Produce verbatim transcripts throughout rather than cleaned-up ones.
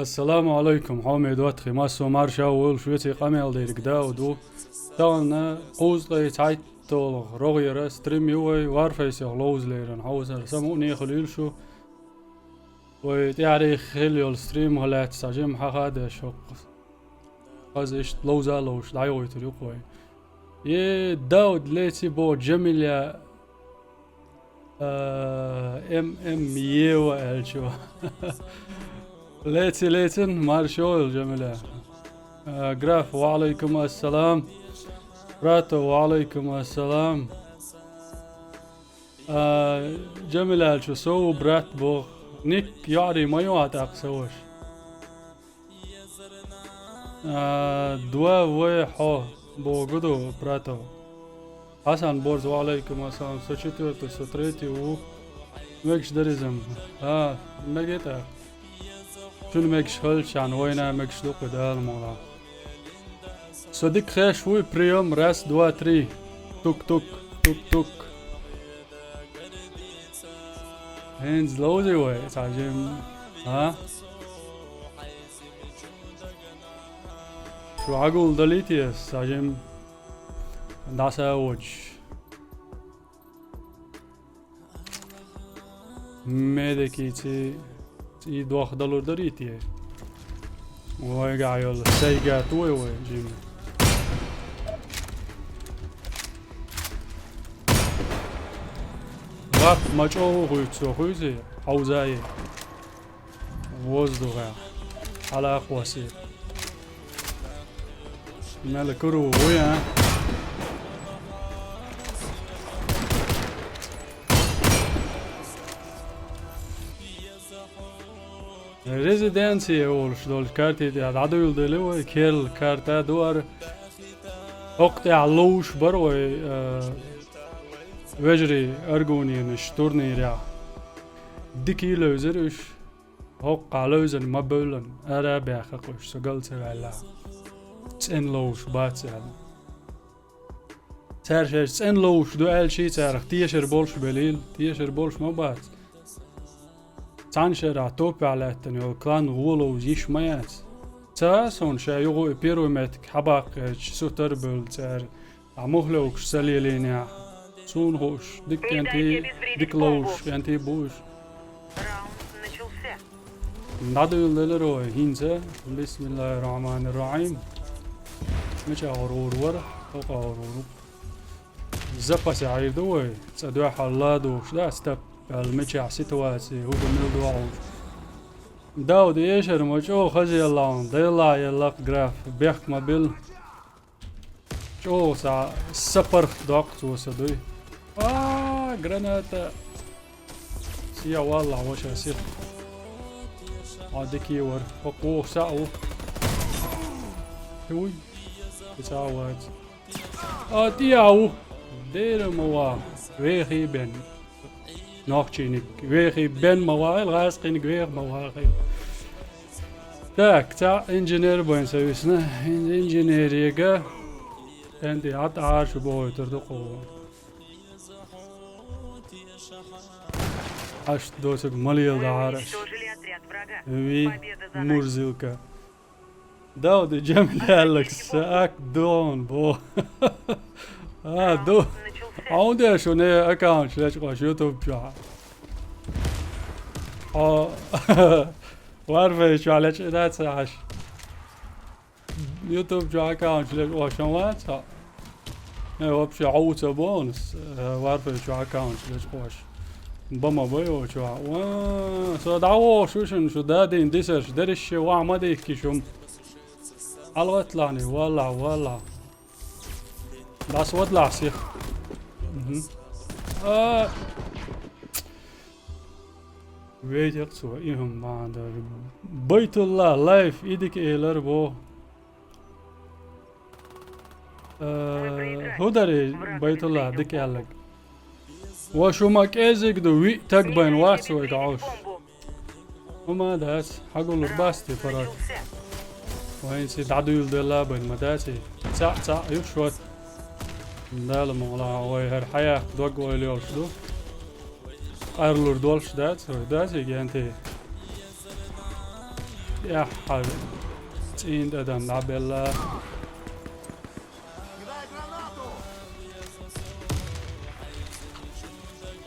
Ассаламу алайкум, хьоме доттагӀий, массо марша волаш веций къамел дерг Дауд ву. Тахана кхузткъе цхьайтталгӀа рогӀера стрим ю вай, Warface-ах ловзалеран хьовсар самукъане хилийла шу. Вай тӀаьхьарий хила йола стрим хьалаьцна цхьа жима хьаха а деш хӀокху. Хаза иштта ловза а ловш дӀайойтур ю-кх вай. Е, Дауд, леций боху Джамиля, а, М М Ева аьллачо. Леций, лецина, марша йойла, Джамиля. А, Граф, ва алайкум ассалам. Брато, ва алайкум ассалам. А, Джамиля аьллачо, со ву брат боху. Ник йоӀарий ма ю хьан тӀаккха, сан ваша. А, два В хьо, боху ду, брато. Хьасан Борз, ва алайкум ассалам, со четвёртый, со третий ву. Мегаш дара иза-м? А, мегий тӀаккха. Шуна мегаш хилчахьана, вайна мегаш ду-кх, Дала мукъ лахь. Со дика хезаш вуй, приём, раз, два, три. Тук-тук, тук-тук. ХӀинца ловзий вай, цхьа жим? А? Шу Ӏагул далийта аса, цхьа жим? ДӀаса а водуш. Медикийци и дох далур дарий те? Вайгахь йолу сайга той вай, жима. Вап, ма чӀогӀа хуьйцу со, хуьйций? Хьовзае. Воздухе. Хьала а кхоссий. Мел кур ву вуй, а? Резиденция олуш долчу карти тӀехь дӀадуьйладелла вай, керла карта ду ара. ХӀокху тӀехь ловш бара вай, а, вежарий аргуненаш турнирехь. Дика левзира уьш. ХӀокхахь левзина ма бевллан, ара а баьхна кхуьш, со гал ца ваьлла. ЦӀена ловш бац аьлла. Цара шаьш цӀена ловш ду аьлчий, царах тешар болуш белийла, тешар болуш ма бац. Цхьана шарахь топпехь лаьттина йолу клан гӀо ловза йиш ма яц. Ца а суна ша юха и первый меттиг хьабаккхийча, со тара бевлла цара. Ахь муха левгаш ца лелийнехь, суна хууш, дика кӀентий, дика ловзуш кӀентий бу уьш. ДӀадуьйладелира вай хӀинца. Бисмиллахир-рахманир-рахим. Мичахь гӀур вара? ХӀокху гӀур ву. Запасе Ӏийр ду вай. Цкъа дуьхьал ладугӀуш дац тап аьлла, мичахь ситуаций, хӀун ду мила догӀуш. Дауд, эшар ма чӀогӀа хазаелла хьуна, делла елла-кх, Граф, бехк ма билла. ЧӀогӀа са, са паргӀат доккху цо сан дуй. А, граната! Сиа валлахь, ваша сиха. А, дикий вара. ХӀокху воху са а ву. Уй. И цхьа а вац. А, тӀе а ву. Дера ма ван. Вехий бен. Нохчийниг вехий бен ма вахийла, гӀазкхийниг веха ма вахийла. Так, цхьаъ инженер бен ца висна. Ин-, инженерега энди хьат Ӏаша бохуьйтур ду кху. Аш доцург ма леладахьара аш. Ви мурзилка. Дауди Джамиляллакс, ак дон бо. А, ду. Хьуна деш ву не аккаунт лечкъош YouTube чохь. Хьо Warface чохь лечкъина ца хьаш. YouTube чохь аккаунт лечкъош вац хьо. Э, вообще, хьо ву ца бонус, э, Warface чохь аккаунт лечкъош. Бама бай о чохь. Ва, со дӀавогӀуш шу шуна, шу дадийна дисарш, дерриш ши ваха ма дихки шум. ХьалгӀатталахьний, валлахь, валлахь. ДӀасавадалахь сих. Мгм. А. Вейдех цо, и хӀума бахьана дара. Байтулла, лайф, и дика элар бо. Э, хӀун дарий, Байтулла, дика аьлларг? Ва шу ма кӀезиг ду, виъ таг байн вац вайга Ӏовш. ХӀума дац, хьагуллур бац те паргӀат. Вайнций дӀадуьйладелла байн ма дац и. Цхьаъ, цхьаъ ю шот. Дала мукъ лахь, вай хӀара хьаяккха дог ойла йолуш ду. Къарлур долуш дац вай, дац и генте. эххьара цӀийна тӀадам дӀабелла.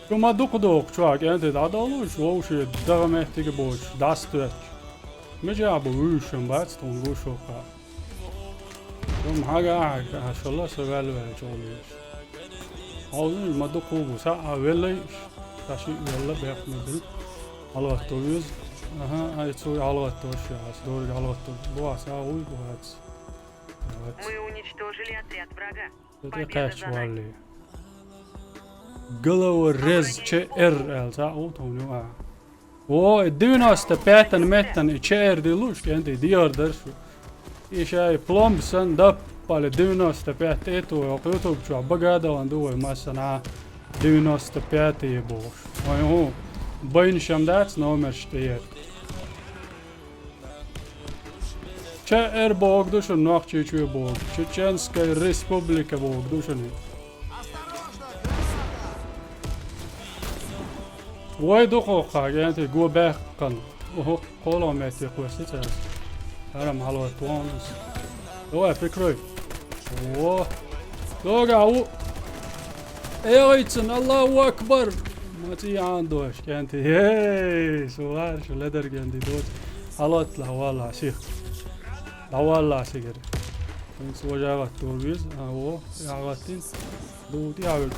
Шу ма дукха доху чохь кӀентий дӀадолуш, вовшийн дагӀа меттиг боцуш, дӀасатоьттуш. Мичахь бу вуьйш ма бац тхуна гуш воккха. Шу ма хьага ахьа, аша ла со ваьлла ваьлла чӀогӀа вуьйш. Хьовзийша ма дукха бу, схьа а веллай, ша шиъ велла, бехк ма бина. ХьалагӀатто веза. Аха, ай цо хьалагӀатто ша, ас дориг хьалагӀатто. Бу ас а вуй, бу ас. Мы уничтожили отряд врага. Победа за нами. Головорез Ч Р аьлла, цхьаъ ву тхуна юкъахь. О, и девяносто пятый меттан и Ч Р ди луш, кӀентий, диар дара шу. И шай пломба санна даппале девяносто пятый тӀе а тоху, хӀокху YouTube чохь бага а далан ду вай массанхьа девяносто пятый бохуш. Вайн хӀун, байна шам дац номерш тӀе яр. Ч Р боху ду шуна, Нохчийчоь боху, Чеченская Республика боху ду шуна. Вай дукхаххьа, кӀентий, го баьккхина. Охо, кхоло метте кхоьссича ас. ХӀара ма хьалаватта вон ас. Давай, прикрой. Во. Дога ву. Эгайцун, Аллаху акбар! Ма цӀий Ӏан дош, кӀентий. Эй, шу вар, шу ледар кӀентий доцу. Хьалаватла, валла, сих. ДӀавалла сигара. ХӀинца важа гӀатта веза. А, во, я гӀаттина. Ду, тӀе а веза.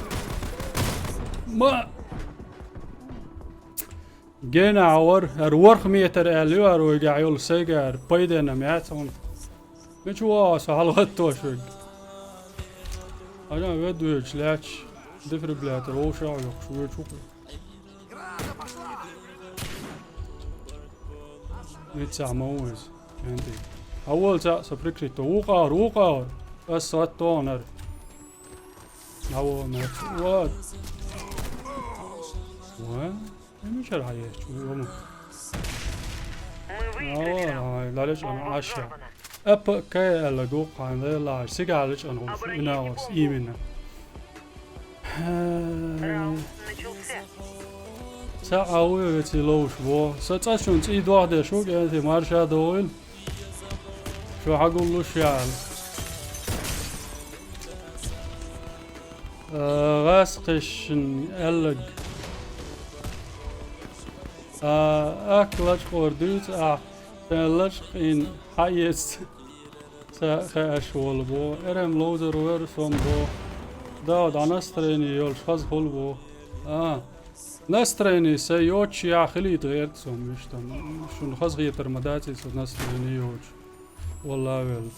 Ма! Гена а вара, хӀара ворхӀ метр аьлла ю, хӀара вайгахь йолу сайгара пайденна яц хьуна. Мича вогӀу со хьалагӀаттош верг? Хьажа вед вуьйчу лаьтташ дефибриллятор вовшах а йоккхуш вуьйчу ву-кх. Ниццахь ма ву иза, кӀентий. Хьан волу цхьаъ со прикрыть до? Вукхара, вукхара! Ас саттонара. Хьан волу меца? Вот. Ва? Мичара хьан ечу? Вама. Мы выиграли раунд. Ай, лалечкъана Бомба Аша. Взорвана. Апа кай аьлла гу кхана лелаш, сигала чкъана гуш, Обороните ина ос, бомбу. Именно. Раунд начался. Ца а ву веци ловуш во. Са цӀа шун цӀий дохдеш ву, кӀентий марша догӀийла. Шу хьагуллуш яьлла. Э, гӀаскхишна аьллаг. А, ак лачкъор дуьйцу ахь, сан лачкъин хьаэца ца хаьаш волу бо. Эрам ловзар вер сом бо. Да, да, настроение йолуш хаза хуьлу бо. А, настроение сайн йоцуш яхь хилийта гӀерта сом, вуьш там. Шуна хаза хетар ма дац иза настроение йоцуш. Валла велла.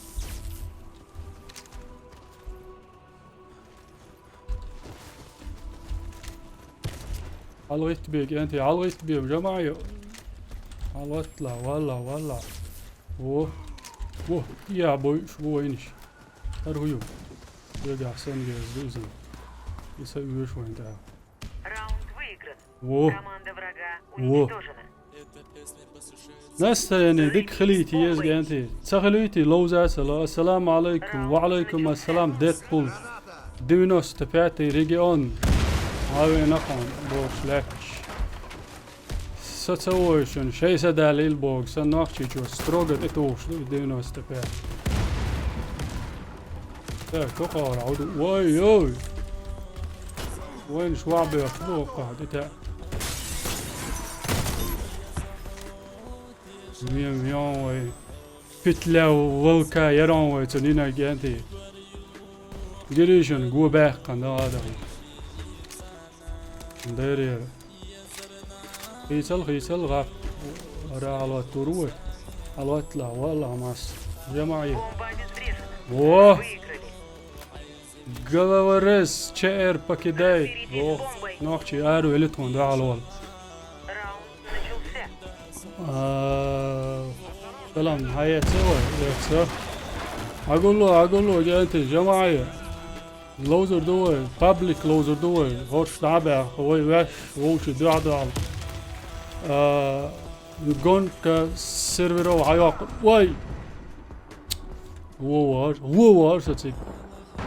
ХьалагӀиттабе, кӀентий, хьалагӀиттабе, жамаӀа. ХьалагӀиттала, валла, валла. Во. Во, я бойуш, во вайнаш. ХӀара хӀу ю? Дегахь санна герз ду иза. И са уьш вайн тӀехь. Раунд выигран. Во. Команда врага Во. уничтожена. Настроение дика хилийта еза, кӀентий. Ца хилуьйтий, ловза а ца ло. Ассаламу алайкум. Ва алайкум ассалам, Дэдпул. Девяносто пятый регион. Хьавена хан, бохуш лаьтташ. Со ца войшун, шайн са далийла боху, сан Нохчийчоь строго тӀетухуш ду девяносто пять. Так, кокора, хьо ду. Ой, ой. Вайна шваб бехк бу, кхахь, тӀе. Вен, вен вай. Петля волка ярон вай цу нина, кӀентий. Гиришин го баьккхина дан адам. Дерера. Хийцал, хийцал, гӀап. Ара хьалаттур вай. Хьалатла, валла, мас. Жамаи. Бомба обезврежена. Во! Выиграли. Головорез Ч Р покидает. Во. Нохчи ару велит хун да хьалвал. Раунд начался. А, салам, хьаэца вай, эца. Агулло, агулло, генти, жамаи. Ловзур ду вай, паблик ловзур ду вай, хӀорш дӀа а баьхна, вай ваьш, вовши дуьхьа ду хьал. А, гонка серверов хьайоккху. Вай! Вовар, вовар сациг.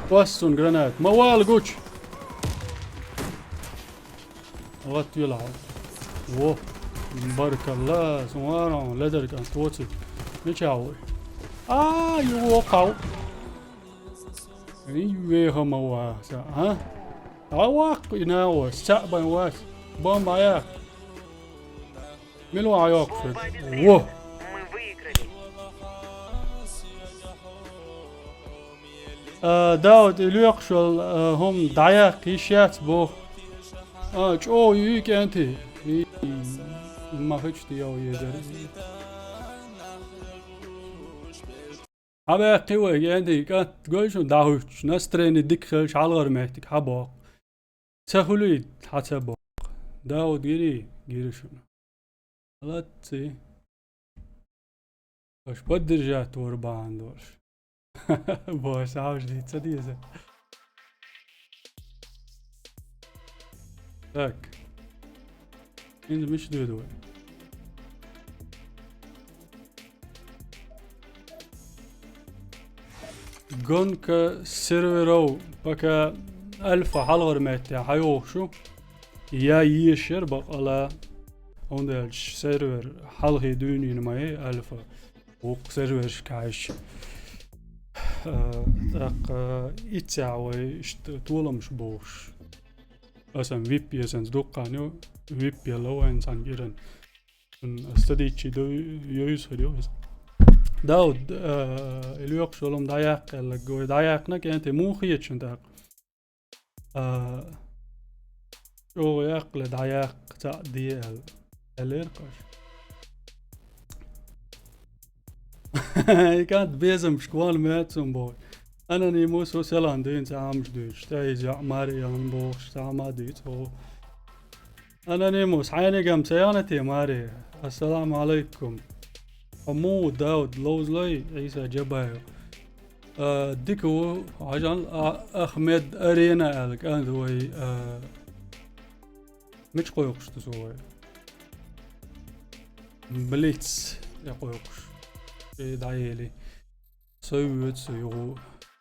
Вас цунна гранат. Ма вала гуча! Латвела хьал. Во! Баркалла, сун варон, ледар кӀант, воци. Мича вай? А, юха вай. Ин вехама ва, са, а? А вакх, ина ва, са бан ва. Бан ма я. Мила ван йоккхуш вай. Во. Мы выиграли. А, Дауд, и лоькхуш йола, а, хӀума дӀаяккха йиш яц боху. А, чӀогӀа юй кӀентий. И, и, ма хӀуьтту йо езар. Хьабаьккхи вай, кӀентий, кӀант, гой шуна дӀахӀуьттуш, настроение дика хилча хьалхара меттиг хьабоккху. Ца хуьлий, хьа ца боккху. Дауд гирий, гира шуна. Молодцы. Аша поддержать вара бахьана долуш. Бо, аша хьовш дийца ца деза. Так. ХӀинца мича доьду вай? Гонка серверов, пока альфа хьалхара метте хьайогӀуш ю. Я ешар бакъала, хӀунда аьлча сервер хьалхе дуьйна ма яй альфа. Вукху сервершка хьаьжча. Э, тӀаккха иццехь вай иштта толамаш бохуш. Асан вип езанца дуккха ю, вип елла вайн цхьана гиран. Сан аса ца дийцчи ду, йовза хир ю иза. Дауд, э, и лоькхуш йолу хӀума дӀаяккха аьлларг вай дӀаяьккхина, кӀентий, муха хета шуна тӀаккха? А, чӀогӀа яккхале дӀаяккха цхьаъ де аьлла. Аьллера-кх аша. И кӀант безамашка ван моьтту суна боху. Анонимус, хӀун селан дуьйна цхьа хӀумаш дуьйцуш. ТӀе иза йоӀ маре ян бохуш, цхьа хӀума а дуьйцу хьо. Анонимус, хьайниг-м ца яхна те, маре? Ассаламу алайкум. Хьо муха ву, Дауд, ловзалой, Ӏийса Джабаев? А, дика ву, хьажал, а, Ахмед Арена аьлла кӀант вай, а, мича кхойкхуш ду со вай? Блиц тӀе кхойкхуш. Э, дӀаели. Со вуьйцу, со юху.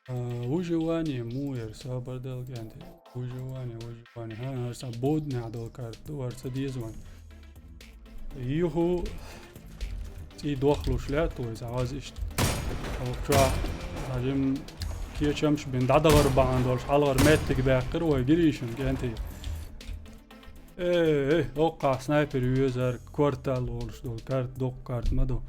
А, выживание, муха яра, сабар дала кӀанте. Выживание, выживание. ХӀан, хӀара сан боднехь долу карта ду, хӀара ца деза вайн. Юху, цӀий дохлуш лаьтта вай, ца хьоза иштта. Оха чохь, хьажим, кечамаш бина дӀадахар бахьана долуш, хьалхара меттиг баьккхира вай гирийшина кӀентий. Э, э, оккхахь снайпер везар, квартал волуш долу карта, доккха карта ма ду.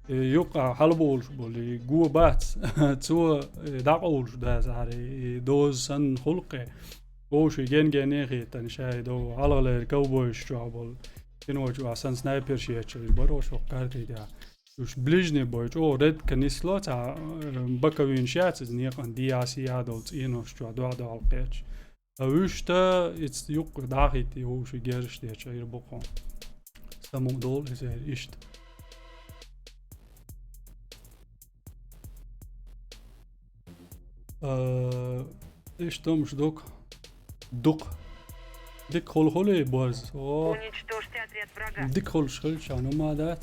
Э, юккъа хьалаболуш болу, и го бац. Цо, э, дӀакъовлуш дацахьара, и доза санна хӀуллакхе. Вовший ген-гене хетана, ша и дов хьалхалера ковбойш чохь болу. Кино чохь санна снайперш еччалаш бара, шо картий тӀехь. Уьш ближний бой, чӀогӀа редко нисло, цхьа, э, боковинаш яц иза некъан диас я долу цӀенош чохь дохь-дохьал кхетча. А вуьшта, иза юккъе дӀахӀитте вовший герзаш дечу, ира бу кху. Самукъа долу иза иштта. А, иштта хӀумаш дукха. Дукха. Дика хуьлу хуьлий, борз? О. Уничтожьте отряд врага. Дика хуьлуш хилча, ну ма дац.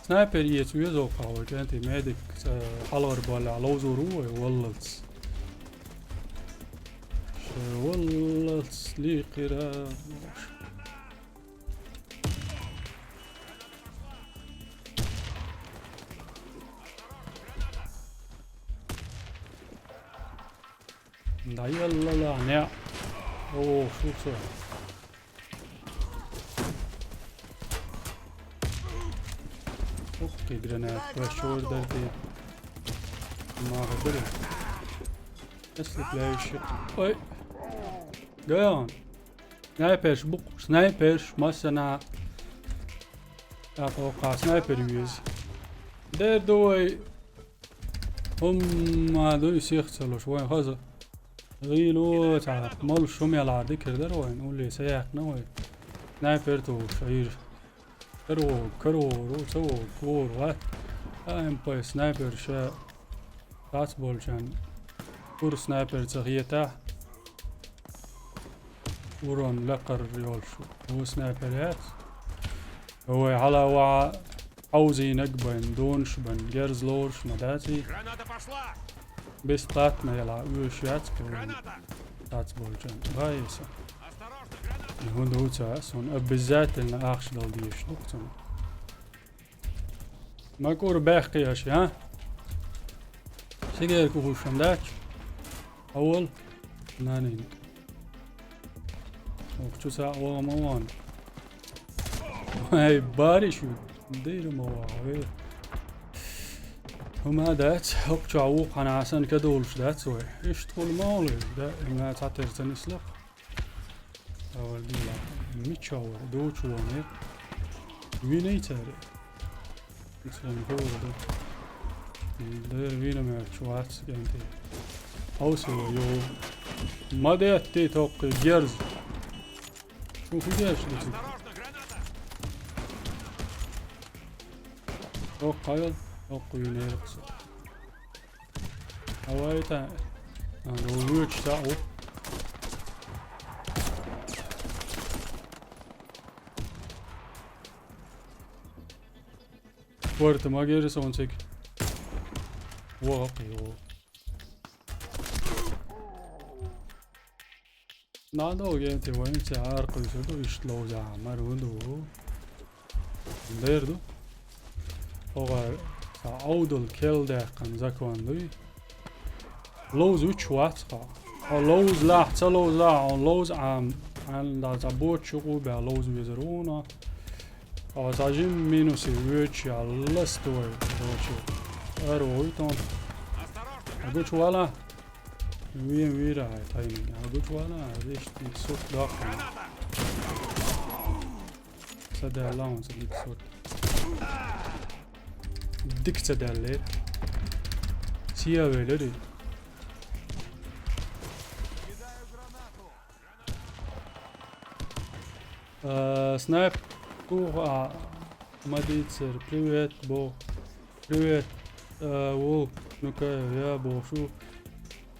Снайпер эца веза вай, кӀентий, медик, э, хьалхара баллехь ловзор ву вай, валлалц. Ша валлалц лийкхира. Да ялла ла, не. О, шуца. Ух ты, гранат, пошёл, да ты. Мага, блин. Ослепляющий. Ой. Гайон. Снайперш, бук, снайперш, массана. Так, оккха, снайпер вез. Дер дуй. ХӀумма дуй сих ца луш, вайн хаза. ГӀийла цхьа молуш хӀума ялахь дикар дара вайн, улле са яьккхина вай. Снайпер тухуш, Ӏийра. Каро, каро, ца вогу, кора, ва. А М П снайпер ша кхац болчарна. Ур снайпер ца хетахь. Урон лакхара йолуш ву снайпер яц. Вай хьала ваха хьовзийнаг бен, донаш бен, герз лоруш ма даций. Граната пошла! Бес кхатна яла уьш яц кху. Граната! Тац болчан. Вай са. Осторожно, граната! ХӀунда ву ца, сон обязательно ахча дала дезаш ду цунна. Макур бехкъеш, а? Сигерка хушам дач? Авал? Нанин. Ох, чу са ва ма ван. Ай, бариш. Дейра ма ва, ве. ХӀума дац, хӀокху чохь вукху хьан Ӏасан ка долуш дац вай. Иштта хуьлу ма олу, да, ма цхьатерца нислакх. Авар дила. Мича вара, дучу вон, э? Вина цара. Ицун хӀора ду. Дера вина мерташ вац, кӀентий. Хьовсо йо. Ма детти токкхий герз. Шу хӀу деш ду цига? Токкхайол, токкхуьйнера кху со. Авай та. А, вуьйчу цхьаъ ву. Корта ма гира суна цига. ВогӀа кхийо. Надо генти вайна ца аркъуьйсур ду, иштта ловза мара ву ду. Дер ду. Хьо гӀар ца Ӏовдал кел даьккхина закон дуй. Ловза вуьч вац хьо. Хьо ловза лахь, ца ловза лахь, хьо ловза Ӏам. Хьан да ца бочу къу бя ловза везар вуна. Хьо ца жим минуси вуьч я ласт вай, короче. Ар вуй тон. А гуч вала. Вен вира ай тайни. А гуч вала, вешти сот даккхина. Ца даьлла хьуна ца дика сорт. Дика ца даьллера. Сия велари. А, снайп. Ух, а, ма дийцар. Привет, бо. Привет, э, волк, ну-ка, я бо, шу.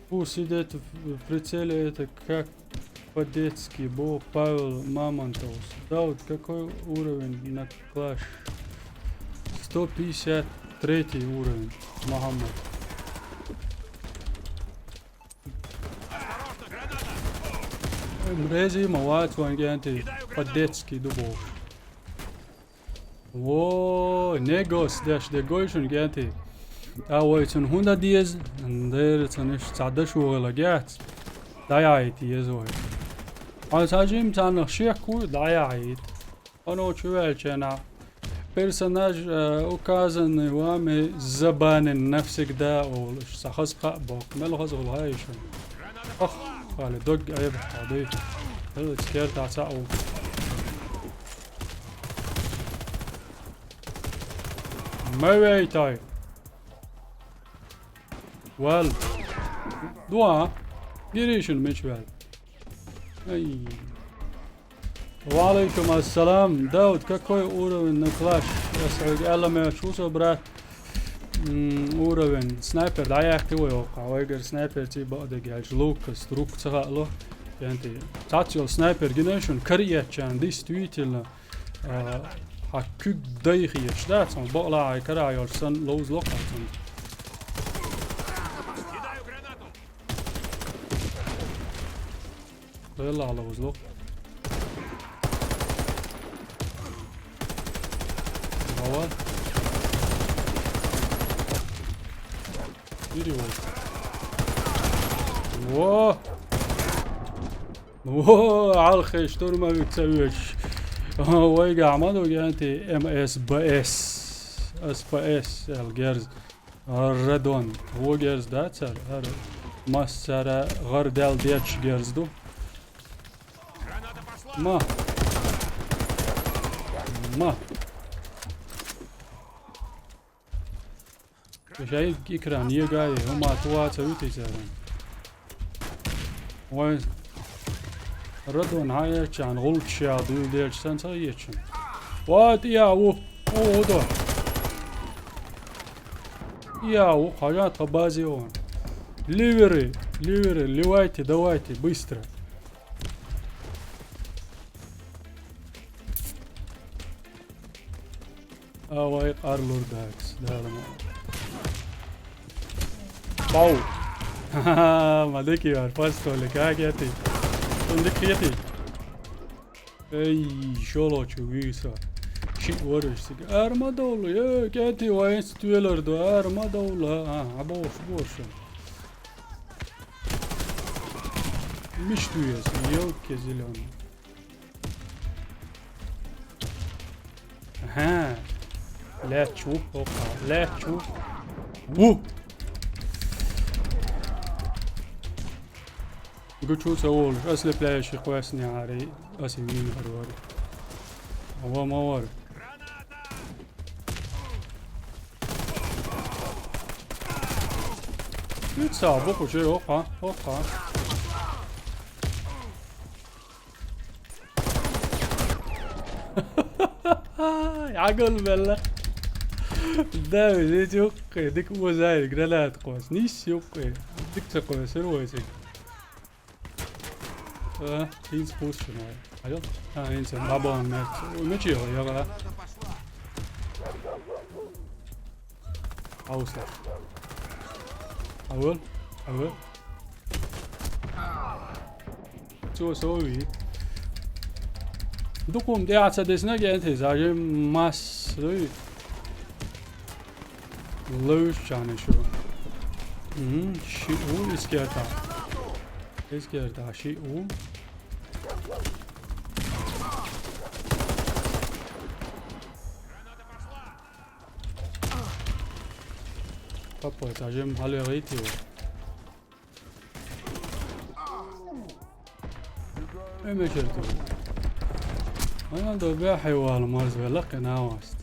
Фу, сидеть в, в прицеле, это как по-детски, бо, Павел Мамонтовс. Дауд, какой уровень на клаш? Сто пятьдесят третий уровень, Мухаммад. М, рези ма вац ван генти, по-детски ду бо. Во, негос деш де гой шуна генти. А вай цунна хӀунда деза? Дера цунна иштта цхьа дашо гӀела гец. ДӀаяхьийта еза вай. Хьо ца жим царнах шек ву, дӀаяхьийта. Оно чу ваьлча нах. Персонаж, э, указанный вами забанен навсегда олуш. Ца хаза кхаъ боккху. Мел хаза гӀула хьайша. Ох, хали дог айба хьадуй. Хьо цкертахь ца а ву. Ма вейтай. Вал. Дуа. Гиришин мич вал. Ай. Ва алейкум ассалам. Дауд, какой уровень на клаш? Я сразу аьлла меш ву со, брат. М, уровень. Снайпер, да, я ты вой, оха. Вайгар снайпер ци баъ дегаш. Лукас, рук ца хаало. Янти. Цацил снайпер гинешин, кариячан, действительно. А, хьан куьг дайхеш, да, цхьана бакъалахьа кара йолуш санна ловзалокх хьан цунна. Велла ловзалокх. Гава. Ири вол. Во! Во, Ӏалхе штурмовик ца вуьйш. Вайга Ахьмад ву генти М С Б С. С П С, эл герз. Радон. Во герз да цар? Ара. Массара гӀар дел дечу герз ду. Ма. Ма. Ша и экран егае, хӀума туа ца витий цара. Вай, радон хьан еччан, гӀулча дуьйла дечу сан ца еччан. Вай, тӀе а ву, о, хӀу до. ТӀе а ву, хьажа тха базе вон. Ливеры, ливеры, ливайте, давайте, быстро. А вай къарлур дакс, Дала ма. Пау! Ха-ха-ха, ма дики вар, пастоле, как я ты? Тун дик хети? Эй, шолочу виса. Шиъ вара уж цига. Ара ма довла, е, кӀентий вайнца тоьлар ду, ара ма довла. А, а, бовш, бовш. Мишта ву еза, елки зелёный. Аха. Лаьтташ ву, хӀокху, лаьтташ ву. Ву! Гучу ца волуш, ослепляющий кхоьссинехьара, аса вийна хир вара. Ва ма вара. Иццахь бу кху чуьра, хӀокху, хӀокху. Хьагалбелла. Да, везде юккъе, дика оза граната кхосса. Нисса юккъе. Дика ца кхоьссира вай цига. А, хӀинца кхуссуш ма вай. Хьажал? А, хӀинца дӀабахана меца. Ой, мича яла, яла. Хьовса. Хьавол, хьавол. Цо со вий. Дукха хӀума тӀаьхьа ца дисна, кӀентий, зажим масса дуй. Луьйш чана шу. Мгм, шиъ ву, иза кертахь. Иза кертахь шиъ ву. Папа, зажим хьалавегӀийта йо. Э, мешар ду. Вайна до бяхьи вала марз вела кхин аваст.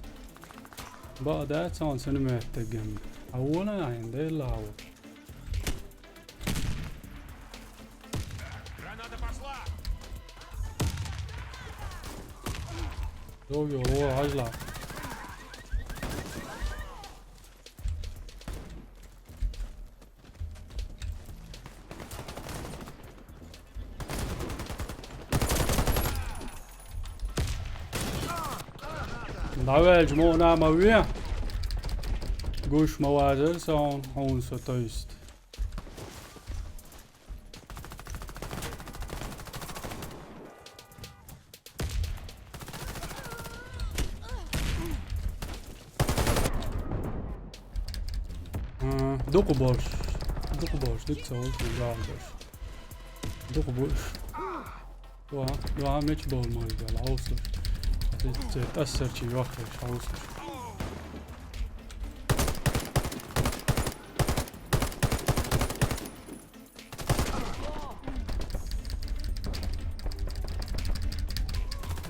Бакъ дац хьуна цуьнан меттиг ган. Хьан вона хьайна, Делла хьан ву. Йо, йо, йо, хьажал. ДӀаваьлча мукъана ма ве. Гуш ма вазара сан хьуна со, то есть. А, дукха болуш. Дукха болуш, дика ца волуш, дукха болуш. Дукха болуш. Ва, ва, меч болу ма вигал, хьовсуш. Церан тӀассарчий йохкуш, хьовсуш.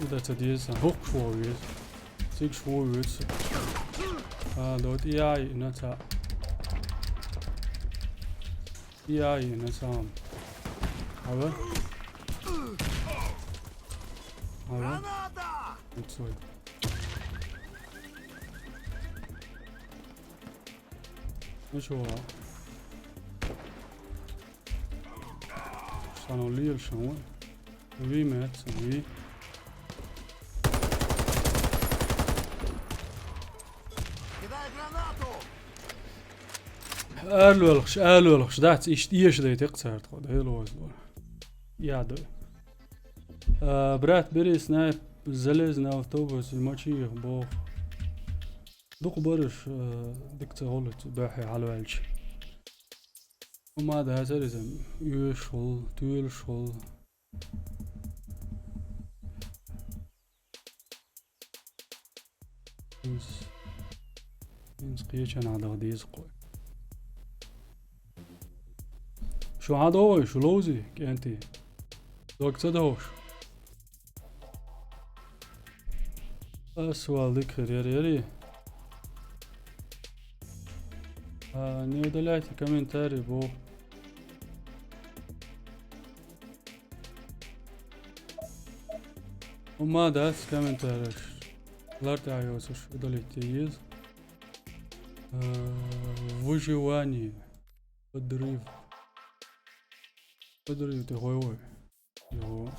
Уда ца деза сан, хӀокхуш вогӀу веза. Цигаш вогӀу веза. А, до тӀе яйина ца. ТӀе яйина ца. Ава? Ава? Уцой. Ну чего? Сан лелаш ву. Вий меца, вий. Кидай гранату! Ала лоьлхуш, ала лоьлхуш, дац, иштта эшадайтира цара тхо, Дела веза вара. Я, да. А, брат, бери снайп, залезь на автобус, и мочи их, бог. Дукха бараш, э, дика ца гӀуллуц, баьхье хьалаваьлча. Хьума дацара иза, оьшуш хул, тоьлуш хул. ХӀинца, хӀинца кхечанхьа даха деза кхой. Шу хьан догӀий, шу ловзий, кӀентий? Дог ца догӀуш? Ас вал дика хир яра, яри? А, не удаляйте комментарий, бо. Хьума дац комментареш. Лар тӀехь йоцуш удалить е еза. А, выживание. Подрыв. Подрыв тӀе хой вой. Йо.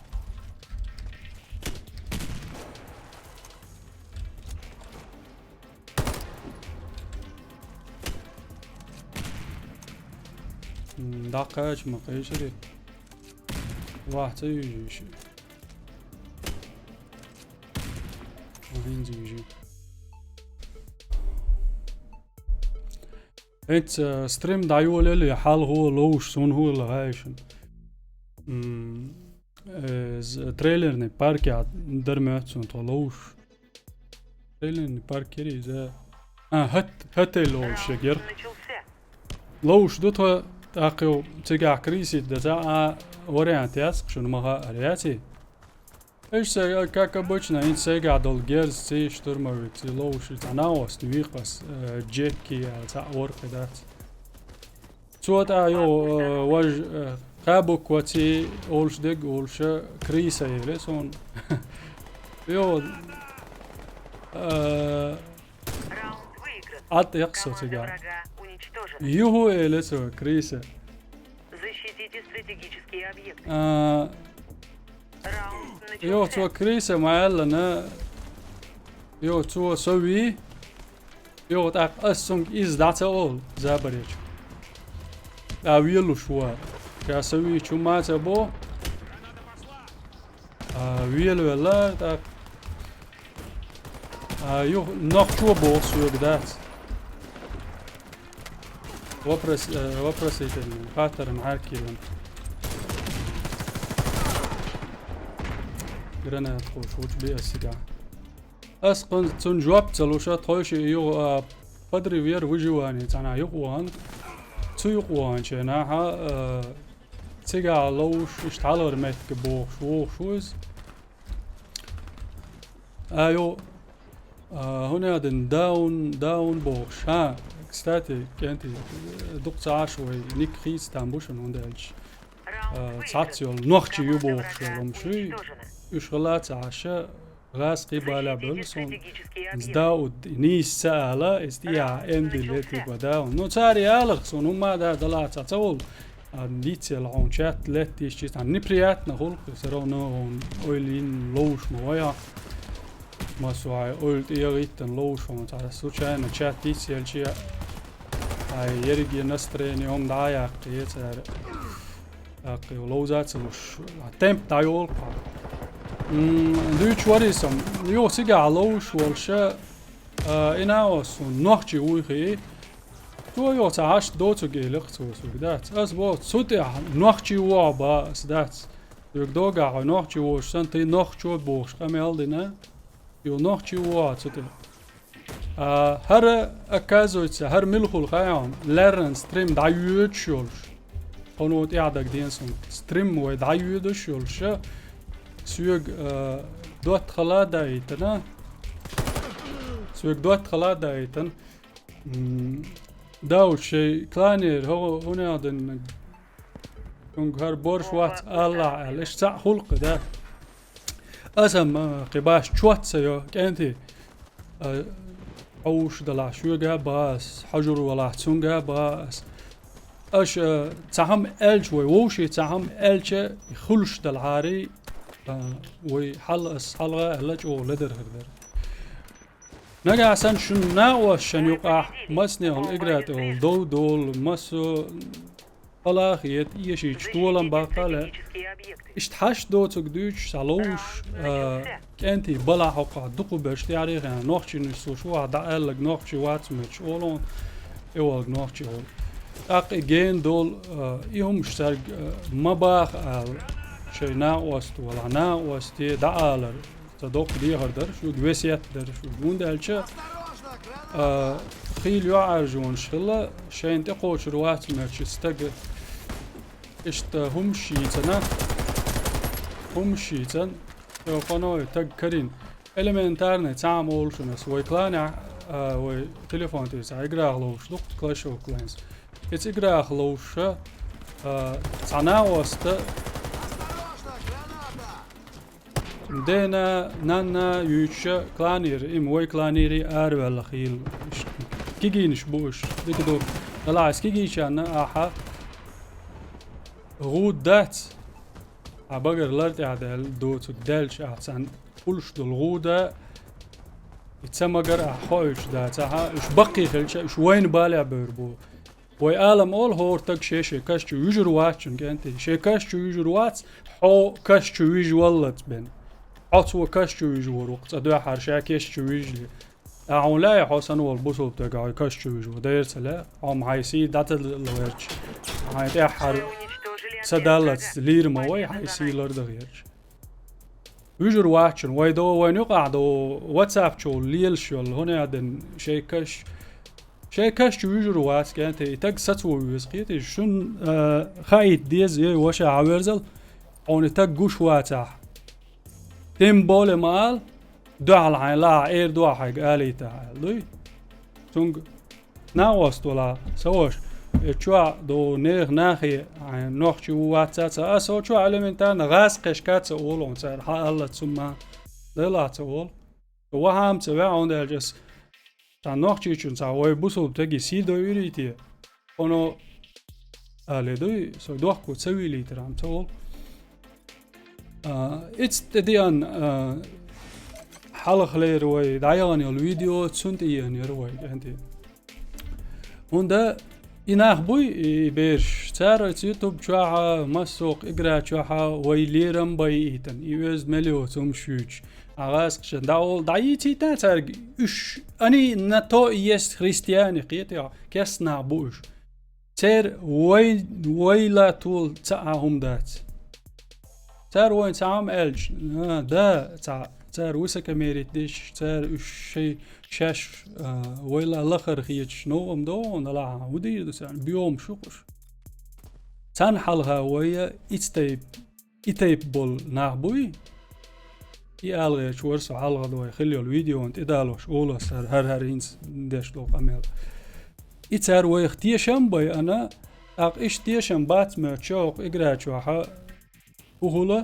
М, дӀакхача ма кхечаре. Вахь ца юьйжийша. ХӀинца вижи. ХӀинца, э, стрим дӀайолале, хьалхо ловш, сунхо ла гӀайшин. М, э, з-, трейлерный парке а дар моьтту сун тхо ловш. Трейлерный парк кири иза. А, хӀат-, хӀател ловш ягер. Ловш ду тхо, тӀаккха цигахь крысит деза, а вариант яц, шуна ма хаъара яций. Иштта, как обычно, хӀинца сайгахь долу герзаций, штурмовикций, ловший, цхьа наост вийкъас, э, Джеки аьлла, цхьаъ вара кхин дац. Цо тӀа йо, э, важ, э, кхаьбуква ци олуш дерг олуша крыса еле суна. Йо, э, Ӏад эккха со цигахь. Юху, элира цо, крыса. Защитите стратегические объекты. А, Раунд йо, цо начался. Крыса ма аьллана. Йо, цо со ви. Йо, тӀаккха ас цунга иза дӀа ца олу, забаречу. ТӀа велуш вара. Ша со ви чу ма ца бо. А, велавелла, тӀаккха. А, ю-, нохчо боху соьга дац. Вопрос, э, вопросительный. Хаттаран хьарккелан. Гранат хуш, лучу би ас сигахь. Ас кхунна цунна жоп ца луша, тхойши юха, а, подрыв яра выживание цхьана юкъа вахана. Цу юкъа ваханчу нахьа, а, цигахь ловш, иштта хьалхара меттиг бохуш, вохуш ву иза. А, йо, а, хӀун аьлла дина, даун, даун бохуш. ХӀа, кстати, кӀентий, дукха ца Ӏаш вай, ник хийца там бу шуна, хӀунда аьлча, а, цхьацца йолу нохчий ю бохуш йолу хӀума шуй, уьш хила ца Ӏаша, гӀаз кхин балехь бевлла суна, иза дауд, нийса ца ала, иза тӀехьа эндилле типа даун. Ну, цара яларх суна, хӀумма а да, дала ца, ца волу. А, дицъелла хьуна чат леттийша чисто неприятно хуьлу, всё равно хьуна ойла йина ловш ма вай хьо. Массо а ойла тӀе яхийтина ловш хьуна, цхьа случайно чат дицъелча, ай, ерриге настроение хьуна дӀа а яккхий цара. ТӀаккха ловза а ца луш, а, темп дӀайолу кху. М, дуьйцуш варий сан, юха цигахь ловш волуша, а, и наост суна нохчий вуй хии. Цо йо ца Ӏаш доцург элира цо соьга, дац. Ас боху, цу тӀехь нохчий вогӀу бан ас, дац. Соьга догахь хьо нохчий воцуш санна, тхин нохчо бохуш къамел дина. Йо нохчий вогӀу цу тӀехь. А, хӀара, оказывается, хӀара мила хуьлу хаьий хьуна, леррина стрим дӀайоьдуш йолуш. Кхуьнан тӀехь дагадеана суна. Стрим вай дӀайоьдуш йолуша, соьга, а, доттагӀала а даийтина. Соьга доттагӀала а даийтина. М, Дауд шайн кланера, хӀо-, хӀун аьлла дина, цуьнга хӀара борш вац аллахь аьлла, иштта цхьаъ хуьлу кхин, да? Аса-м, а, кхин баш чот ца йо, кӀентий, а, хьовш далахь, шуьга а баха ас, хьо жур валахь, цуьнга а баха ас. Аша, а, цхьа хӀума аьлча вай, вовшийн цхьа хӀума аьлча, хуьлуш далахьарий, а, вай хьал ас хьалха аьлла чӀогӀа ледар хир дара. Нагахь санна шуна накъосташна юкъахь, массанехула игра тӀехула дов долу, массо а хала а хета, эшийча толам баккха а лаьа. Иштта хьашт доцург дуьйцуш схьа ловш, а, кӀентий балахь хӀокхахь дукха берш тӀаьхьарий хиъна, нохчийн нисвуш ву, ахь дӀааьлларг нохчий вац моьттуш олу, тӀевалг нохчий олу. ТӀаккха и гена долу, а, и хӀумаш цаьрга, а, ма баха ала, шайн накъост валахь, накъосте дӀаалар. Ца доккха дехар дара шуьга, весет дара шуьга. ХӀунда аьлча, а, хийла йоӀаржонаш хилла, шайна тӀекхочур вац моьттуш стага. Иштта хӀумаш йийцана. ХӀумаш йийцан. Йо, къаной, таг карийна. Элементарный, цхьа хӀума олу шуна ас. Вай кланехь, а, вай телефон тӀера цхьа играх ловш ду, Clash of Clans. Иза играх ловша, а, цхьа накъоста Дена, нанна юьйцуша кланера, им вай кланерий араваьлла хийла. Иш кигийнаш бу уьш. Дика ду. Далахь ас кигийчарна ахьа гӀуда дац. А багара лар тӀехь даьлла доцург даьлча ахьа царна хуьлуш долу гӀуда. И ца магар ахьа хоуьйтуш дац. Ахьа уьш баккхий хилча, уьш вайна балехь бевр бу. Вай алам олу хӀора таг шен-шен каш чу вуьжур вац шуна, кӀентий. Шен каш чу вуьжур вац, хьо каш чу вижа валлалц бен. Хьо цо каш чу вижа вара вукх, цӀа дуьххьара ша каш чу вижале. Ахьа хьуна лаьа хьо санна волу бусулба стаг хьо каш чу вижа ву, дера ца лаьа? Хьо-м хьайн сий дӀа ца лелла верча, хьайн тӀаьххьара са даллац лийр ма вай, хьайн сий лардан гӀерташ. Вуьжур вац шуна, вай до, вайн юкъахь до, WhatsApp чу лелаш йолу, хӀунда аьлла шайн каш, шайн каш чу вуьжур вац, кӀентий, и таг сацо веза, кхетий, шуна, а, хаийта деза, ей, ваша, хьан верзал, хьуна и таг гуш вацахь. Тем более ма ала, дуьхьал хьайн лахьа, эр дуьхьа хьайга алийта аьлла, дуй? Цунга накъост вала, сан ваша, э, чохь до нехан нахе, хьайн нохчи ву вац ца, аса чохь элементарно гӀаз кхешка ца олу, цара хьан аллац цумма, делахь ца олу. Вахьам ца ваьа, хӀунда аьлча ас цхьа нохчичун цхьа вай бусулба стаге сий дойуьрий те? Оно, а, ле дуй, со дохко ца вийлийтархьама ца олу. А, ица тӀе деана, а, хьалхалера вай дӀаяхана йолу видео, цунна тӀе еана яра вай, кӀентий. ХӀунда и нах буй, и бераш, цара оцу YouTube чохьа, массо а игра чохьа вай лерам байийтина, и оьзда мел йоцу хӀумаш юьйцуш. Ахьа гӀазкхашна дӀа олу, дӀайийцийтина цаьрга уьш, они на то и есть христиане, кхетий хьо, керста нах бу уьш. Церан вай, вайла тола цхьа а хӀума дац. Цара вайна цхьа хӀума аьлча, а, да, цхьа, цара высокомерить деш, цара уьш шай, шаьш, а, вайла лахара хеташ, новкъа ма догӀу, налахьа, хӀун дийр ду царна, боьхамаш ю-кх уьш. Царна хьалха вай а ица тайп-, и тайпа болу нах буй? И ала гӀерташ вара со хьалха вай хилла йолу видеона тӀедалош, олу ас хӀара, хӀара, хӀара хӀинца деш долу къамел. И цара вайх тешам а байина, тӀаккха иштта тешам бац моьттуш хӀокху игра чохьа, хӀун хуьлу,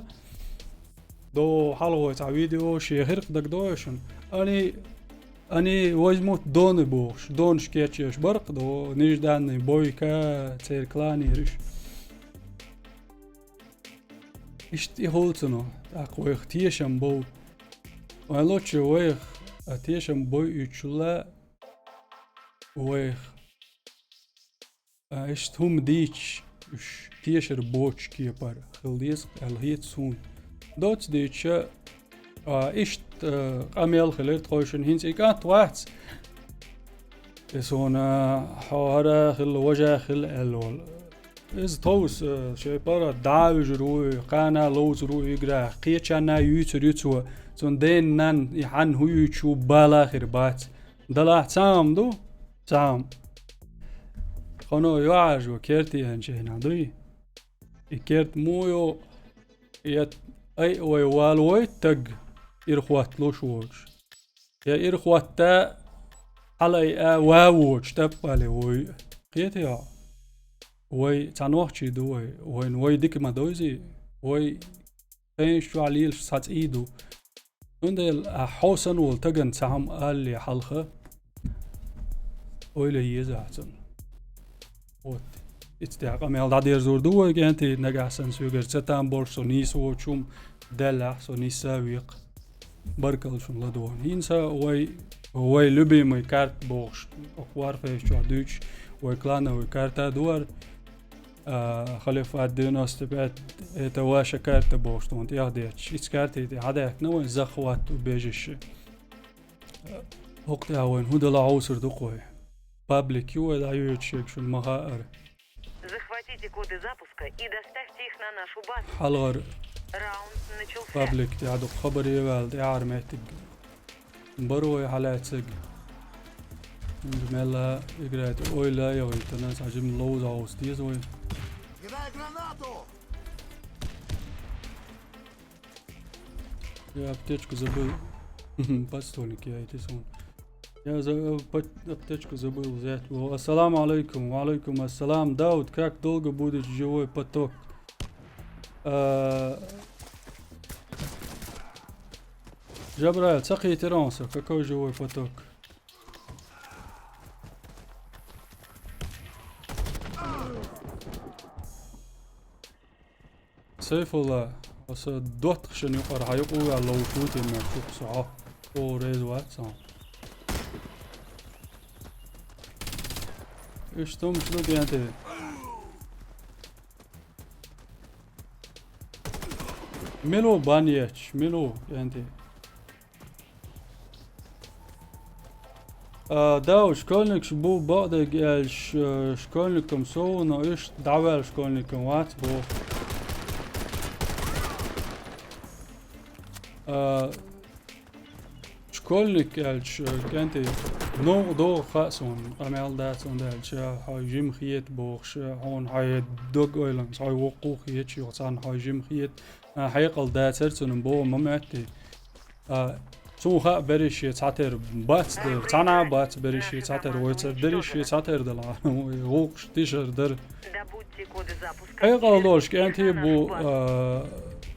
до хьалха вай цхьа видео, шен хиркъа дагадогӀу шуна. Они, они возьмут дроны бохуш, дронаш кечъеш бара-кх до, нежданный бойка, церан кланера уьш. Иштта и хуьлу цунах, тӀаккха вайх тешам бов. Вайн лучше вайх, а, тешам бойуьйтуш хуьлу вайх. А, иштта хӀума дийцча, уьш тешар боцучу кепара хила деза аьлла хета суна. Доцца дийцча, а, иштта, а, къамел хилира тхойшинна, хӀинца и кӀант вац. И суна, хьо хӀара хилла, важа хилла аьлла волу. Иза товса, э, шайн паргӀат дӀа а вуьжур ву и, кхана а ловзур ву и играх, кхечанна а юьйцур ю цо, цуьнан ден-нанна и хьанна хӀун юьйцуш ву бала а хир бац. Далахь цхьа хӀума ду? Цхьа хӀума. Хьуна йоӀаржо керта еанчу хенахь дуй? И керта муха йо, я айа вай валавой таг ира хӀотталуш воцуш? Я ира хӀотта хьалаайа ва воцуш тӀапкъале вуй? Кхетий хьо? Вай цхьа нохчий ду вай, вайна вай дика ма довзий, вай хенаш чохь лелаш цхьа цӀий ду. Цундела ахь хьо санна волу тагана цхьа хӀума алале хьалха, ойла еза ахь цунна. Вот. Ица тӀехь къамел дӀадерзор ду вай, кӀентий, нагахь санна соьгара ца там болуш, со нийса воцу хӀума деллахь, со нисса а векха. Баркалла шуна ладогӀарна. ХӀинца вай, вай любимый карта бохуш, оха Warface чохь дуьйцуш, вай клановый карта ду хӀара. А, Халифат девяносто пять, это ваша карта бохуш, тхуна тӀехдетташ. Ица карта тӀе хьадаьккхина вайн захват убежище. ХӀокху тӀехь вайна хӀун дала хьовсур ду-кх вай? Паблик ю вай дӀайоьдуш ерг, шуна ма хаъара. Захватите коды запуска и доставьте их на нашу базу. Хьалхара Раунд начался. Паблик тӀехь дукха хабар еваьлла, тӀаьхьара меттиг бара вай хьалаьцциг. Мелла играть ойла а яхийтина, цхьа жимма ловза хьовса деза вай. Кидай гранату! Я аптечку забыл. Подствольник я эти сон. Я за, э, пот-, аптечку забыл взять. О, ассаламу алейкум. Ва алейкум ассалам. Дауд, как долго будет живой поток? Э, Жабраил, ца кхийтира хьуна со, какой живой поток? Сайфулла, аса доттагӀашна юкъара хьан юкъа ваьлла ловш ву те моьттуш со хьо. О, реза вац хьо. Иштта хӀумаш ду, кӀентий. Мила бан етташ, мила, кӀентий. А, да, школьникаш бу бакъдерг аьлча, а, школьникам со ву, но иштта дӀаваьлла школьникам вац боху. А, школьник аьлча, а, кӀентий, новкъа догӀу хаьа суна, къамел дац, хӀунда аьлча хьо жима хета бохуш, а, хьуна хьайн дог-ойланца хьо воккха хеташ ю, царна хьо жима хета. А, хьекъал дацара цунна боху ма моьттий. А, цунна хаьа берриш шен цхьатера бац дара, цхьанхьа а бац берриш шен цхьатера, вай цара дерриш шен цхьатера дала, вай гӀуллакхаш тишар дара. Хьекъал долуш кӀентий бу, а,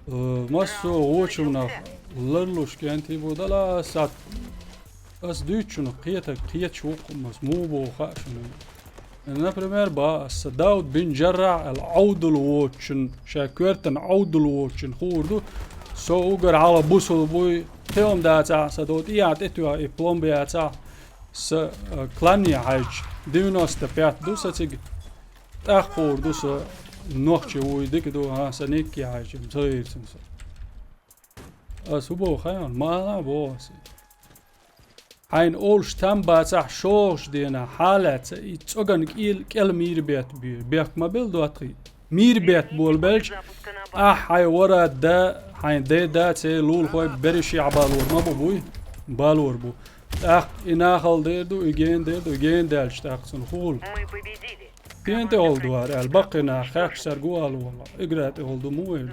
а, массо а вочунах ларлуш кӀентий бу, дала аса, ас дуьйцучунах кхетаг кхеташ ву-кх ас, муха боху хаьа шуна. Например, бан ас, Дауд бин Джаррахь аьлла Ӏовдал воцучун, шайн коьртан Ӏовдал воцучун хуур ду, со угар хьалха бусулба вуй, кхин хӀума дацахь, сан дов тӀехьа тӀетоьхна и пломба яцахь, сан, а, клане хьаьжча, девяносто пять ду сан цига, тӀаккха хуур ду со нохчи вуй, дика ду, хьан, сан никке хьаьжча, ца гӀийра цунна со. Ас хӀун боху хаьий хьуна? Ма ала боху ас. Хьайна олуш там бацахь, шолгӀачу дийнахь хьалаьцна и цӀоган кӀел-, кӀел мийра бетта бе-, бехк ма белла доттагӀий. Мийра бетта болабелча, ахь хьайн ворхӀ да, хьайн дай да, церан лулахой берриш а балор ма бу буй? Балор бу. ТӀаккха и нахала дер ду, и гена дер ду, и гена даьлча тӀаккха цунна хӀун хуьлу? Пен тӀехула ду хӀара аьлла, баккхий нах хаьтташ цаьрга ву ала волу. Игра тӀехула ду ма вай.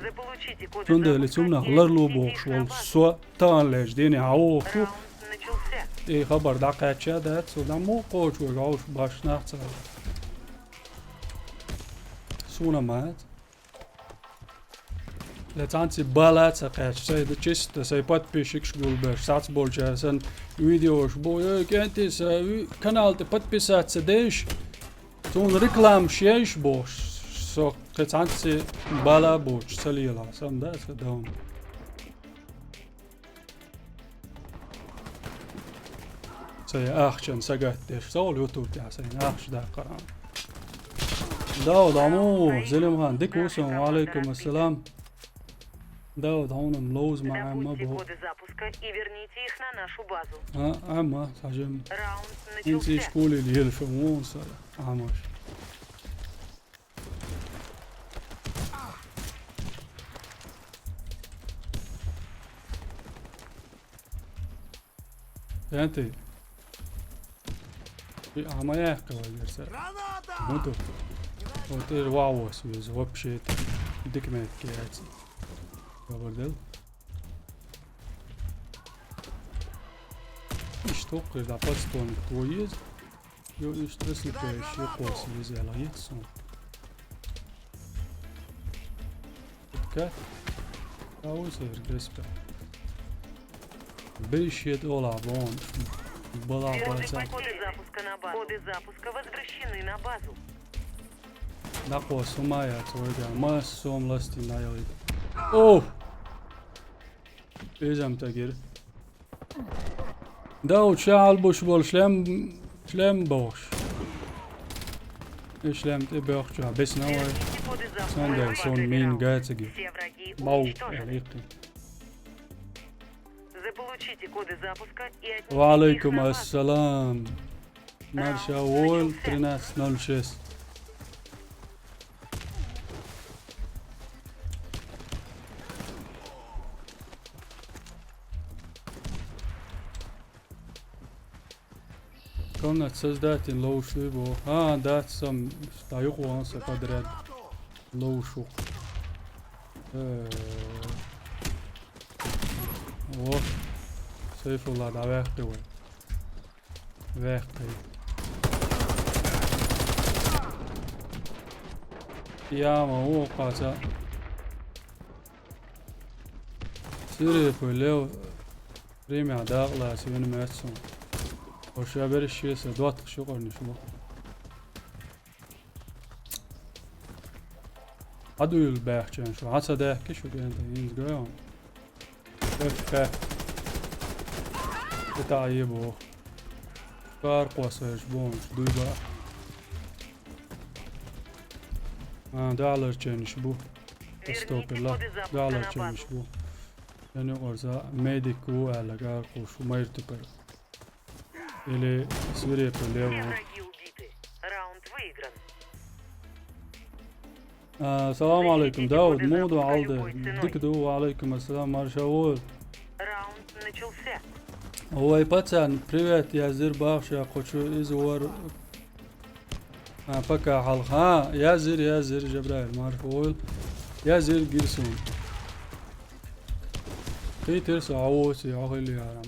Цундела и цунах ларло бохуш волу со таханлерчу дийне хьан вохуш ву? И хабар дӀакхаьчча а дац, цо дӀа муха кхочу вайга хьовш баш нах ца хилла. Суна ма яц. Я цхьаьнцци бала ца кхаьчча, сайн ду чисто, сайн подписчикаш гулбеш, сац болчара сан видеош бу, ой, кӀентий, сан ви-, канал тӀе подписаться деш, цунна рекламаш еш бохуш, со кхин цхьаьнцци бала боцуш ца лела, сан да ца дан. Сайн ахчан сагатдеш, со вол YouTube тӀехь сайн ахча даккхархьама. Дауд, Ӏамо, Зелимхан, дика ву сан, ва Ӏалайкум ассалам. Дауд, хьуна-м ловза ма Ӏемма боху. Добудьте коды запуска и верните их на нашу базу. А, Ӏемма, схьажимма. Раунд начался. ХӀинца иш кулий лелаш ву сан, Ӏамош. ХӀинца. И Ӏама яьккхи вай герса. ХӀун ду? Вот и вовс веза, вообще-то. Дика меттиг яц. Хабар дел. Иштта хӀокхуьра дӀа подстволник тхо еза. Йо, иштта СНП ши кхосса веза аьлла гӀерташ суна. Ка? Ау, сэр, респект. Бей шет ола бон. Была баца. Коды запуска на базу. Коды запуска возвращены на базу. Накъо сумая цойга. Ма сом ласти наялит. О! Изам тагир. Да, у ча албуш бол шлем, шлем бохуш. И шлем тӀе бохуча бесна вай. Сондай сон мин гацаги. Бау, эликъи. Заполучите коды запуска и отнесите их на базу. Ва алейкум ассалам. Марша воль, тринадцать ноль шесть. Комната создатель ловуш дуй боху. А, дац сам, ста юкъа ван са подряд ловуш ву. Э. О, Сайфулла, дӀаваьккхи вай. Ваьккхи. Яма, о, кхаца. Сири хуй лев. Время дакъла сивина меццун. Оша бериш шеса доттах шукъарниш мо. Хьадуьйла баьхчан шу, хьан ца даьхки шу генда, инз гайон. Эффе. Ита аебо. Кар кхосвеш бонш, дуйба. А, далар ченш бу. Верните коды запуска на базу. Стопила. Галачевич бу. Яни орза медик ву аьлла, гар кхуш ву, майр тупай. Или свирепый лев ву. Все враги убиты. Раунд выигран. А, салам алейкум, Дауд, муду алды. Дик ду, ва алейкум ассалам, марша вол. Раунд начался. Ой, пацан, привет, я зир бахша, хочу из вор А, пока хьалха. Язир, язир, Жабраил, марфуил. Язир гирсун. Кхетир со, а вот, я хили ярам.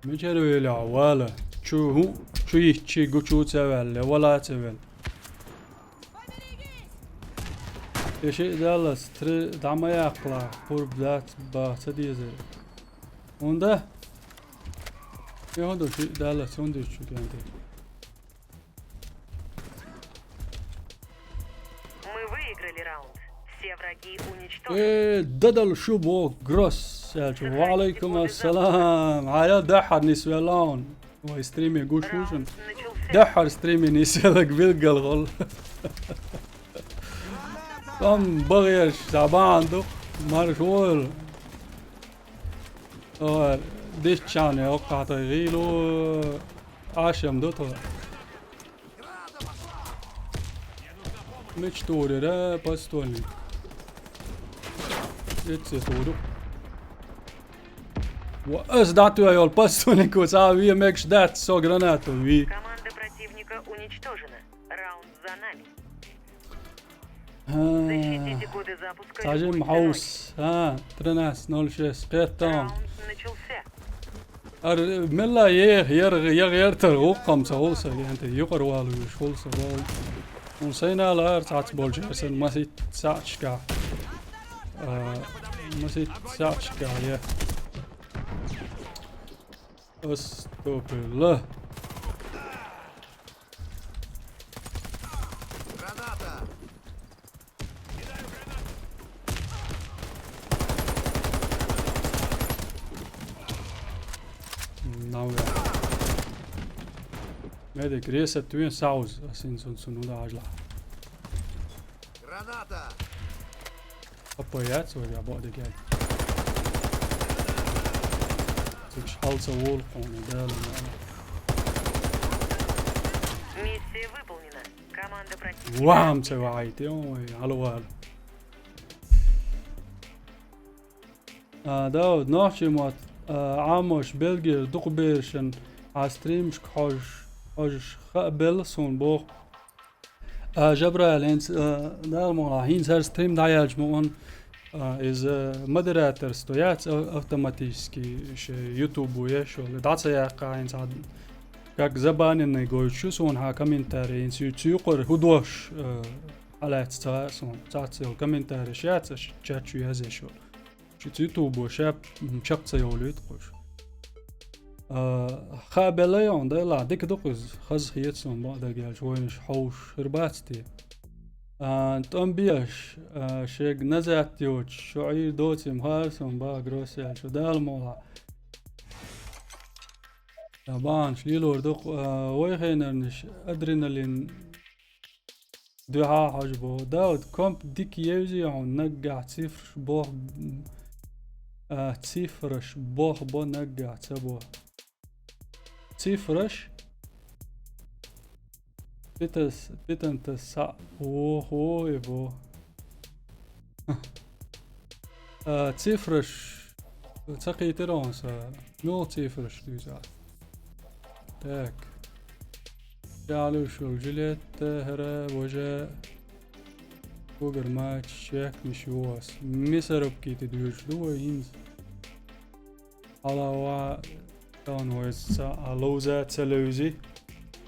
Мичара велахь, вала. Чу хӀу, чу йиччи гучу ца ваьлла, вала ца ваьлла. И шиъ даллац, три дӀа ма яккхалахь, пурба дац, баха ца дезара. ХӀунда? И хӀун ду шиъ даллац, хӀунда ду чу кӀентий? Мы выиграли раунд. Все враги уничтожены. Э, дадал шу бо, Гросс, аьлча. Ва алейкум ассалам. Хьая дахьар нисвелла он. Вай стриме гуш вужун. Раунд начался. Дахьар стриме нисвеллаг билгал гӀол. Там багъеш, забан ду. Марш вол. Ой, диччане, оккхатай гӀилу. Ашем ду то. Мич турира, постольник. Эцце туру. Ва, ас датуя йол постольник, ва, ца вия мекш дац со гранату, ви. Команда противника уничтожена. Раунд за нами. А, Защитите коды запуска любой ценой. Сажим хаус. А, тринадцать ноль шесть, кхетам. Раунд начался. Ар мелла е, ер, ер, ер тар гуккам ца гулса, янте, юкъар валу юш гулса, гул. Ун сайнала ар цац болча, сан масит сачка. А, масит сачка, я. Астопилла. Граната! Навя. Медик, ресет, туен сауз, асин сун сун уда ажла. Граната! Аппа яц вай, я бо дегай. Цугш хьалца вол къона, дала, дала. Миссия выполнена. Команда противника. Вам, ца вай, те, ой, алвал. А, Дауд, нохчий мотт, а, Ӏамош, Бельгера дукха берашна хьан стримашка хьожаш, хьожаш хаабелла суна боху. А, Жабраил, хӀинца, а, Дала мукъ лахь, хӀинца хӀара стрим дӀаяьлча мукъан, а, иза модераторство яц а-, автоматически шен ютубо еш йолу. ДӀа ца яьккха хӀинца хьан, как забаненный гойтуш ю суна хьан комментарий, хӀинца ю-, цу юкъара хӀун дош, а, хьалаьцна ца хаьа суна. Цац йолу комментарийш яц аша чат чу язъеш йолу. Шуьца ютубо ша, м, чекх ца йолуьйту кхуш. А, хаабелла йогӀун дайла, дика ду-кх иза, хаза хета суна бакъдерг аьлча, вайнаш хьовсуш хир бац те. А, тӀом беш, а, шега назад йоцуш, шу Ӏийр доций ма хаьара суна, баха Гросс аьлча, Дала мукъ лахь. Я бахьанаш лелор ду-кх, а, вай хенарнаш адреналин дуьхьа хьожа боху. Дауд, комп дика евзий хьуна, наггахь цифраш боху, а, цифраш боху бо наггахь ца боху. Цифраш? Питас, питантас са воху и бо. А, цифраш ца кхийтира хьуна сан. Муьлха цифраш дуьйцу ахь? Так. Чалуьйш йолу жилетта, хӀара, важа, угар мач, чекнаш ю ас. Мясорубки тӀе доьжуш ду вай хӀинца. Хьала ван, тахана вай ца, а, ловза ца левзи.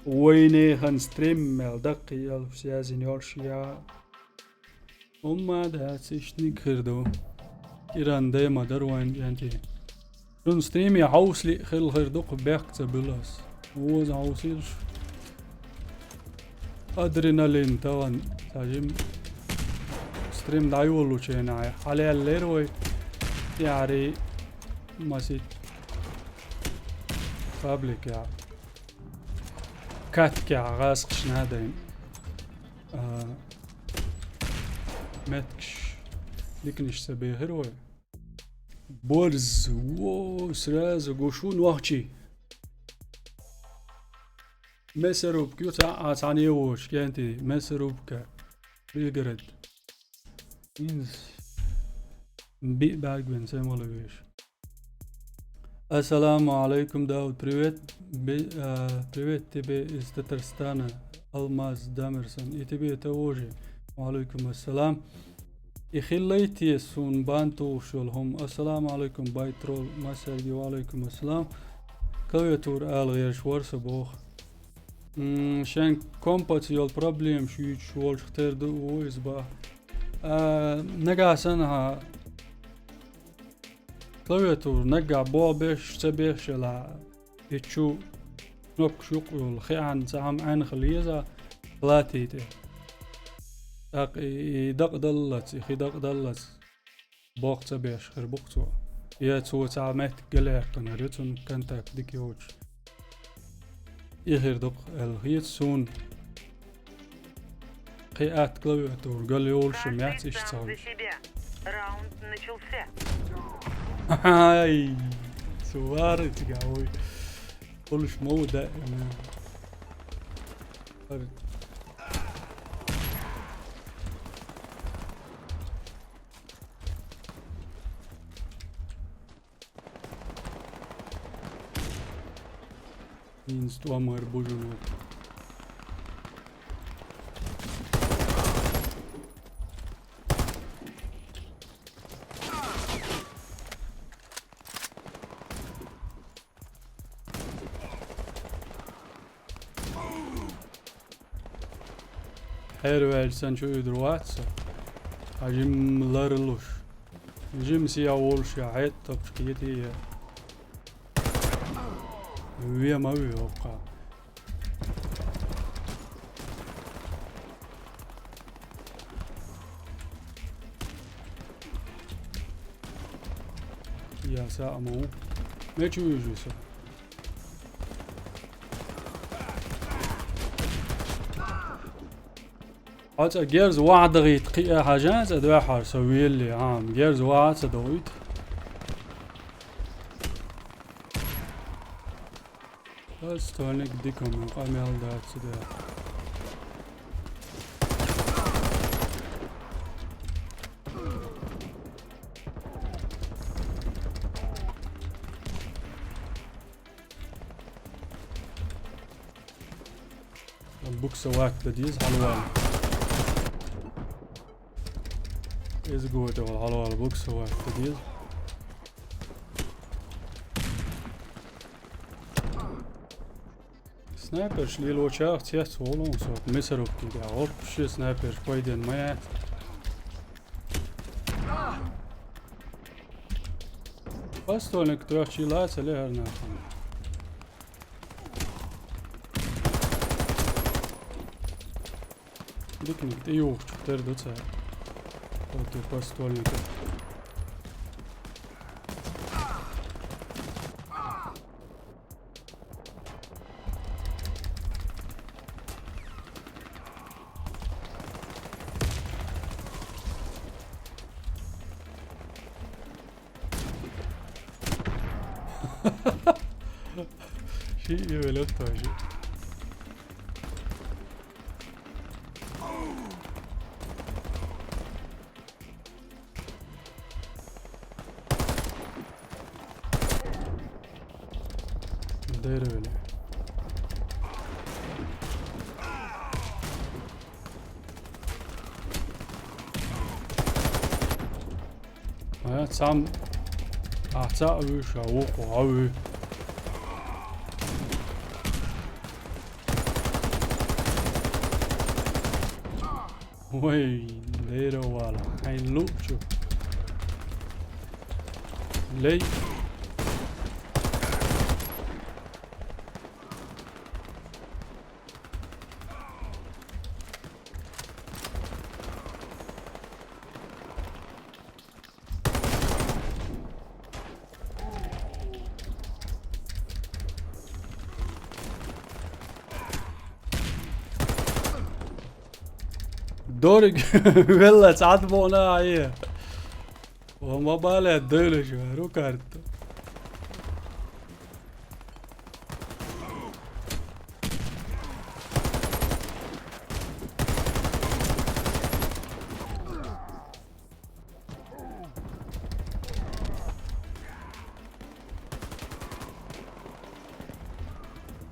Вайнехан стрим мел даккхий алф связин йолуш я. Хьумма дац, иштаниг хир ду. Иран дай ма дара вайн кӀентий. Шун стриме хьовсале хилла хир ду-кх, бехк ца буьллу ас. Воза хьовсийла шу. Адреналин тахана, ца жим. Стрим дӀайоллучу хенахь хьалаьллера вай. Яри масит. Паблик я. Каткя гӀаскхаш надайн. А, меткш дикниш са бехир вай. Борз, во, сразу гушу нохчи. Мясорубка ю ца, а, цхьана е воч, кенти, мясорубка. Пригород. Инз. Би багвин, сай мала веш. Ассаламу алейкум, Дауд, привет. Бе-, а, привет тебе из Татарстана, Алмаз Дамерсон. И тебе того же. Ва алейкум ассалам. И хиллайте сун бан тухуш йолу хӀума. Ассаламу алейкум, Байтрол Масарги, ва алейкум ассалам. Клавиатура ала гӀерташ вара со боху. М, шен компаца йолу проблемаш юьйцуш волчух тера ду ву иза баха. А, нагахь санна хьан клавиатура нагахь боху беш, ца беш а, и чу кнопкаш юкъа йолу хиъна цхьа хӀума Ӏаьнха леза, латий тӀе. ТӀаккха и, и дакъа даллалц, и хи дакъа даллалц. Боху ца беш хир бу-кх цо. Я цо цхьа меттиг галаьккхинарг ю, цунна контакт дика йоцуш. И хир ду-кх аьлла хета суна. Кхин атта клавиатура гал йолуш а яц иштта ца хуьлуш. Раунд начался. Ай, сувара цига, ой. Хуьлуш ма ву даима. Инсту амар бужунок. Хьера ваьлча санна чу уьдур вац со. Хьан жимма ларлуш. Жимма сехьа волуш я, хьетта топчу кхетий я. Ве ма ве хӀокху. Я са а ма ву. Мечу вижу со. Хьо цӀа герз вахьа дахийта кхиа хьажа, цӀа дуьхьал со велли, хьан герз вахьа ца дахийта. Ас тоник дикум къамел дац де. Букса вакта деза хьалвала. Иза гойту вала хьалвала букса вакта деза. Снайперш лелочах цец волу со, мясорубки тӀехь гӀорпаш ю снайперш пайден ма яц. Постольник тоьхчий лаца лехар нахана. Дикник тӀеюхучух тера ду цара. Оти постольник. Ши и велет тоже. Дайра веле. А, цам. А, ца а вуьйш, а вукху, а вуьй. Вай, лера вала, хьайн луучу. Лей. Дориг велла цӀад бона ае. Ва ма бале дойла жи, рукарт.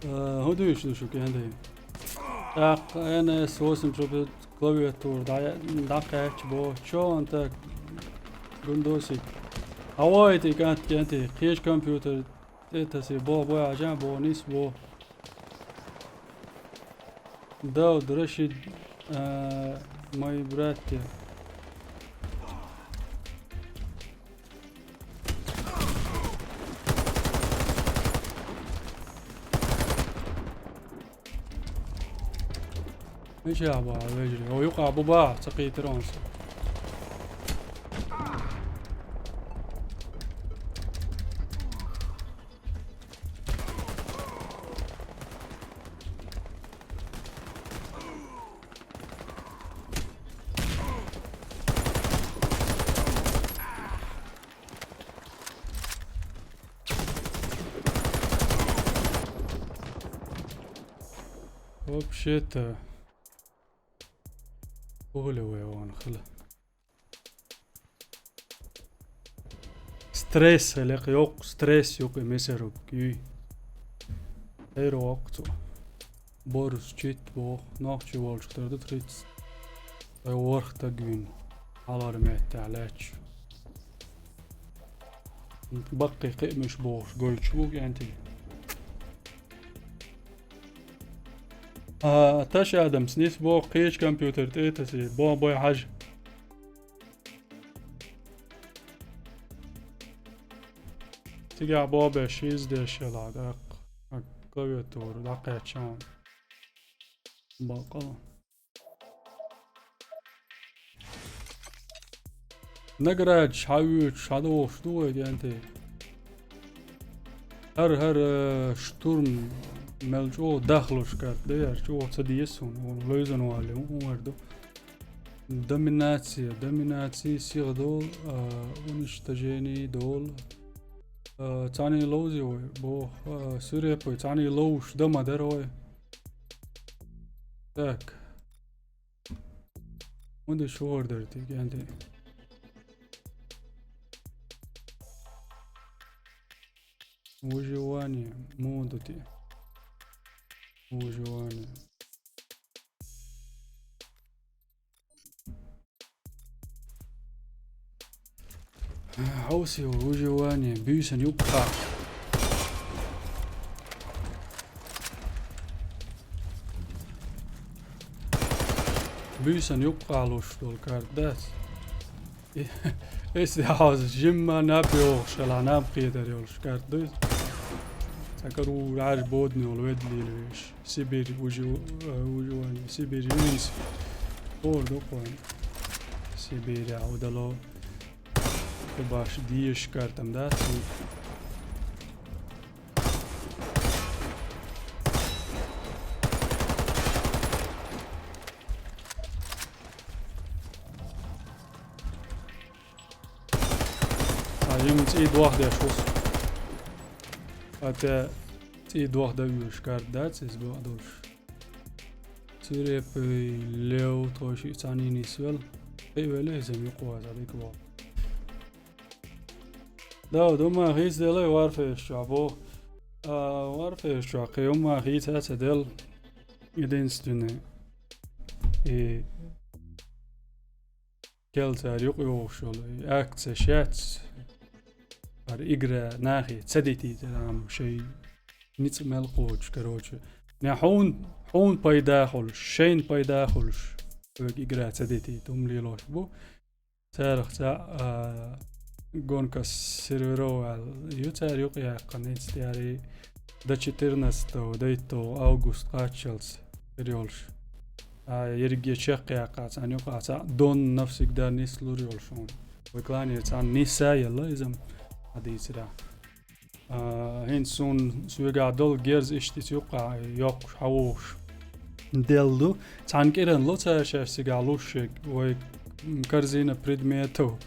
Э, хӀун дуьйцуш ду шу кӀентий? ТӀаккха Н С восемь клавиатура дӀа-, дӀакхаьчча бо. Чё он так? Гундосик. Хьавойтий кӀант кӀентий? Кхечу компьютер тӀе тасий. Бо, бо, Ӏажа, бо, нис, бо. Дауд, Рашид, э, мои братья. Мичахь бу хьан вежарий? О, юкъа бу бахьа, ца кхийтира хьуна со. Вообще-то, угли вай ван хила. Стресс, лекха йоккха стресс юкъа месарг юй. Эр воккха цо. Борус чит боху, нохчи волчух тера ду тридцать. Вай ворхӀ таг вина. Хьалар меттехь лаьтташ. Баккхий кхиамаш бохуш гойтуш бу кӀентий. А, Таш Адамс, нис боху кхечу компьютер тӀе а тасий. Бо бой хьажа. Цигахь бо беш, шиз деш яла, даккха. Клавиатура дӀакхаьчча. Бакъала. Наградаш хьан оьцуш, хьан дохуш ду вай кӀентий? ХӀара, хӀара, э, штурм мел чӀогӀа дахлуш карт ду, яра чӀогӀа ца деза суна, вон лойзан валли, хӀун хӀун ду. Доминация, доминация сиха долу, а, уничтожение долу. А, цхьаьний ловзий вай, боху, а, свирепый, цхьаьний ловзуш дан ма дара вай. Так. ХӀунда шу хӀор дара те, кӀентий? Выживание, муха ду те? Выживание. Хьовсийла, выживание, буьйсан юккъехь. Буьйсан юккъехь луш долу карт дац. Эс де хьоза жимма наб йогӀуш хила, наб кхетар йолуш карт ду иза. Цхьа карур Ӏаьржа бодане волу ведда лелавеш. Сибирь, уже, э, уже ван, Сибирь, Винс. Хор ду кхойн. Сибирь, а, удало. Кху баш дезаш картам дац. А, йимма цӀий дох деш ву со. А те цӀий дох дан вуьйш карт дац, иза боху долуш. Свирепый лев, тхо шиъ цхьаьний нисвелла. Кхиъвелла иза юкъа ваза дика боху. Да, ду ма хийцаделла Warfare чохь боху. А, Warfare чохь кхин хӀумма хийца а ца делла. Единственное. И кел цара юкъа йогӀуш йолу, и акция шаьц, хӀара игра нахе ца дитийтира, амма шайн ницкъ мел кхочуш, короче. Нехь хьуна, хьуна пайда хуьлуш, шайна пайда хуьлуш, вайга игра ца дитийта, хӀума лелош бу. Царах цхьаъ, а, гонка серверов аьлла ю цара юкъаяьккхина, ницкъ тӀе ари до четырнадцатого, до август кхаччалц хир йолуш. А, ерриге чекхъяьккха царна юкъа цхьаъ дон навсегда нислур йолуш хьуна. Вай кланера царна ниса а елла иза-м хьан дийцира. А, хӀинца суна соьгахь долу герз иштта иза юккъахь йоккхуш, хьан вогӀуш. Делла ду. Цхьана кӀиранло цара шаьш цигахь луш шег, вай корзина предметов.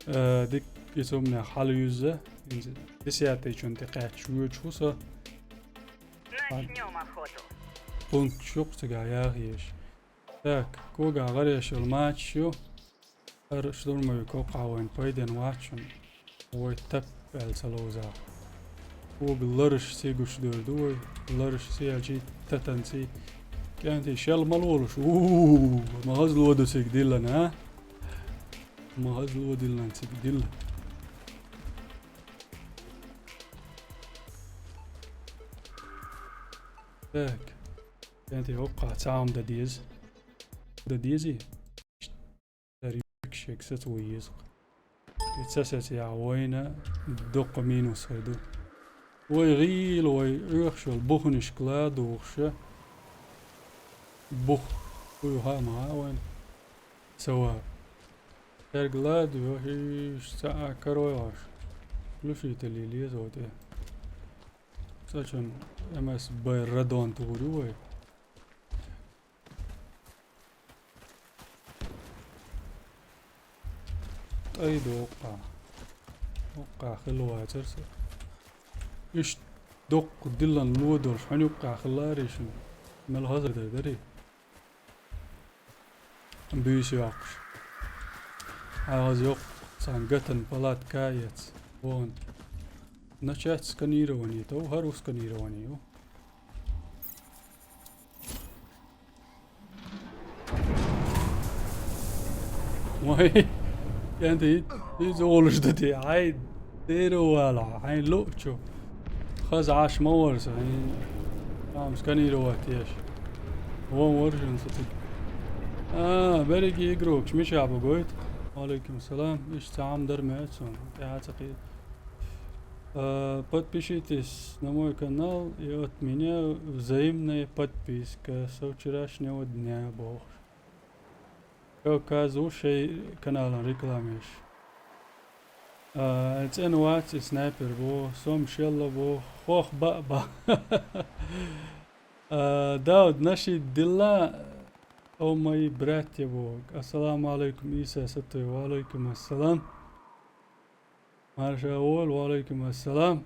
Э, дик, иза хӀуманех хьалаюзза, иза десятый чун тӀе кхаьчча воьдуш ву со. Начнём охоту. Пункташ ю-кх цигахь яхьеш. Так, когахь гӀареш йолу матч ю. ХӀара штурмовик кхоккхахь вайна пайденна вац шуна. Вай тап аьлла ца ловзахь. Кога лараш сий гуш дер ду вай. Лараш сий аьлчий, татанций. КӀентий шел ма лолуш. У-у-у, ма хаза ло ду цига диллана, а? Ма хаза ло диллана цига дилла. Так. КӀентий хӀоккхахь цхьа хӀума дан деза. Дан дезий? Цара юьгшег саца ву еза-кх. И ца саца яхь вайна дуккха минус хир ду. Вай гӀийла, вай Ӏоьхуш йолу буханашка ладугӀуша. Бух. Хьуй хаа ма хаьа вайна. Ца ван. Цаьрга ладуьйгӀуш, иштта цхьа а карой Ӏаш. Глушитель лезо тӀе. Цачун МСБ радон тур ю вай. ТӀай доккха. Доккха хилла вацара со. Иштта доккха диллана ло долуш, хьуьнуьйккха хилла арий шуна? Мел хазар дар дарий? Буьйса йоккхуш. ХьагӀаз йоккху цхьана гатан палатка а эца. Вон. Начать сканирование. Тов хӀара ву сканирование ю. Вай, кӀентий, иза олуш ду те, хьайн деро вала, хьайн луучу. Хаза Ӏаш ма вара со, хьайн, там сканировать еш. Вон вара шуна со цига. А, берриге игрокаш, мичахь бу гойту? Валейкум салам, иштта цхьа хӀума дара моьтту суна, тӀаьхьа ца кхета. А, подпишитесь на мой канал и от меня взаимная подписка со вчерашнего дня, бохуш. Кавказ ву шайн каналан рекламеш. А, цӀена вац и снайпер бо, сом шелла бо, хох баа ба. А, Дауд, нашид дилла, о мои братья бо. Ассаламу алейкум, Иса Сатой, ва алейкум ассалам. Марша волу, ва алейкум ассалам.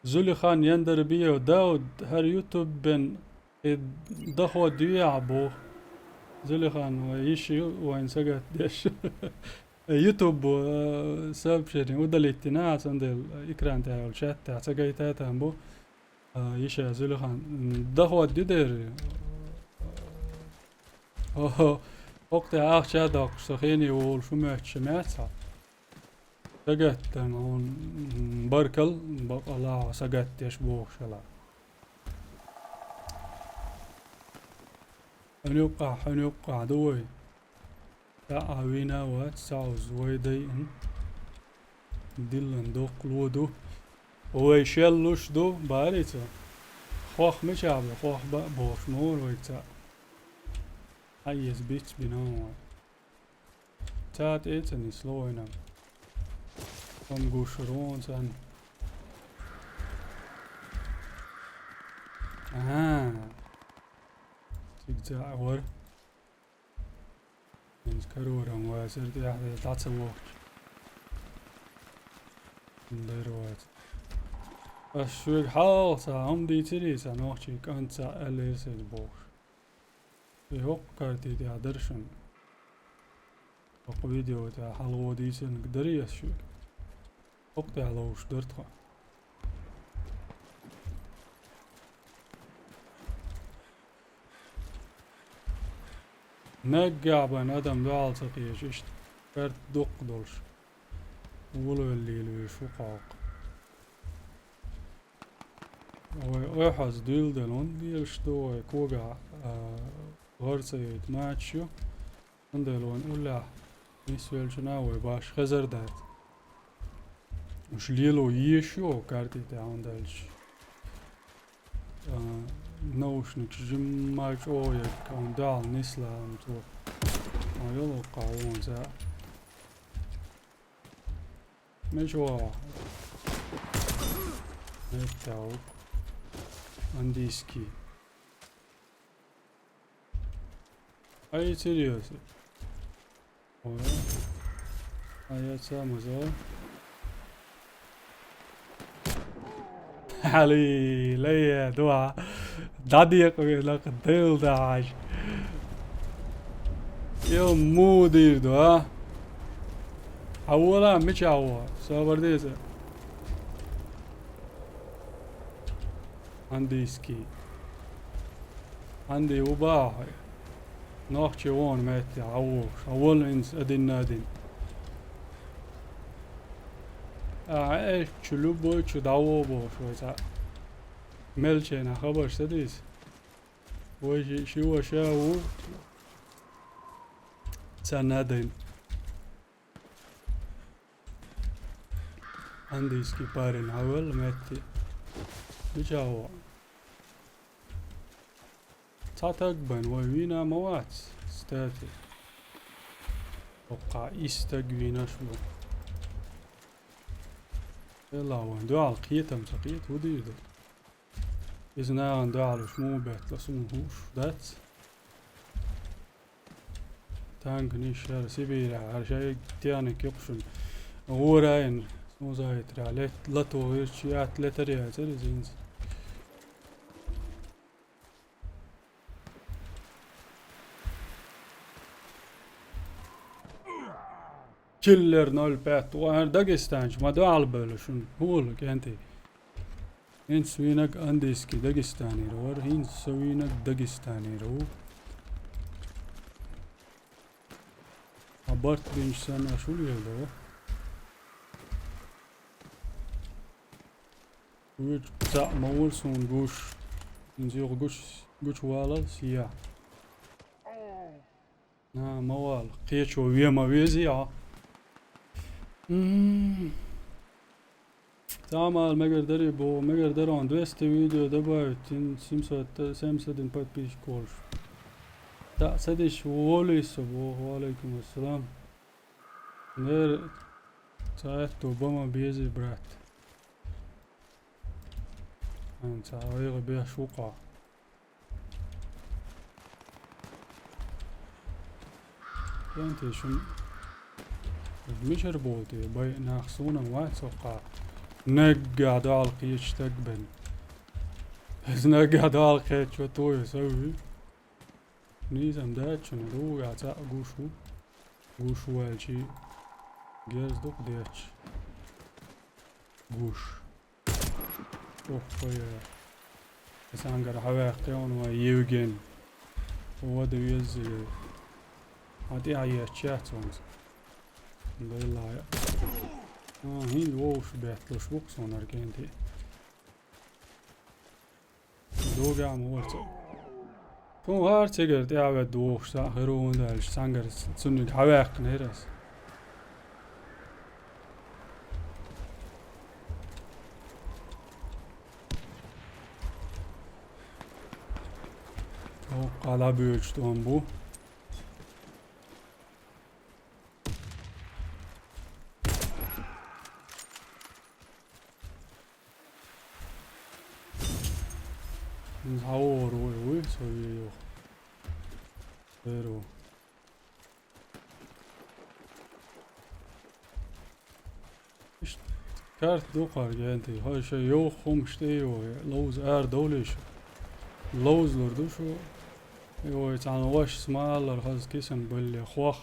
Зулихан Яндарбиев, Дауд, хӀара ютубен и доход юй ахь боху. Зулихан, вай йиш ю вайна сагатдеш. Ютуб, э, сообщение удалить дина, а цундела экран тӀехь йолу чат тӀехь ца гайта там бу. А, йиша Зулихан, м, доход ю дера. Охо, хӀокху тӀехь ахча а доккхуш, со хене волуш ву моьттуш ма яц хьо. Сагатдан хьуна, м, баркалла, бакъалла хьо сагатдеш бохуш хила. Хьуьнуьйккъахь, хьуьнуьйккъахь ду вай. Цхьа а вийна а вац, цхьа а вай дайина. Диллина доккха ло ду. Вай шеллуш ду, барий цо. Хох мичахь бу, хох баа бохуш ма вара вайга цхьа. Хьан иза биц бина ван. Ца тӀе а ца нисло вайна. Ам гуш рон цан. Ага. Цига ца а вара. ХӀинца карорам вацара тӀехь дӀа ца вохчу. Дера вац. Ас шуьга хьалха ца хӀума дийцирий, сан нохчий кӀант ца аьллера седа бохуш. И хӀокху карти тӀехь дара шуна. ХӀокху видео тӀехь хьалгӀо дийцинарг дарий ас шуьга? ХӀокху тӀехь ловш дара тхо. Наггахь бан адам дуьхьал ца кхеча, иштта карт дуккха долуш. Вулавеллийла вуьйш ву кхалкх. Вай ойхьаз дуьйладелла хӀунда лелаш ду вай когахь, а, гӀар ца йойта мачаш ю? Цундела вайн уллехь нисвелчунна вай баш хезар дац. Уьш лело езаш ю карти тӀехь, хӀунда аьлча, а, наушникаш жимма чӀогӀа ерг, хьуна дуьхьал нислахь цо. Хьуна йолу кхаа вон цхьаъ. Мича вахьа? Меттехь ву. Андийский. Ай, серьёзно. Ой. А я сам за. Хали, лая, дуа. Дадиякъ ве лакъ дел даж. Йо, мудир дуа. Хьавола, мича хьавола? Собар деза. Английский. Анди убахьа. Нохчи вон метте, хьавола. Хьавола инс один на один. А, э, чу любой чу дӀавола бохуш вай цхьаъ. Мелченна хабарш ца дийца. Вай ши, ши ваша ву. Ца надайн. Английский парень, хьавел метте. Бича ву. Цхьа таг бан вай вийна ма вац, стати. Оккха ис таг вийнаш ву. Элла ван дуьхьал кхетам ца кхета, хӀу дийр ду? Иза нагӀан дуьхьал уьш муха беттала суна хууш дац. Танканаш хӀара Сибирехь, хӀара шайга техника юкъушун. ГӀора айн, сузайтарехь, лет-, лато гӀирчи атта летар яцара иза хӀинца. Киллер ноль пять, ван хӀара дагестанчу ма дуьхьал бевлла шуна, хӀула кӀентий. ХӀинца вийнаг английский дагестанера вара, хӀинца со вийнаг дагестанера ву. А барт бинчу санна шу леладо? Вуьйцу цхьаъ ма вара суна гуш. ХӀинца юха гуш, гучу валал сия. На, ма вала. Кхечо ве ма вези, а? М. Тамал мегар дари бо, мегар дарон двести видео добавить, ин семьсот, семьдесят один подписчик волуш. Та садиш волуй со бо, ва алейкум ассалам. Нер цаьтту бама бези, брат. Ан ца вайга беш вукъа. Янте шун мичара болу те, бай нах суна вац оккха. Наггахь дуьхьал кхечу стаг бен. Иза наггахь дуьхьал кхечо той сави. Нийсам даьччана дугахь цхьаъ гуш ву. Гуш ву аьлчи герз дукха детташ. Гуш. Оххой, э, сан гара хьаваьккхи хьуна вай Евген. Вада везза. Хьан тӀе а етташ яц ванца. Беллая. А, хӀинда вовш бетталуш бу-кх суна аркентий. Дуга ма вац. Тхуна хӀара цигара тӀе а ведда вовш схьа хир ву, хӀунда аьлча цхьаьнгара цунниг хьаваьккхинера ас. Оккха дӀабоьдуш тӀом бу. Хьавор вуй, вуй, со ве йо. Беру. Иштта карта дукхар гентий. Хой шай йовха хӀумаш тӀе йой, ловза ара довлий шу? Ловзалур ду шу? Йой, цхьана вашас ма аллара хаза кисан балле, хох.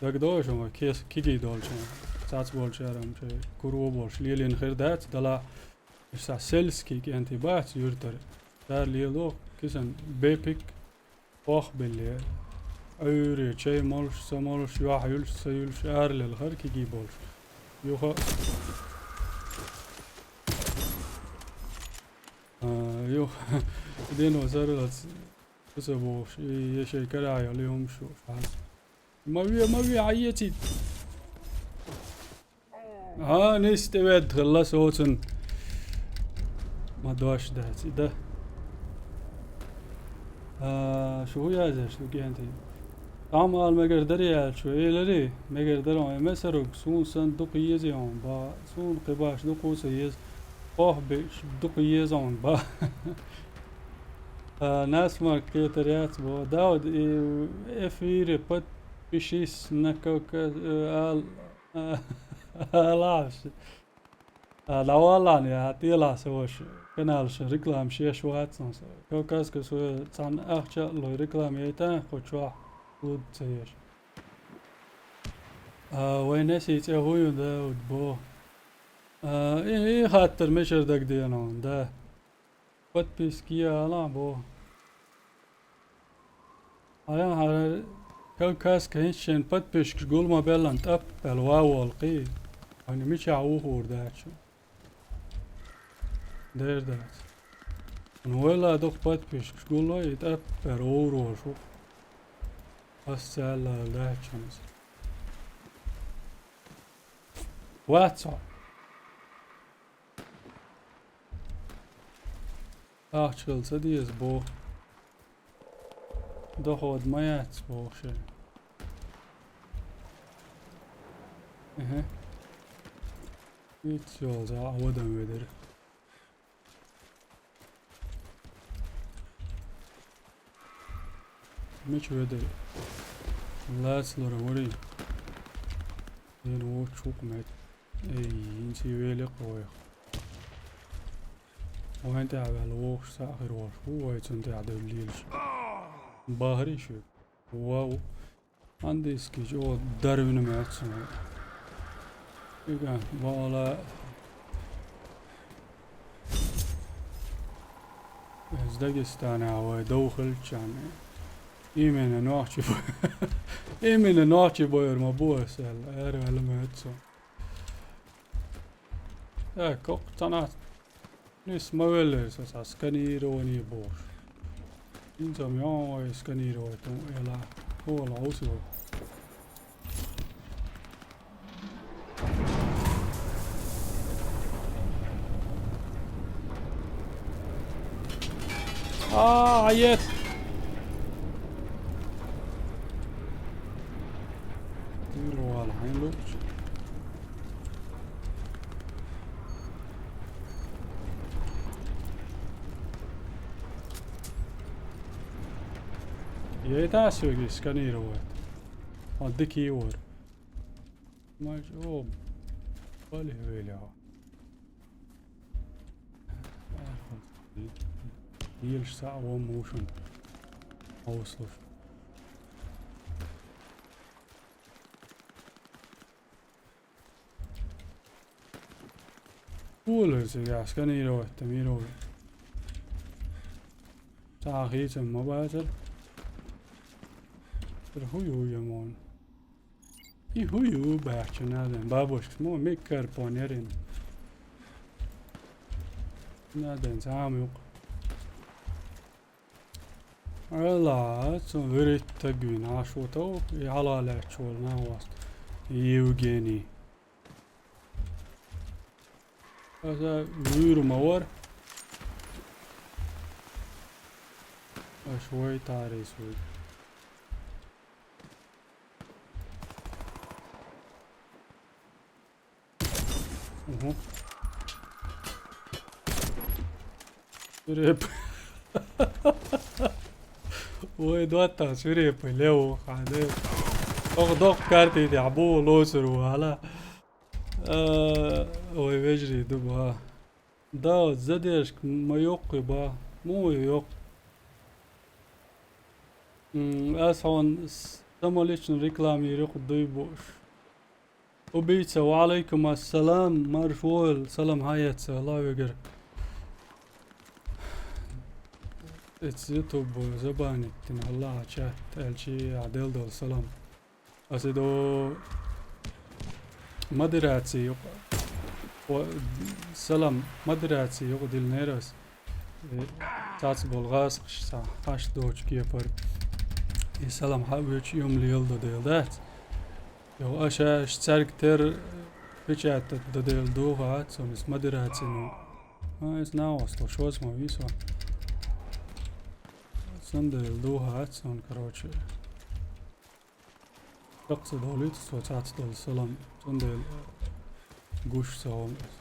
ДагадогӀий шуна, кес-, кигий долчун, цац болчарам шай куро болуш лелийна хир дац, дала, иштта сельский кӀентий бац юьртара. Цара лело кисан бепик, хох белле, Ӏуьйре чай молуш, са молуш, юьхь юьлуш, са юьлуш, аралелхара кигий болуш. Юха, а, юха, дено саралац, куса бохуш, и, я шай карахь йолу хӀумаш ю, шаьш. Ма ве, ма ве, Ӏа ецийта. А, нис тӀе ведда хилла соцун. Ма дош дац и да. А, шу хӀу язъеш ду кӀентий? Там ала мегар дарий аьлла шу, эларий? Мегар даро, и месаруг, суна санна дукха езий хьуна, ба, суна кхин баш дукха ца еза, хох беш дукха еза хьуна, ба. А, насмарк кхетар яц бо. Дауд, и эфире подпишись на Кавказ, э, ал-, а, алаш. А, дӀаваллан, я, тӀелас ваша. Каналаш реклама шеш вацнас. Кавказка со цан ахча лой реклама яйта, кхо чохь луд ца еш. А, вай неси цӀе хӀун ю, Дауд, бо? А, и, и хаттар мичара дагадеана, да. Подписки яла бо. Хьан хьара Кавказка хӀинца шен подписчикаш гул ма беллан тӀап бел ва волу кхий. Хьуна мичахь вухур дац шу? Дер дац. Хьуна вайла дукха подписчикаш гулло, и тӀап бер вовр волуш ву. Ас цаьлла дац шуна. Вац хьо. Ахча хила ца деза боху. Доход ма яц боху шен. Эхе. Иццо за а вадан ведар. Мича ведар? Лац лура варий? Дена вочу хӀукъу мет. Эй, хӀинца и великъ вайх. Вайн тӀехь ваьлла вохуш цхьаъ хир волуш ву, вай цунна тӀехь девлла лелаш. Бахарий шуьга? Вау. Английский чӀогӀа дарвина моьтту суна. Ига, вала. Из Дагестанахь вай дов хилччарна. Именно нохчи бу-, именно нохчи бойур ма бу аса аьлла, ара ваьлла моьтту суна. Э, коккху цхьанхьа нис ма веллера со цхьа сканирование бохуш. ХӀинца ам йогӀу вай сканировать, м, эла. Хьола, хьовсо. А, ет! Тир вала, хьайн лукчу. Яйтас веги сканировать. А, дикий вар. Маш, о, бале веля. Елш са вон мушун. Ослуш. Улица, я сканировать там, мировой. Цхьа хийцам ма бацара. Тера хӀу ю ямон? И хӀу ю баьхча надо? Бабушкас мо миккар понерин. Надо цхьа ам юкъа. Ала, цу вирит тагвин, а шу тов, и хьалалаьчча волу нахваст. Евгений. Аса вуьйр ма вара. Аша вай тарис вуй. Угу. Свиреп. Ой, доттагӀа свирепый лев, хьан де. Ох, доккха карта тӀехь бу лоцур ву, хьала. А, ой, вежарий ду ба. Да, задержка ма йоккхуй ба. Муха йоккху? М, ас хьуна с-, самолично рекламируй кху дуй бууш. Убийца, ва алейкум ассалам, марш войла, салам хьан эццахь, Аллах вегар. Эццахь YouTube забанить дина, Аллаха чат, аьлчи а дел долу салам. Аса до модераци юкъа. О, салам, модераци юкъа дилнера ас. Э, цац болу гӀазкхаш ца хьаш доцу кепара. И салам хьан вуьйчу юм лела до дела дац. Йо, аша аш цаьрга тера печатать до дела духа ац, сон ис модераци ну. А, ис на осло, шоз ма висо. Сан дела духа ац, сон, короче. Чаккха ца долуьйту со цац долу салам, цундела гуш ца волу ас.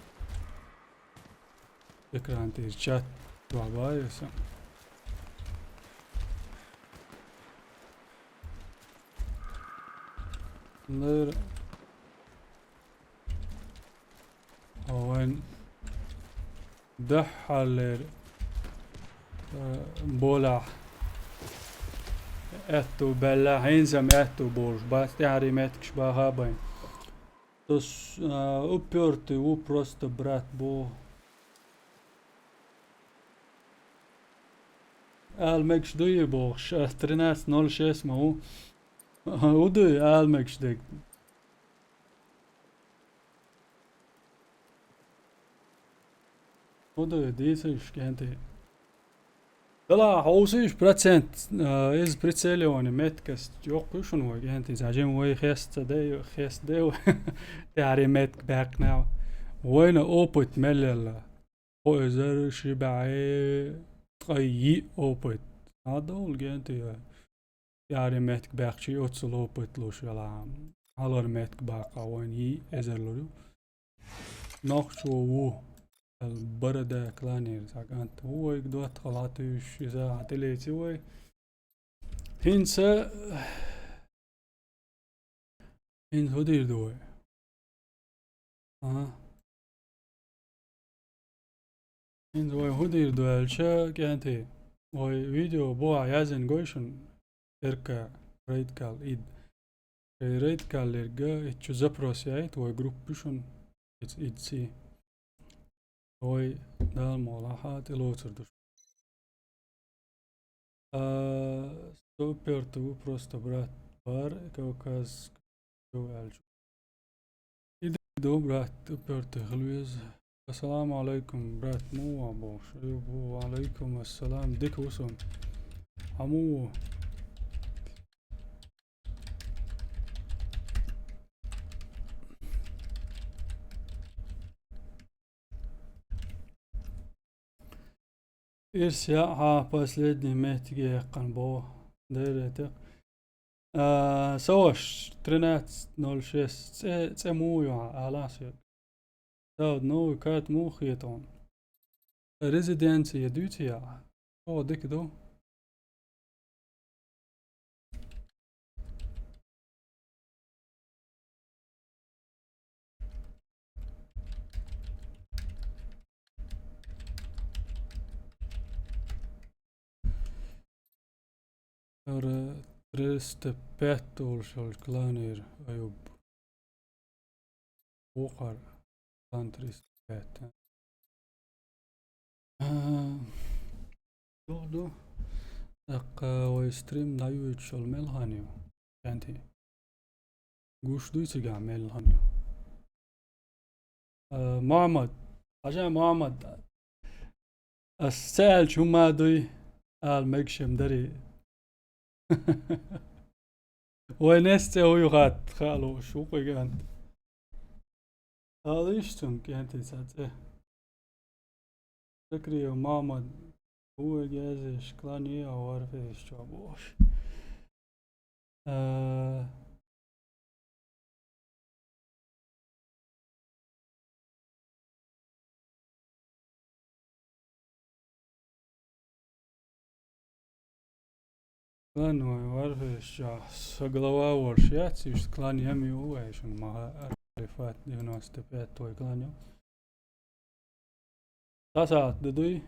Экран тӀера чат чохь баьхкина сан. Лер. Вайн деххьаллер, э, болахь аьтту белла, хьенсам аьтту болуш бац, тӀаьхьарий меттигаш баха байн. Тус, а, упертый ву просто, брат, бо. Ала мегаш дуй бохуш, а, тринадцать ноль шесть ма ву. ХӀу дуй ала мегаш дерг? ХӀу дуй дийцаш, кӀентий? Дала хьовсийша процент, а, иза прицеливание меткаст йоккхуй шуна вай, кӀентий, цхьа жима вай хеста ца дей, хеста дей вай. ТӀаьхьарий метка баьккхинехь. Вайна опыт мел елла. Кхо эзар ши бӀе ткъе йиъ опыт. Хьан довла, кӀентий, вай? ТӀаьхьарий метка баьккхичий оццул опыт луш велахь. Хьалхара метка баккха вайна йиъ эзар лур ю. Нохчо ву, аьлла, бара да кланера цхьа кӀант ву, вайга доттагӀа латуьйсуш, иза хьан тӀелеци вай. ХӀинца, хӀинца хӀу дийр ду вай? А? ХӀинца вай хӀу дийр ду аьлча, кӀентий, вай видео бухахь яздина гой шуна, РК, Райдкал, ид. Шайн Райдкаллерга итт чу запрос яйта, вай группа ю шуна, иц-, ицций. Вай Дала мукъ лахь тӀелоцур ду шу. А, супер, ту просто, брат, бар, Кавказ, ду аьлча. Иди ду, брат, супер, ту хила веза. Ассаламу алайкум, брат, муха ву бохуш? Ва алайкум ассалам, дика ву сан. Хьан муха ву? Ирс яа хьан последний меттиге яьккхина боху. Дера тӀе. А, со ваш, тринадцать ноль шесть, цӀе, цӀе муха ю хьан, ала соьга. Сауд новый карта муха хета хьуна? Резиденция дуьйцу яа? О, дика ду. Ара триста пять олуш йолчу кланера Аюб. Вукхар клан триста пять. А, ду, ду. ТӀаккха вай стрим дӀайоьдуш йолу мел хан ю? КӀентий. Гуш дуй цигахь мел хан ю? А, Мухьаммад. Хьажа, Мухьаммад. Ас ца аьлча хӀума дуй, ала мегаш-м дарий. Вай нес цӀе хӀу ю хатта, хаа лууш ву кхуьга кӀант. Ала йиш цунна, кӀентий, цхьа цӀе. Закриев Мамад, ву вай гезеш, клане а варфеш чохь бохуш. А, Клан вай варфеш чохь, со глава волуш яц, иштта клан ям ю вай шуна маха, Арифат девяносто пять вай клан ю. Цхьа сахьт дан дуй?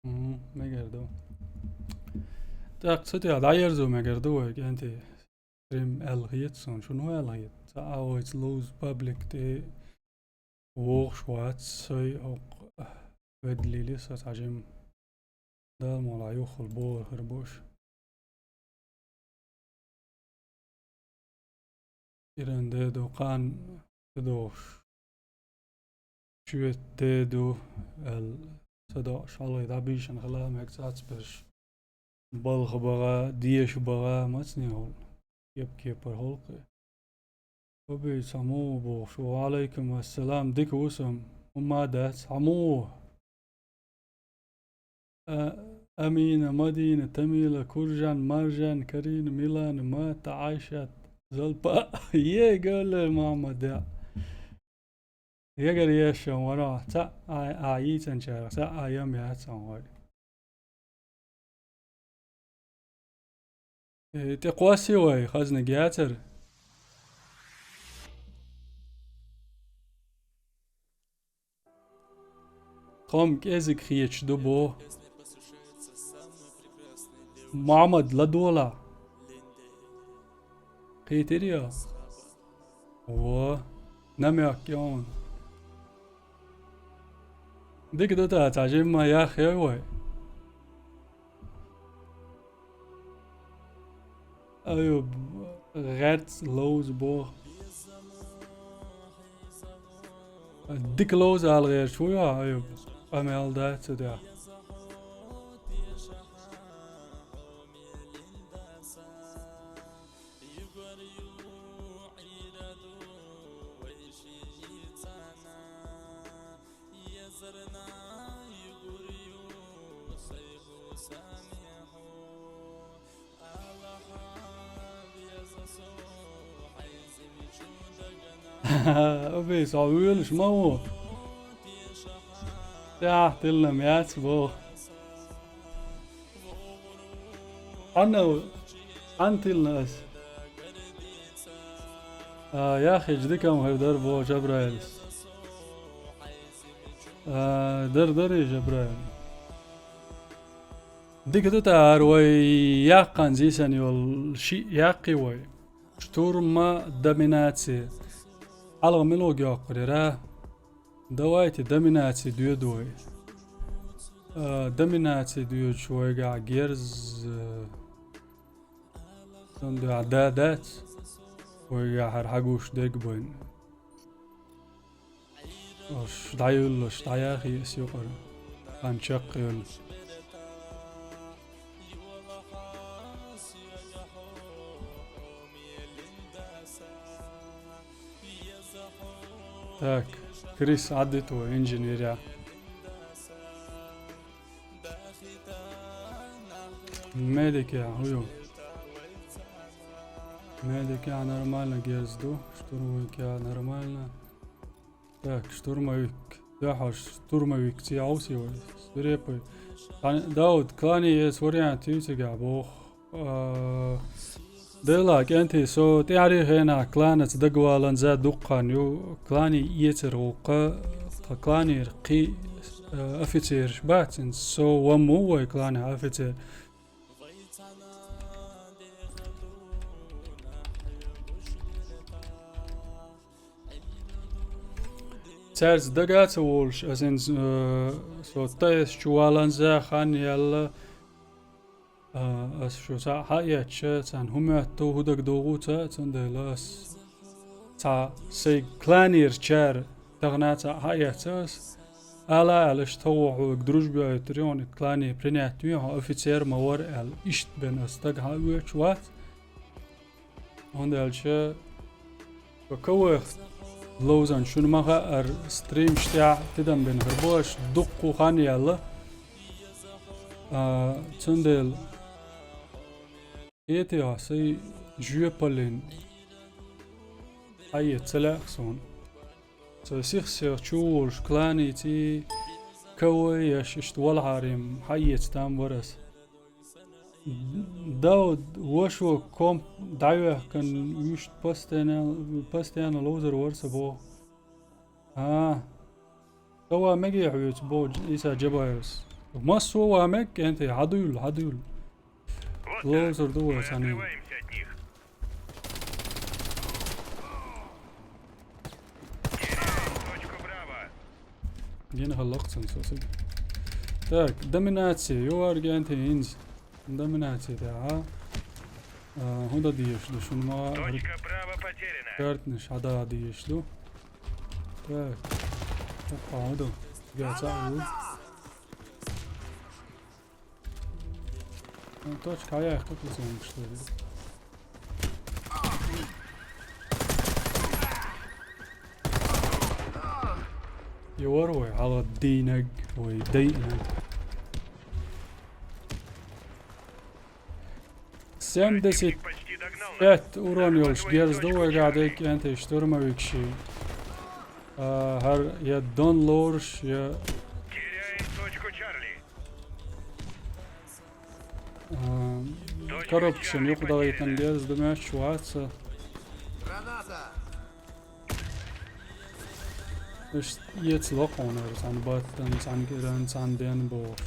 Мгм, мегар ду. ТӀаккха цу тӀехь дӀаерзо мегар ду вай, кӀентий? Стрим аьлла хета суна, шуна хӀун аьлла хета? Цхьа а вайца ловза паблик тӀе вогӀуш вац, сай хӀокху ведлили со цхьа жима. Дала мукъ лахь юххал бохур хир бу аша. Иран деду, кхана ца дохуш. Шуьца деду, аьлла, ца доӀуш, хьалхе дӀабийшина хила мега цӀацберш. Балха баха, деша баха, мацане хьуна. Кеп-кепара хӀуллакхе. Хьо буьйцу хьан муха бохуш? Ва Ӏалайкум ассалам, дика ву сан. ХӀумма а дац, хьан муха ву? А, Амина, Мадина, Тамила, Куржан, Маржан, Карина, Милана, Мата, Айшат, Залпа. Е, галле, Мухаммад, я. Егар ешан вара, цхьа а, а йийцанчара, цхьа а ям яц ан вай. Э, тӀе кхоссий вай, хазнаг яцара. Тхо-м кӀезига хеташ ду боху. Мухьаммад, ладогӀалахь. Кхийтирий хьо? Во, намёк йо хьуна. Дика ду та, цхьа жимма яхйой вай. Аюб, гӀерц ловза боху. Дика ловза ала гӀерташ вуй хьо, Аюб? Къамел дац цу тӀехь. Убей, со вуьйлуш ма ву. Тяхь тилна яц боху. Хьанна ву? Хьанна тилна ас? А, яххьича дика-м хир дара боху Жабраилс. А, дар дарий, Жабраил? Дика ду тӀара вай яккхана зийсан йолу шиъ яккхий вай. Штурма доминация. Хьалха мила ву йоккхур яра? Давайте доминация доьду вай. А, доминация доьдуш вайгахь герз, а, цундела да дац. Вайгахь хӀара хьагуш дерг байна. Ош дӀайоллуш, дӀаяхийа ас юкъара. Хан чекхйолу. Так, Крис Ӏаддиту вай инженеря. Медикя, хӀу ю? Медикя нормально герз ду, штурмовикя нормально. Так, штурмовик. Дахьаш штурмовик ца хьовсий вай? Свирепый. Дан-, Дауд, клане эца вариант ю цигахь боху. А, Дела, кӀентий, со тӀаьхьарий хенахь кланаца дагавалан за дуккха хан ю, клане эцар гӀуллакха, тхан кланера кхин, а, офицераш бац, хӀинца со ван ма ву вай кланехь офицер. Цаьрца дага а ца волуш, ас хӀинца, э, со тӀаэцчу валан за хан яьлла, э, ас шу цхьаъ хьаэцча, царна хӀун моьтту, хӀун дагадогӀу ца а, цундела ас цхьа сайн кланерчара тахана цхьаъ хьаэцна ас. Ала а аьлла, тхо хьоьга дружба йойтур ю, хьуна и клане принять ве, хьо офицер ма вара аьлла. Иштта бен ас стаг хьаоьцуш вац. ХӀунда аьлча, КВН ловзан шуна ма хаьара, стримаш тӀехь тидам бина хир бу аша, дуккха хан яьлла. А, цундела хетий хьо, сайн жоьпаллин хьаэца ца лаьа суна. Со сих-сиха чу волуш кланиций, КВН еш, иштта валахьарий-м хьаэца там вара ас. Дауд, вашо комп дӀайоьхкина, вуьшта постоянно, постоянно ловзар вара сан боху. А, со ван мегий хьоьца боху Дж-, Иса Джабаевс. Массо а ван мега, кӀентий, хьадуьйла, хьадуьйла. Ловзар ду вай цхьаьна. Гина хӀаллакх цунна со цига. Так, доминация, ю ар, кӀентий, хӀинца. Доминация тӀехь, а? А, хӀун дан дезаш ду шуна ма? Точка Браво потеряна. Картнаш хьадан дезаш ду. Так. Опа, хӀун ду? Га ца а ву. Ну, точка хьаяьккхи кхузахь, что ли? Йора вай хьала дийнаг, вай дийнаг. Семьдесят пять урон йолуш герз ду вайгахь дерг, кӀентий, штурмовикаш. А, хӀара я дон лоруш, я... Теряем точку Чарли. А, коробкашна юкъадалийтина деза ду моьттуш вац со. Уьш эца локхунара цхьана баттана, цхьана кӀиран, цхьана ден бохуш.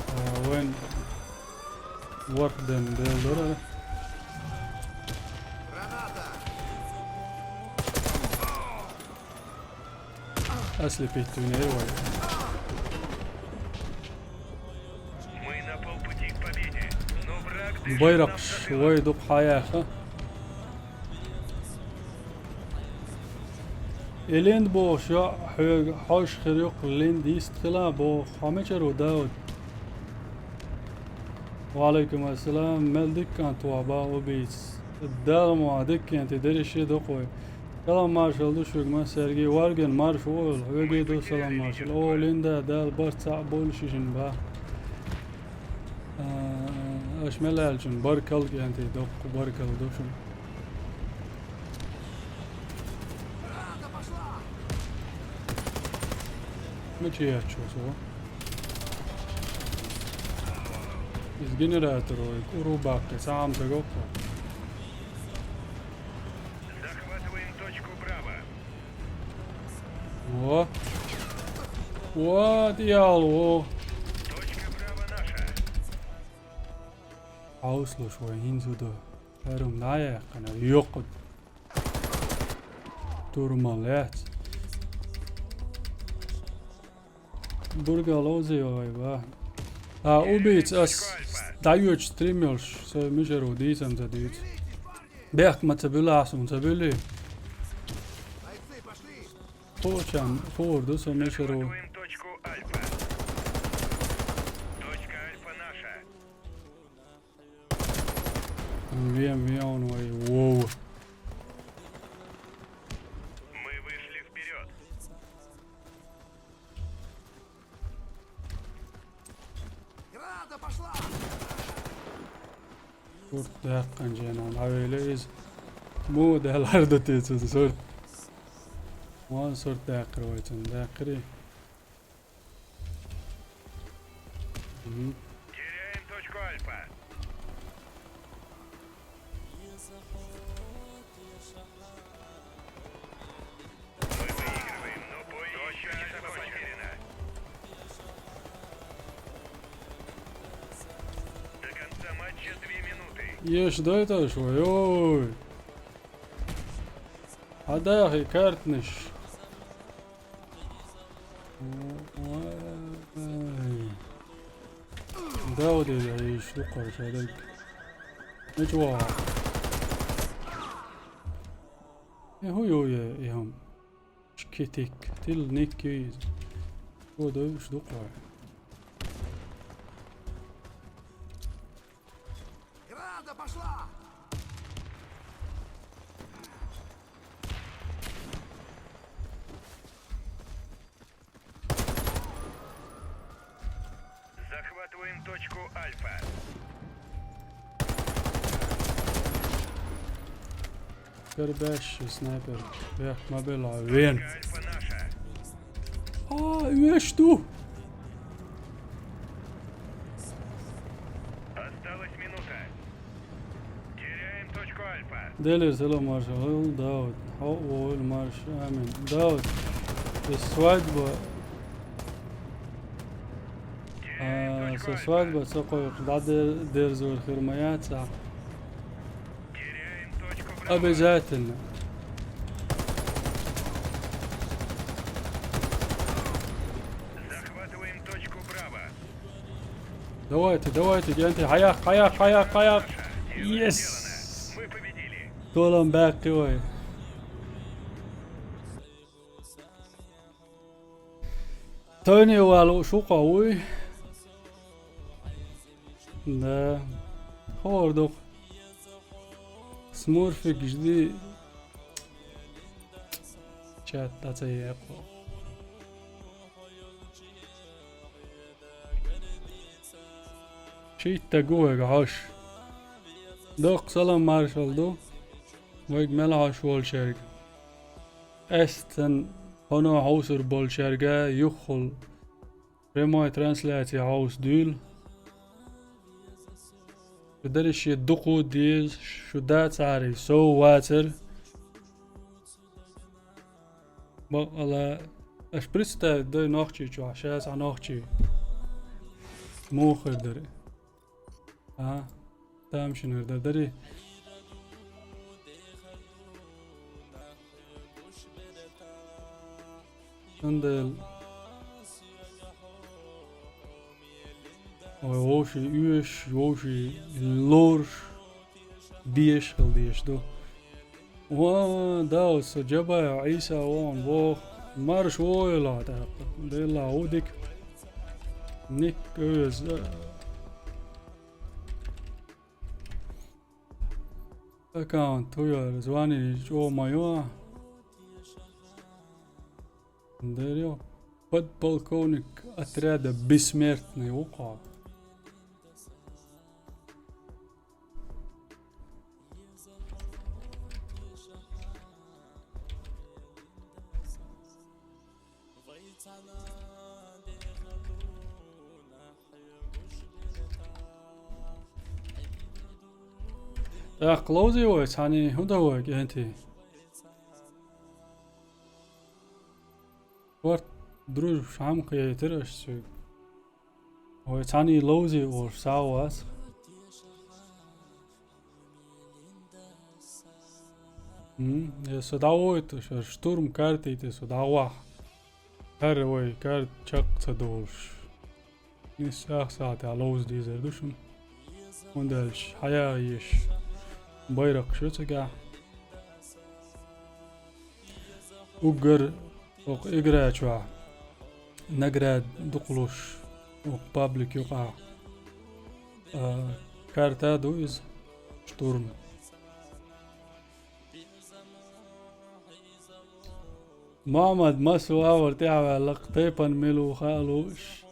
А, вайн ворхӀ ден дела дара. Ослепить винера вай. Мы на полпути к победе, но враг движется нам Байракхаш вай дукха хьаяьхна. Элен бохуш йоӀ хьоьга хьожуш хир ю-кх, лин дист хила боху. Хьо мичара ву, Дауд? Ва алейкум ассалам, мел дика кӀант ву хьо, бах убийца. Далла ма дика кӀентий, дерриге а дукха вай. Салам маршалла ду шуьга массаьрга, варган марша ву ойла, хьоьга а ду салам маршалла. О, Линда, Дала барт цхьаъ болуш шишина, бах. А, аша мел аьллачун баркалла, кӀентий, дуккха баркалла ду шуна. Мича яц шу со? Иза генератор вай, кӀур ву баккхий, цхьа хӀума ца го-кх. Захватываем точку Браво. Во. Во, дьявол, во. Точка Браво наша. Хьовсалаш вай, хӀинца хӀу ду. ХӀара хӀума дӀа а яьккхина, йоккха. Турма лаьцна. Бургал оза йогӀий, ва. А, убийца ас дӀайоьдуш стрим йолуш, со мичара ву дийца ца дуьйцу. Бехк ма ца буьллу ахь суна, ца буьллий? Кхочам хуур ду со мичара ву. Захватываем точку Альфа. Точка Альфа наша. Вен, вен вай, вов. Мы вышли вперёд. Сурт даьккхина жена, дӀавелла иза. Муха делар ду те цунна сурт? Ван сурт даьккхира вай цунна, даьккхирий? Мгм. Теряем точку Альфа. Мы выигрываем, но бой ещё не закончен. До конца матча две минуты. Еш дай таш вай, ой. Хьадахи картнаш. Ой. Да, вот я, я ещё хорошо, да. Ну чего? Э, хуй, хуй, я, я. Шкитик, тил ник юй. О, да, уж дукха. Граната пошла! Захватываем точку Альфа. Передача, снайпер. Бех, мобила, вен. Точка Альфа наша. А, веш ту. Осталась минута. Теряем точку Альфа. Делер, салам, маршал, Дауд. Хьо, вол, марш, амин. Дауд, и свадьба. А, со свадьба ца кхойкху, дӀадер-, дерзор хир ма яц ахь. Обязательно. Захватываем точку Браво. Давайте, давайте, кӀентий, хьаяккха, хьаяккха, хьаяккха, хьаяккха. Yes! Мы победили. Толам баьккхи вай. Тайне валу шуьга вуй. Да. ХӀора дукха. Смурфик жди. Чат дӀа ца екъу. Шийтта гу вайга хьош. Доккха салам маршалла ду. Вайга мел хьош волчаьрга. Эстан хӀуно хьовсур болчаьрга юххул прямой трансляция хьовсадуьйла. Шу даре шен дукха деза, шу дацаре сов вацар. Бакъала, аш представить дай Нохчийчохь, ша цхьа нохчи. Муха хир дара? А? Тамашийна хир дара, дарий? Цундела вай вовший оьшуш, вовший лоруш, беша хила дезаш ду. Ва, Дауд, со Джабаев Ӏийса ву хьуна боху, марша вогӀийла тӀаккха. Делла ву дика. Ник оьза. Аккаунт хӀу яра, звонить чӀогӀа ма йо. Дерриге подполковник отряда «Бессмертный» ву-кх. ТӀаккха ловзий вай, цхьаьний хӀун дан вай, кӀентий? Корта дружба хьаьнга кхетира аша соьга. Вай цхьаьний ловзий олуш схьа а вац. М, я со дӀавойту, шара штурм карти тӀе со дӀавахьа. ХӀара вай карта чекх ца долуш. Нисса ах сахьтехь ловза дезар ду шуна. ХӀунда аьлча хьаяха езаш байракхаш ю цигахь. Уггар окху игра чохь награда дукха луш, окху паблик юкъахь, а, карта а ду иза, штурм. Мохьмад массо а агӀор тӀаьхьаваьлла-кх, тайпана мила ву хаа лууш.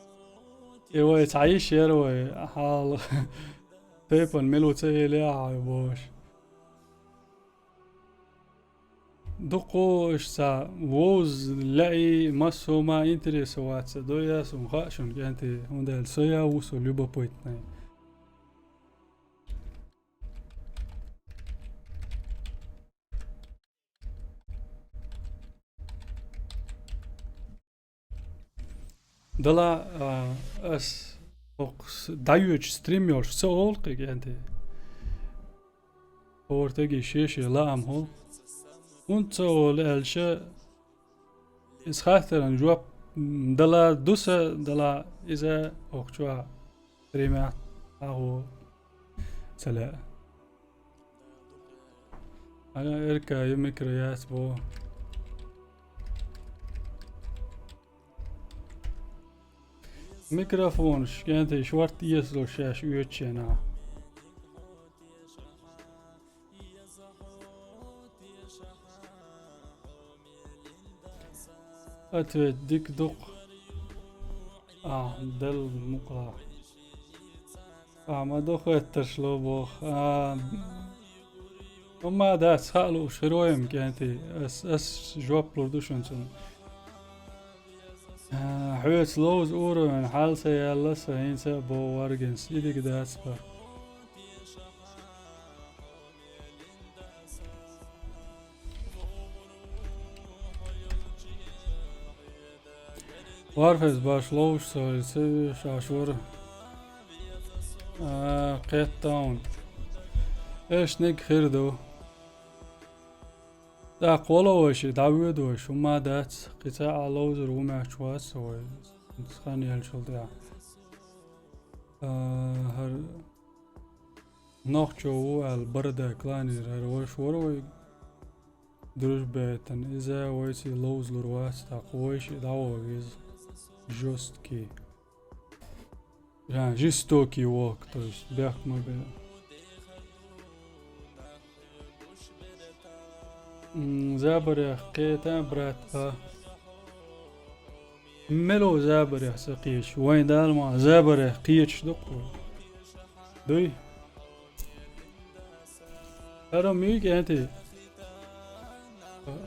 И вай цхьа йиш яра вай, хьала. Тайпана мила ву ца элира ахьа бохуш. Дукха аш цхьа вовза лаьий, массо а ма интересоваться дой ас, хӀун хаьа шуна, кӀентий, хӀунда аьлча со я ву, со любопытный. Дала, а, ас хӀокху с-, дӀайоьдучу стрим йолуш ца олу кхин, кӀентий. ХӀора стеган шен-шен лаам хуьлу. ХӀунда ца олу аьлча, иза хаттаран жоп, м, дала ду сан, дала иза хӀокху чохь стримехь агӀо ца лаьа. Ана эрка ю микро яц бо. Микрофонаш, кӀентий, шорта эцалуш шаьш оьцучу хенахь. Ответ дика ду-кх. А, делла мукъалахь. А, ма ду хеттарш ло боху. А, хӀумма дац, хаа лууш хир вай-м, кӀентий. Ас, ас жоп лур ду шуна цунна. А, хьоьца ловза уровень хьал ца яьлла сан, хӀинца а боху варгинс, и дика дац бан. Варфейс баш ловш со, ца веш аш вара. А, кхеттаун. Эшниг хир ду. ТӀаккха вало вай ши, дӀавоьду вай, хӀумма дац, кхин цхьа а ловзар ву меч вац со вай. Хан елчул тӀехь. А, хӀара Нохчо ву аьлла, Барадай кланера, хӀара ваша вара вай дружбетан. Иза вайций ловзалур вац, тӀаккха вай шиъ дӀавогӀу иза. Жёсткий. А, жестокий вок, то есть бехк ма бе. М, забарех кхета, брат, а. Мело забарех ца кхеча, вайн Дала ма забарех кхечаш ду-кх вай. Дуй? ХӀара муьйга, кӀентий?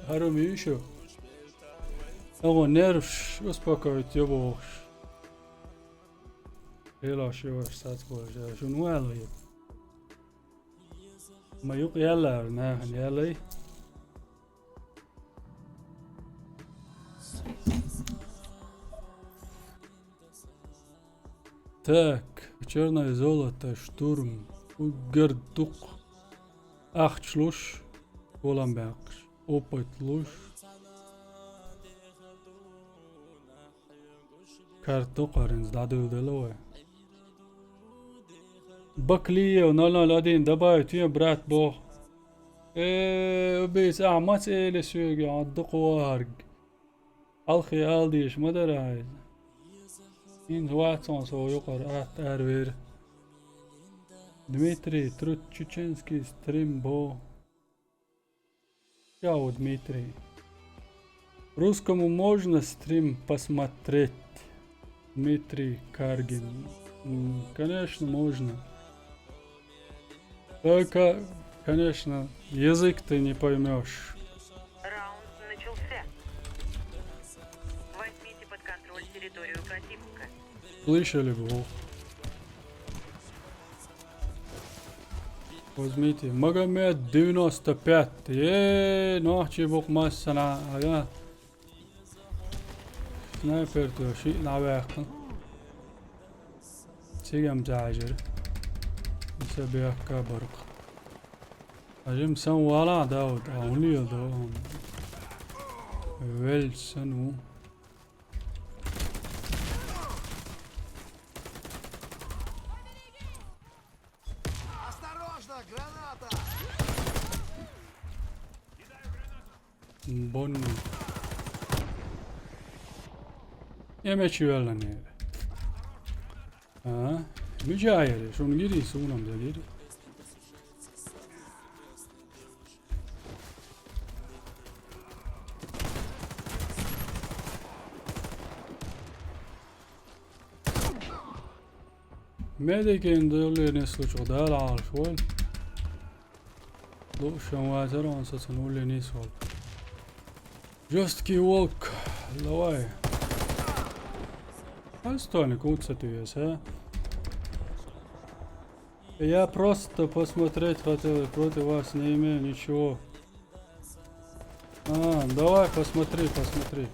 ХӀара муьйга шу? Агу нервш успокоить йо бохуш. Хилош йо ваш сацболча, шуна вала ю. Ма юкъ яьллара, нахана яьллай. Так, черное золото, штурм, угар дукха. Ахча луш, голам баьккхаш, опыт луш. Карта дукха хӀара, хӀинца дӀадуьйладелла вай. Баклиев ноль ноль один добавить, брат, боху. Э, убийца, ахь маца эли соьга, хьан дукха вахарг? Хьалхе ала дезаш ма дара хьайза. ХӀинца вац хьуна со юкъара атта аравер. Дмитрий, Труд Чеченский стрим бо. Чао, Дмитрий. Русскому можно стрим посмотреть? Дмитрий Каргин. М, конечно, можно. Только, конечно, язык ты не поймёшь. Раунд начался. Возьмите под контроль территорию противника. Слышали бы. Возьмите. Магомед девяносто пять. Э, нохчий бу-кх массанхьа, ага. Снайпер тоьший, дӀаваьккхина. Цига-м ца хьаьжира. Сан бехк а бар-кх. Хьажа-м сан валахь, Дауд, а хӀун леладо? Велча санна ву. Осторожно, граната! Бонни. Эмечи велланера. А? Мича яра? Шуна гири, суна-м ца гири. Медикин дулле нислучух Дала Ӏалаш войла. Луушан вацара он сацан улле нисвала. Жёсткий волк. Давай. Отстойник, уца ты, а? Я просто посмотреть хотел, против вас не имею ничего. А, давай, посмотри, посмотри.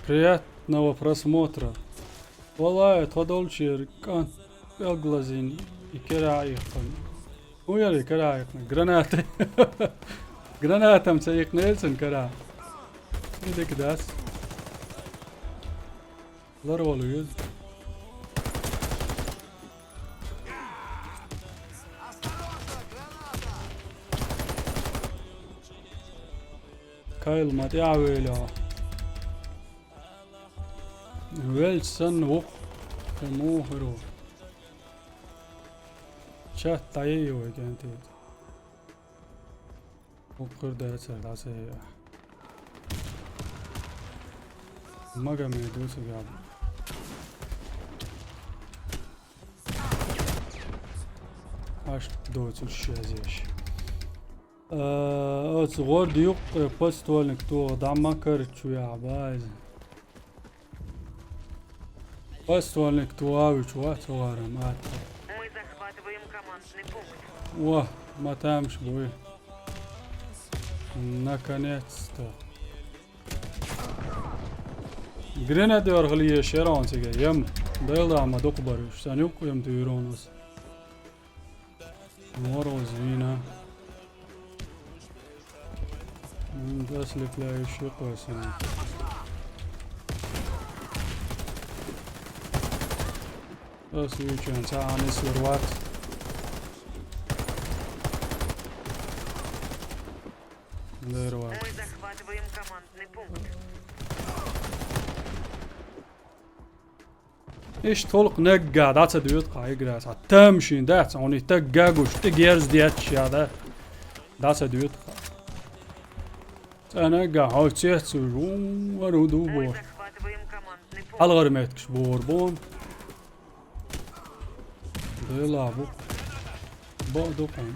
Приятного просмотра. Валлахьи, тхо долчера кӀант кӀелглазийна и кара Ӏийккхина. ХӀун яра и кара Ӏийккхина? Граната. Гранатам ца иккхинера цунна кара. И дика дац. Ларвала веза. Кайл ма тӀаьхьавелахь. Велча санна ву-кх. Кхин муха хир ву? Чат дӀайайо вай кӀентий. Укхур дацара дӀасаяьй. Магомед ву цигахь. Аш доцурш язъеш. Э, оцу гӀорда юккъе подствольник тоха дӀа ма карчу яхьа база. Подствольник тоха вуьйчу вац хӀара ма атта. Мы захватываем командный пункт. О, ма тамаш буй. Наконец-то. Гренадер хила езаш яра хьуна цига, ям, дайла ма дукха бара уьш, сан юккъе ям туьйра хьуна аса. Мороз вина. М, дас леклающий косвенно. Дас вичен, цаанис вирват. Вирват. Мы захватываем командный пункт. Иштта хӀуллакх наггахь дӀа ца доьду-кх хьан игра, цхьа тамашийна дац, хьуна и тагга гуш, тӀе герз детташ яда. ДӀа ца доьду-кх хьан. Цкъа наггахь хьо цец уж, ву, вара хӀун ду бохуш. Хьалхара меттигаш бохур бу-м. Дела бу. Бакъ ду-кх хьуна.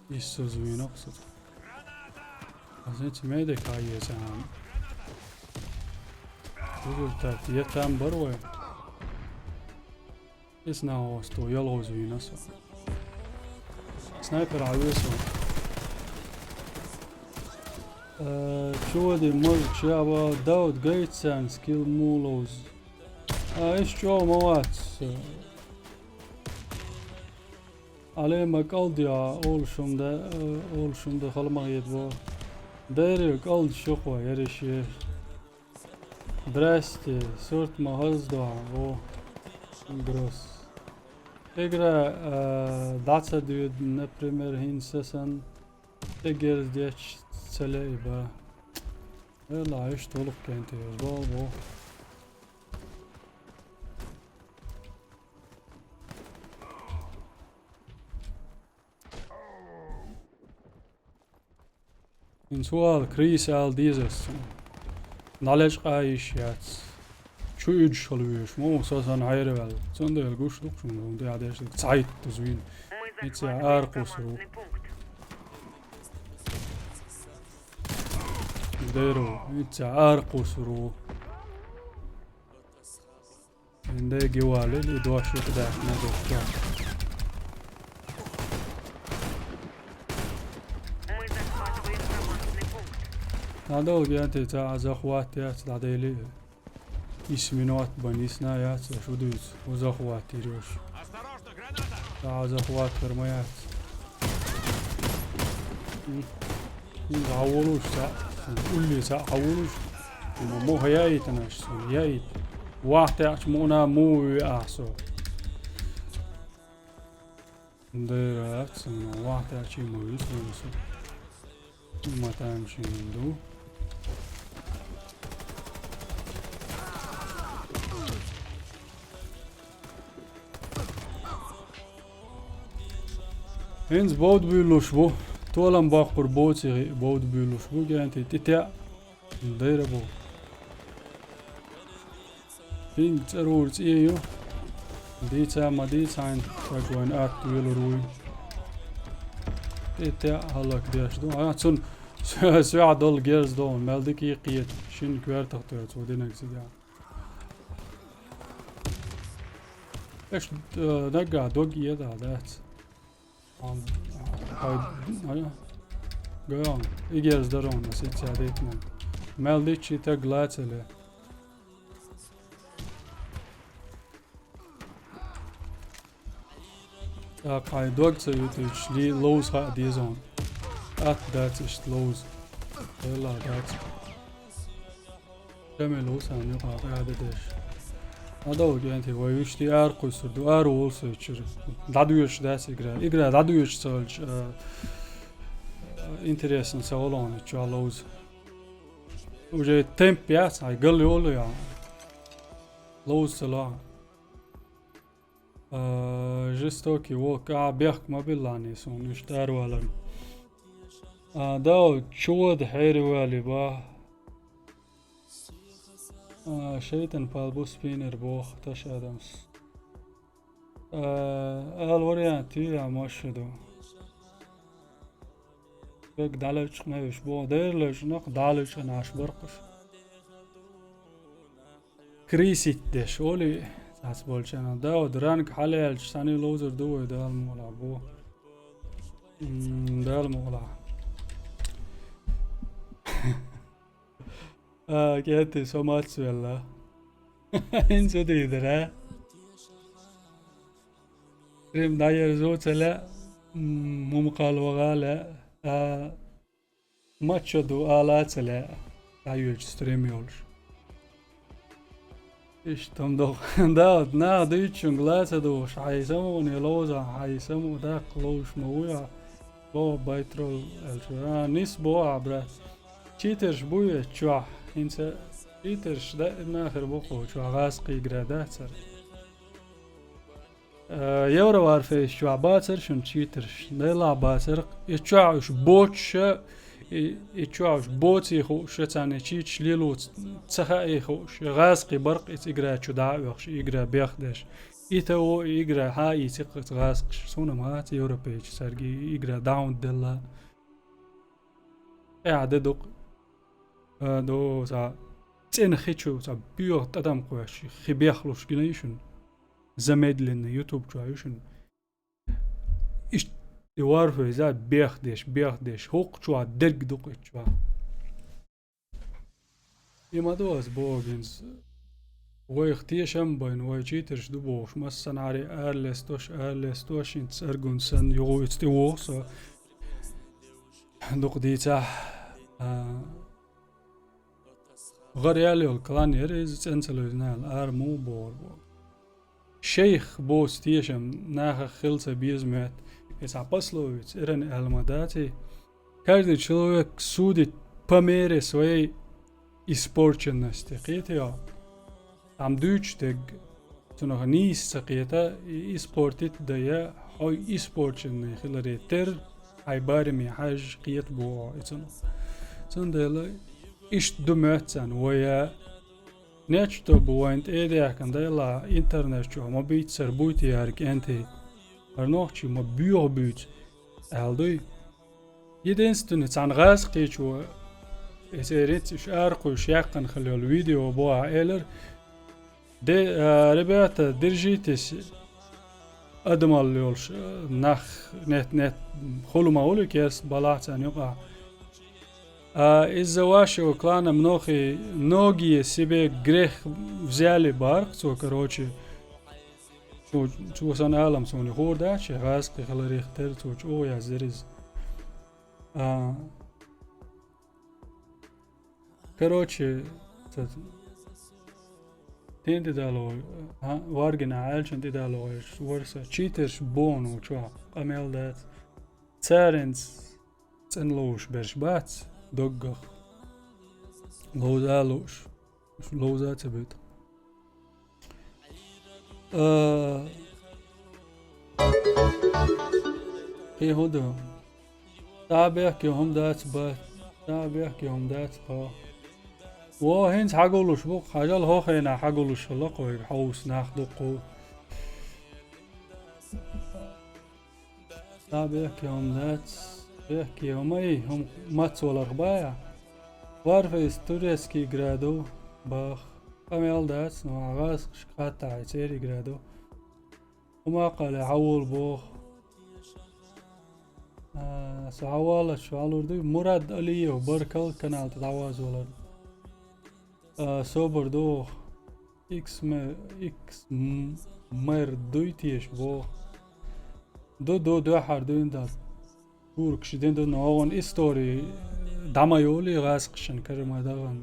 Иссаза вийнакъ со. Ас хӀинца медик хьаеца хьан. Результат. Я там бар вай. Ис на осту, ялгъуз вина со. Снайпер а весу. Э, чуди мож чаба Дауд Гейтсен скилл мулоз. А, иш чо мавац. Але ма калдя, олшумда, э, олшумда халма едво. Дери калд шоква, ереше. Здрасте, сурт ма гьаздугӀа, о, Гросс. Эгра, э, дацадуьд, например, гьин сасан тегерздеч ца леиба. Эла, иш толух кенте, бо, бо. Ин суал Крис ал дезас. Налеш къайиш яц. Чу уьдж халвеш, мо сасан гӀайравал. Цандел гуш дукшун, де адеш цайт тузвин. Ица ар къусру. Деру, ица ар къусру. Инде гивали, и дош юкъдахна дохка. Надо угянти ца захват яц дадели. Ис минут банисна яц, шудуц, у захват ирёш. Ца захват ферма яц. Гьавулуш ца, улли ца гьавулуш. Мо хаяйтанаш, яйт. Вахт яч муна муви ахсо. Дера, ацна, вахт яч муви сунсу. Матам шинду. ХӀинца бовда буьйлуш бу. Толам баккхур боци бовда буьйлуш бу, генти тӀе теа дайра бу. Пинг цӀарур цӀе ю. Дийца ма дийцайна, шаг вайн атта велур вуй. ТӀе теа хӀаллак деш ду. А, цун соьгӀа долу герз догӀун, мел дика йикхъета, шин коьртах тоьцу, динаг цига. Эш, э, наггахь дог эда дац. Ам, хай, ая. Гайон, игерз дарон, сица дейтна. Мел дичи таг лацале. ТӀаккха хьайн дог ца витича, ли-, ловза хаа деза хьуна. Атта дац иштта ловза. Хьела дац. Шамил ву сан юкъа къаьда деш. Ма дов, кӀентий, вай вуьшта ара кхуьссур ду, ара волу со чуьра. ДӀадоьшуш дац игра. Игра дӀадоьшуш ца хилча, а, а, интересно ца волу хьуна чохь ловза. Уже темп яц, хьайн гал йолу яхьа. Ловза ца лохьа. А, жестокий волк, а, бехк ма билла хьуна суна, иштта араваларна. А, да, чу вада хьерий вали, ба. А, шайтан пал бу спиннер боху, Таш Адамс. А, ала вариант ю, я, маша ду. Вега дӀалечкъина уьш боху, дера лечкъина, дӀалечкъина Ӏаш баркъуш. Крисит деш, оли цац болчана. Дауд, ранг хьалаялча, саний ловзар ду вай, Дала мукъалахь бу. М, Дала мукъалахь. А, кӀентий, со мац велла. ХӀинца дийдара. Рим дӀаерзо ца лаьа, м, мумкъал вагӀа лаьа. А, Мачча ду ала ца лаьа, дӀайоьдучу стрим йолуш. Иштта хӀума доху. Да, наха дуьйцучуьнга ла ца духуш, хьайн самукъане ловзахь, хьайн самукъа даккха ловзуш ма вуй ахь, боху байтрол аьлча. А, нис боху ахь, брат. Читерш буй эцу чохь, хӀинца читерш даим нахера бу кху чохь, гӀазкхий гра дац хӀара. Э, Евроварфейс чохь бацара шуна читерш? Делахь бацара. И чохь уьш боцуша, и, и чохь уьш боций хууша, царна читаш лело ц-, ца хаий хууша. ГӀазкхий баркъ и цигара чу дӀа а оьхуш, и игра бехдеш. И таво, и игра хьа, и циккъа гӀазкхаш. Суна ма хац, европейчу цаьрга и игра даун делла. Э, де дукъ. Э, до, за. цӀена хи чу цхьа боьха тӀадам кхоьссача хи бехлуш гина ю шуна. Замедленно YouTube чу ю шуна. Иштта и Warfaze а бехдеш, бехдеш, хӀокху чохь дерг ду кху чохь. И ма ду ас боху гинца. Вайх тешам а байна, вай читерш ду бохуш, массанхьаре ара лестош, ара лестош, хӀинца аргун санна юхуйца тӀевогӀу со. Дукха дийцахь, а, гӀар ял йолу клан яра иза, цӀена ца левзина аьлла, ара муха бохур боху. Шайх боцу тешам нахах хила ца беза моьтту. И цхьа пословица, эрна аьлла ма даций. Каждый человек судит по мере своей испорченности. Кхетий хьо? Цхьамма дуьйцуш дерг, цунах нийса ца кхета, и испортить дан я, хьо испорченный хиларе терра, хьайн бараме хьаьжжа кхета боху хьо и цунах. Цундела иштта ду моьтту царна вай а, нечто бу вайна тӀе а даьхкина, дела интернет чохь ма бийццара буй те яра кӀентий. ХӀара нохчий ма боьха буьйцу, аьлла дуй. Единственный, цхьана гӀазкхичо, и церан уьш аракхуьйсуш яьккхина хилла йолу видео бохьа элира: «Де, а, ребята, держитесь, адамалла йолуш, а, нах, нет, нет, хула ма хуьлу керста балахь царна юкъахь. А из-за вашего клана многие, многие себе грех взяли», боху цо, короче. Цо, цо сан алам суна хуур дац, шен гӀазкхи хиларх терра цо чӀогӀа яздира иза. А, короче, ца-, тен тӀедало, а, варгина аьллачун тӀедало вара со. Читерш бону чохь, къамел дац. Царинца цӀена ловзуш берш бац, доггах. Ловза а лууш. Ловза а ца буьту. А, кхин хӀун ду? Цхьа а бехке хӀума дац ба, цхьа а бехке хӀума дац ба. Во хӀинца хьагулуш бу, хьажал хӀокху хенахь хьагулуш хилла кхойга хьовса нах дуккху. Цхьа а бехке хӀума дац, бехке хӀума ай, хӀума мац валарх бая. Warfaze турецкий игра ду, бах. Къамел дац, но гӀазкхашка хаттахь, и церан игра ду. ХӀума кхале хьавола боху. А, со хьаваллалц хьалур дуй. Мурад Алиев, баркалла канал тӀе дӀавазавалар. А, собар ду. Икс ме-, икс м-, мэр дуй теша боху. Ду, ду, дуьххьара дуьйна дац. Туркаш дина ду, но вон истори дӀа ма йолий, гӀазкхашна кара ма дахана.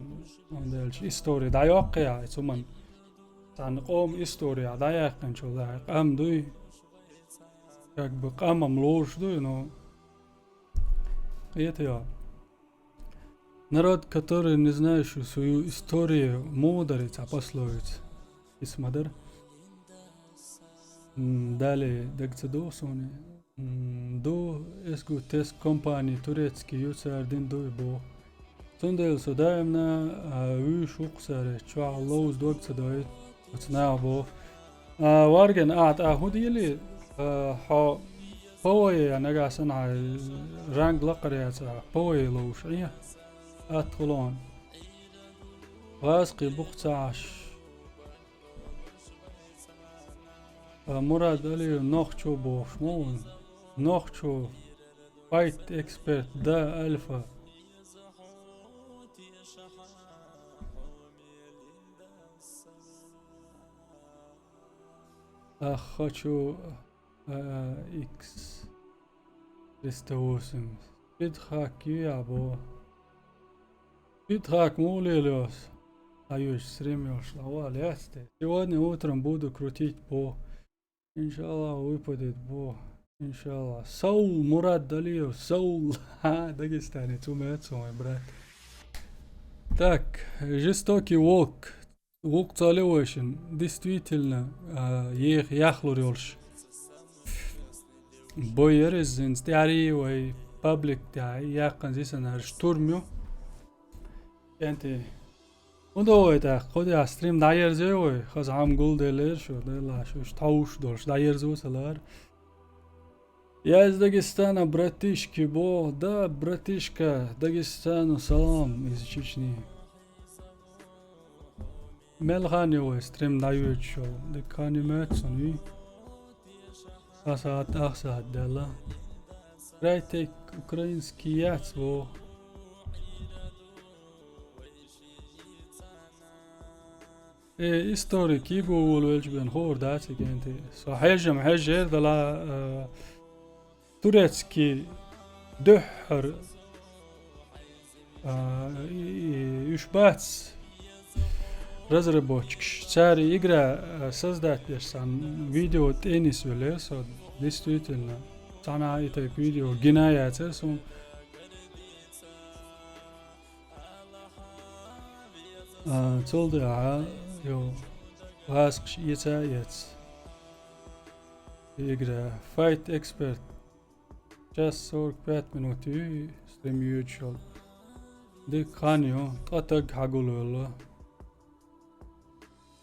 Вандалча истори дӀайоккху яхьа, цу ман. Цхьана къоман истори дӀаяьккхинчул тӀаьхьа къам дуй. Как бы къамам лоруш дуй, но кхета йо. Народ, который не знаешь свою историю, муха дара и цхьа пословица? Иза ма дара. М, далее, дага ца догӀу суна. М, ду, эсгу теск компани турецкий ю, цара дина ду и боху. Цундела со даимна, а, вуьйш ву-кх цара, чохь ловза дог ца дойту оцу наха боху. А, Варген, ахьа тӀаккха хӀун дели, а, хьо ПВО-е нагахь санна хьайн ранг лакхара яцахь, ПВО-е ловзуш Ӏе? Атта хуьлу хьуна. ГӀазкхий бу-кх ца Ӏаш. А, Мурад Алиев нохчо бохуш ма ву. Нохчо, файт эксперт, да, Альфа. Ах, хочу, а, икс триста восемь. Фидхак ю я бо. Фидхак муха лелош? Аюш стрим йолуш дӀавала яц те. Сегодня утром буду крутить по. Иншаллах, выпадет бо. Иншаллах. Саул Мурад Далиев. Саул. Ха, дагестанец, у меня мой брат. Так, жестокий волк. Вукху ца левойшина, действительно, а, еха яхлур йолуш. Бой яра иза, хӀинца тӀаьхьарий вай паблик тӀехь яьккхина зисанарш турм ю. КӀентий. ХӀун до вай тӀаккха? Кху тӀехь стрим дӀаерзой вай? Хаза хьама гулделлера шу, делла шу, уьш тхьовш долуш, дӀаерзо ца лара. Я из Дагестана, братишки, бо, да, братишка, Дагестану салам из Чечни. Мел хан ю вай стрим дӀайоьдуш йолу? Дика хан ю моьтту суна, вий? Цхьа сахьт, ах сахьт даьлла. Крайтек украинский яц боху. Э, историк йиго волавелча бен хуур дац и кӀентий. Со хьежам хьежжера дала, э, турецкий дуьххьара, а, и, и, уьш бац разработчикаш. Цара игра, а, создать деш сан видео тӀенис веллера со, действительно. Цхьана и тайп видео гина яцара суна. А, цул тӀаьхьа, йо, гӀазкхаш эца а эц. Игра Fight Expert. Час сорок пять минут ю стрим йоьдуш йолу. Дика хан ю, ткъа таг хьагулвелла.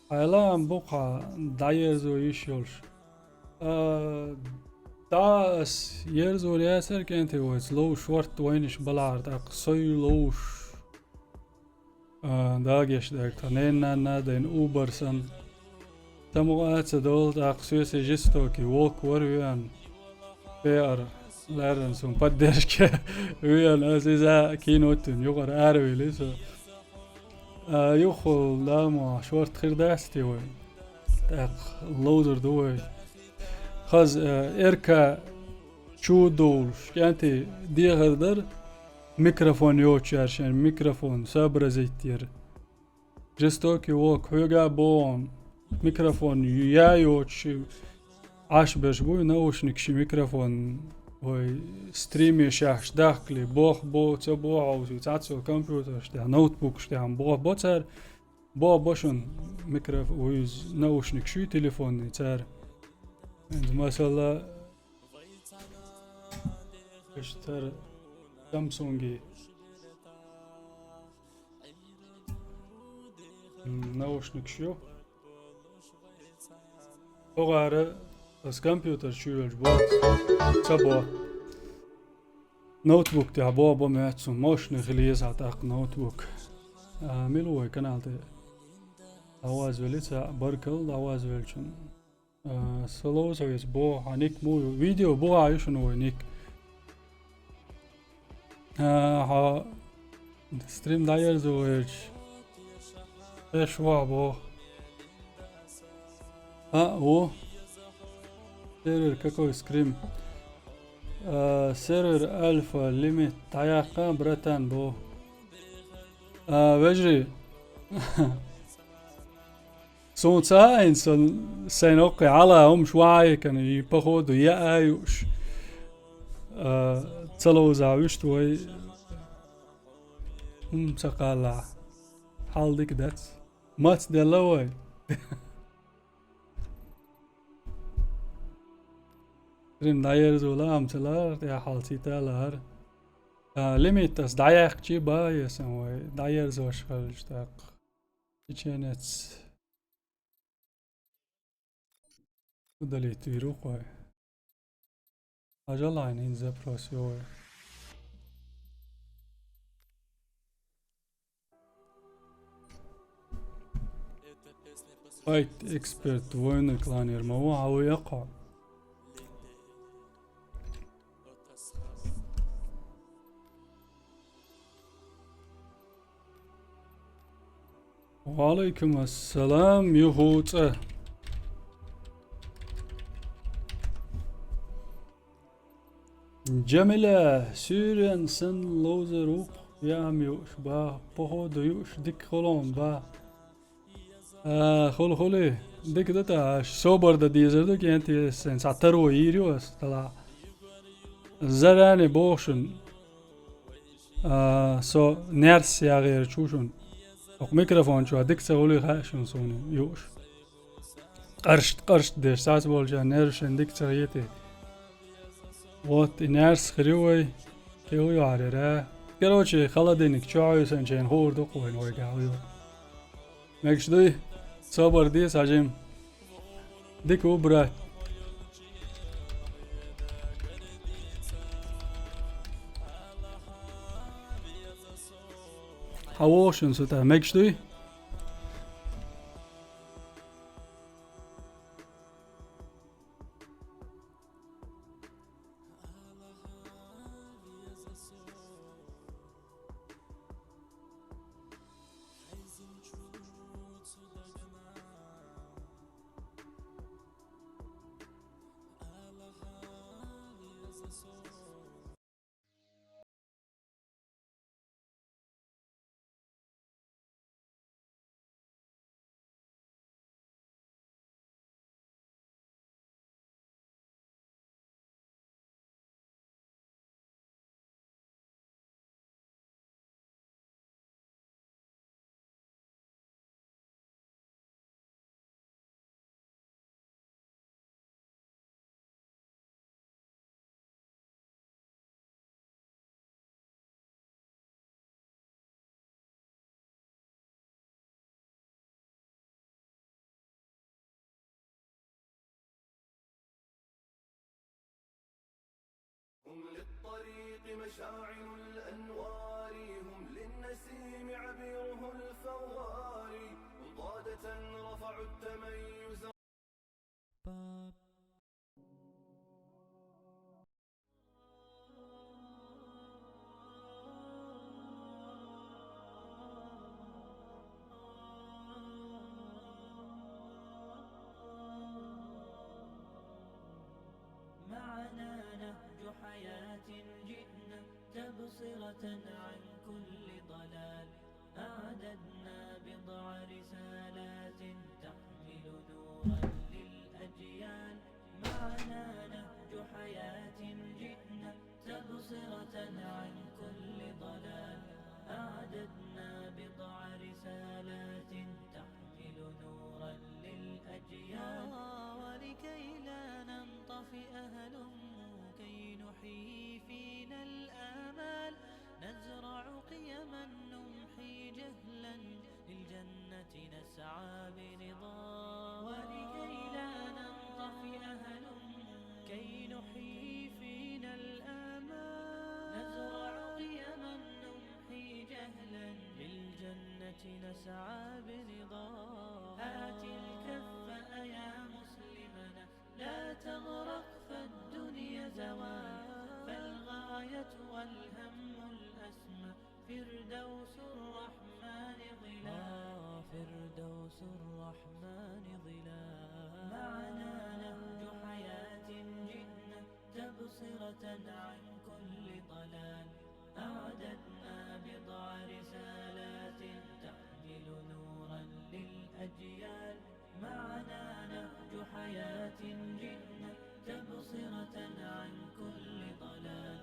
Хьайла ам бу-кх хьан дӀаерзо йиш йолуш. А, дӀа ас ерзор яцара кӀентий вайца ловш шорт вайнаш балахьара тӀаккха сой ловш. А, дагеш даг тхан ненан-нанна а дайна убар санна. Тамукъа а ца долу, тӀаккха соьсий жестокий волк вара веана. Пе ар лаьррана суна поддержка веана, ас иза кино оттина, юкъара аравели со. А, юххул ламо шорт хир дац те вай. ТӀаккха ловзар ду вай. Хаза, а, эрка чу довлуш, кӀентий дехар дара, микрофон йоцуш яра шен, микрофон сообразить яра. Жестокий волк, хьоьга а боху, микрофон я йоцуш, Ӏаш берш буй наушникаш, микрофон, вай стримешехь дахкале, боху бо, ца боху хьовсий, цхьацца компьютерш тӀехь, ноутбукаш тӀехь, боху бо цара, боху бо шуна микроф-, вуьйза наушникаш ю телефонный цара. ХӀинца масала, Иштта Samsung-и, м, наушникаш ю. ХӀокхара ас компьютер чу йолчу боху, ца бо. Ноутбук тӀехь бо, бо моьтту суна, мощный хила еза тӀаккха ноутбук. А, мила вай канал тӀе? Аваз велица, баркалла аваз велчун. А, со ловза хьо иза боху, хьан ник муха ю? Видео бухахь ю шуна вай ник. А, хьо стрим дӀаерзо вайча, эш вахь боху. А, ву. Сервер какой стрим? А, сервер Альфа Лимит дӀаяккха, братан, боху. А, вежарий. Суна ца хаийна, сан, сайн оккхе хьала хӀумаш ваха а йикана, и, походу, яа а юуш, а, ца ловза вуьшта вай. ХӀума ца кхаллахь, хьал дика дац. Маца делла вай? Стрим дӀаерзо лаам ца лара, тӀехь хьал цита а лара. А, лимит ас дӀаяьккхичи бан, я сан вай, дӀаерзош хилча тӀаккха. Чеченец. Удалить вир ву-кх вай. Хьажал хьайна хӀинца запрос йой. Fight Expert войны кланер ма ву, хьан ву яккха? Ва Ӏалайкум ассалам, юху цӀа. Джамиля, суьйрен санна ловзар ву-кх, яам юуш ба, походу юуш дика хуьлу-м ба. А, хуьлу, хуьлий, дика ду тӀаккха, аш собар дан дезар ду, кӀентий, сан цхьа таро йийр ю ас, тала. Зарани боху шуна. А, со нерс ягӀерчу ву шуна. Окху микрофон чохь дика ца хуьлий хаьа шуна суна юуш. Къаршт, къаршт деш, сац болчарна нервашна дика ца хетий. Вот, и нерс хир ю вай. Кхин хӀун ю хьара яра? Короче, холодильник чохь а ю сан чайна хуур ду-кх вайна вайгахь хӀун ю. Мегаш дуй? Собар де, сан жима. Дика ву, брат. Хьан воху шуна со тӀе, мегаш дуй? مشاعل الأنوار، هم للنسيم عبيره الفوار، ضادة رفعوا التميز. معنا نهج حياة جئنا، تبصرة عن كل ضلال. أعددنا بضع رسالات تحمل نورا للأجيال. معنا نهج حياة جئنا، تبصرة عن كل ضلال. أعددنا بضع رسالات تحمل نورا للأجيال. آه، ولكي لا ننطفئ هلموا كي نحيي فينا الآمال. نزرع قيما نمحي جهلا، للجنة نسعى برضا. ولكي لا ننطفئ هلموا كي نحيي فينا الآمال. نزرع قيما نمحي جهلا، للجنة نسعى برضا. هات الكف يا مسلمنا، لا تغرق فالدنيا زوال، فالغاية والهم الأسمى فردوس الرحمن ظلال. آه، فردوس الرحمن ظلال. معنا نهج حياة جئنا، تبصرة عن كل ضلال. أعددنا بضع رسالات تحمل نورا للأجيال. معنا نهج حياة جئنا، تبصرة عن كل ضلال.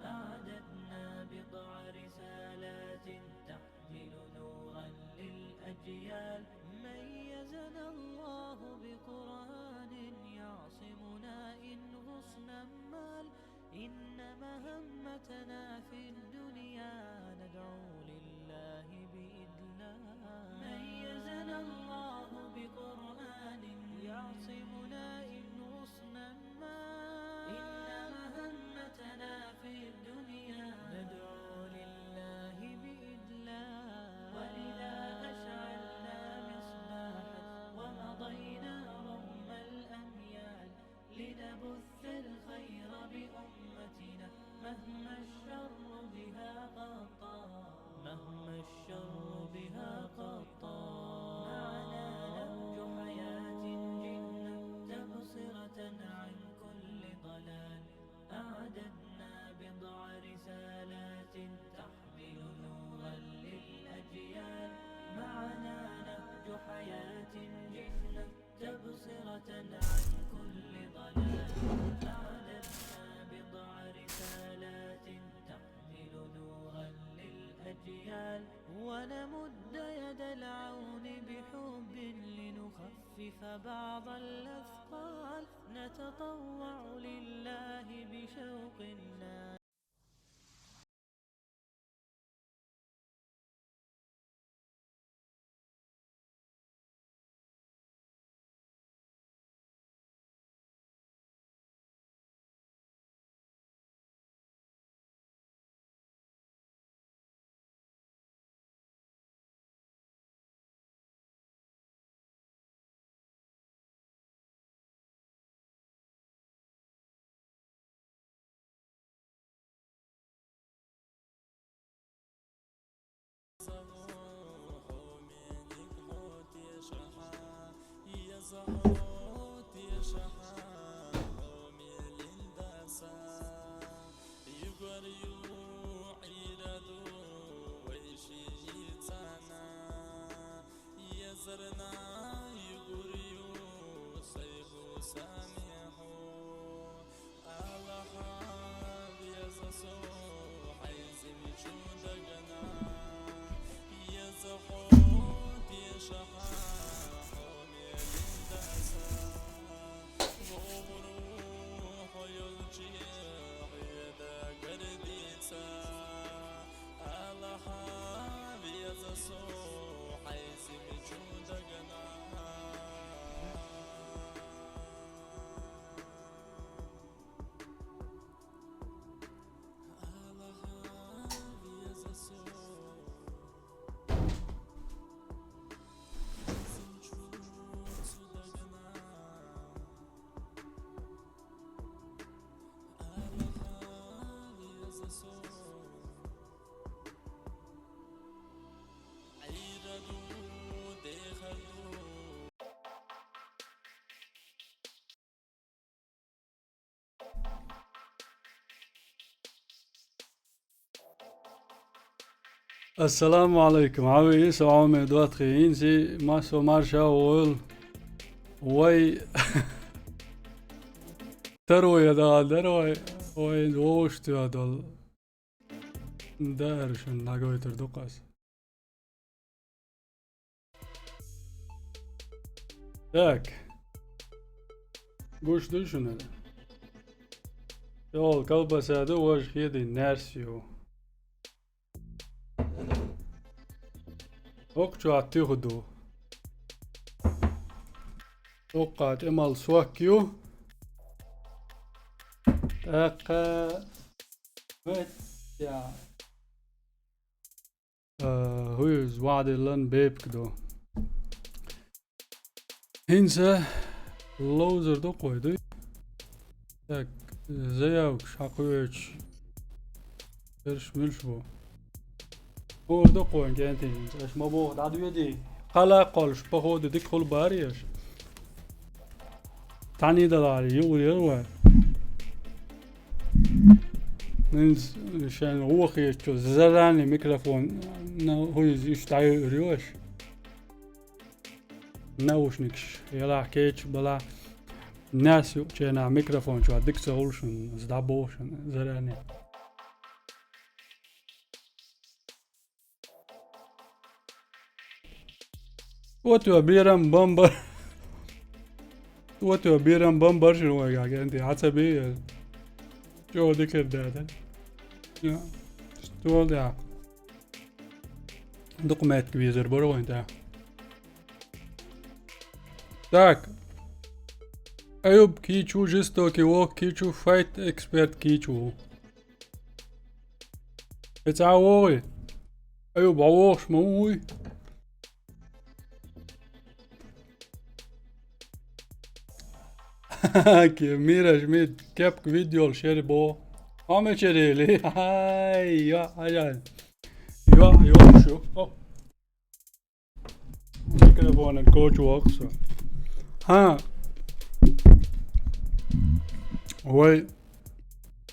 أعددنا بضع رسالات تحمل نورا للأجيال. ميزنا الله بقرآن يعصمنا إن غصنا مال. إن مهمتنا في الدنيا ندعو لله بإذلال. ميزنا الله بقرآن يعصمنا إن غصنا مال. إن مهمتنا في الدنيا ندعو لله بإذلال. ولذا أشعلنا مصباحا ومضينا رغم الأميال. لنبث الخير بأمتنا مهما الشر بها قد طال. مهما الشر بها قد طال. معنا نهج حياة جئنا، تبصرة عن كل ضلال. أعددنا بضع رسالات تحمل نورا للأجيال. معنا نهج حياة جئنا، تبصرة عن كل ضلال. أعددنا بضع رسالات تحمل نورا للأجيال. ونمد يد العون بحب لنخفف بعض الأثقال. نتطوع لله بشوق الناس. Ассаламу Ӏалайкум. Хьавийса, хьо ме доттагӀий, хӀинца массо марша войла. Вай. Таро я дагӀа дара вай. Вай вовшашта дола. Дара шун нагойтар дукхас. Так. Гуш ду шуна? Йол, колбаса ду, вож хеди, нерс ю. Окчу аттиху ду. Оккат эмал сок ю. ТӀаккха. Вет, я. Э, хӀуй, из ваӀда лан бепиг ду. ХӀинца ловзар ду кхой, дуй? Так, заявкаш хьакхуьйчу. Берш муьлш бу? ХӀора ду кхойн кӀентий хӀинца? Аша ма боху дӀадоьдий. Кхала кхолуш, походу, дика хула бара еш. Тхьаний даларе, юкъа яра вай. ХӀинца шайн вохийчу заранее микрофон, ну, хӀуй, иза иштта дӀайуьйр ю аша. Наушникаш ялахь кечу балахь, нес юкъачу хенахь микрофон чохь дика ца хуьлу шуна, иза дӀабоху шуна заранее. Вот йо берам бомба. Вот йо берам бомба шуна вайгахь, кӀентий, хьан ца бий? ЧӀогӀа дикар дада. Я. Стол да. Документ визор бара вайн, да. Так. Аюб кийчу, жестокий вок кийчу, файт эксперт кийчу. Эца вогӀи. Аюб, хьо вогӀуш ма вуй. Ке, Мира Шмидт, кепка видео шери бо. Хьо мичара ели? Ай, йо, ай, ай. Йо, йо, шу. О. Микрофонан кочу воккху со. Хьа. Вай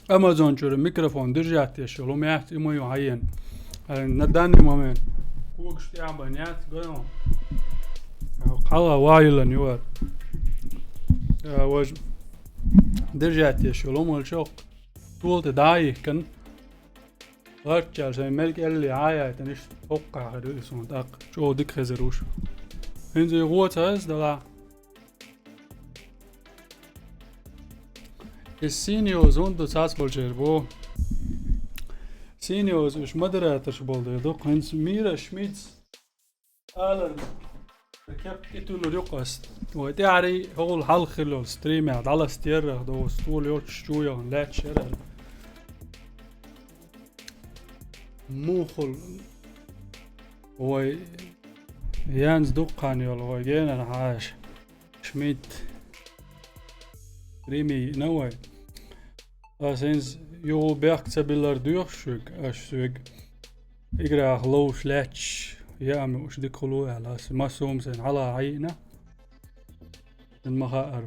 Amazon чуьра микрофон держать еш йолу, ма яц и ма ю хьаена. Э, на данный момент. Когаш тӀехь бан яц, гайон. Кхала вайилан юар. Э, важ держать еш йолу, мал чохь. Тол тӀе дӀа а йихкан. Ларччал сайн мелкӀелли Ӏаяйтина иштта хӀоккхахьара ю и суна тӀаккха. ЧӀогӀа дика хезар уьш. ХӀинца и гӀо ца хеза далахь. И синьоз хӀунда ду цхьацца болчеран бо? Синьоз уьш модераторш болу дела ду-кх. ХӀинца Мира Шмидт алар кеп тӀетуьллур ю-кх ас. Вай тӀаьхьарий хӀокхул хьалха хилла йолу стримехь дӀаласта ярах догӀу стул йолчу чу яхана лаьтташ яра. Мухул вай янз дуккха хан йолу вай генара хьаша. Шмидт. Римий, на вай. Ас хӀинца юха бехк ца биллар доьхуш шуьга, аша соьга. Играх ловш лаьтташ, яа муьш дика хуьлу аьлла, ас массо а сайн хьала хьайина. Сан ма хаара.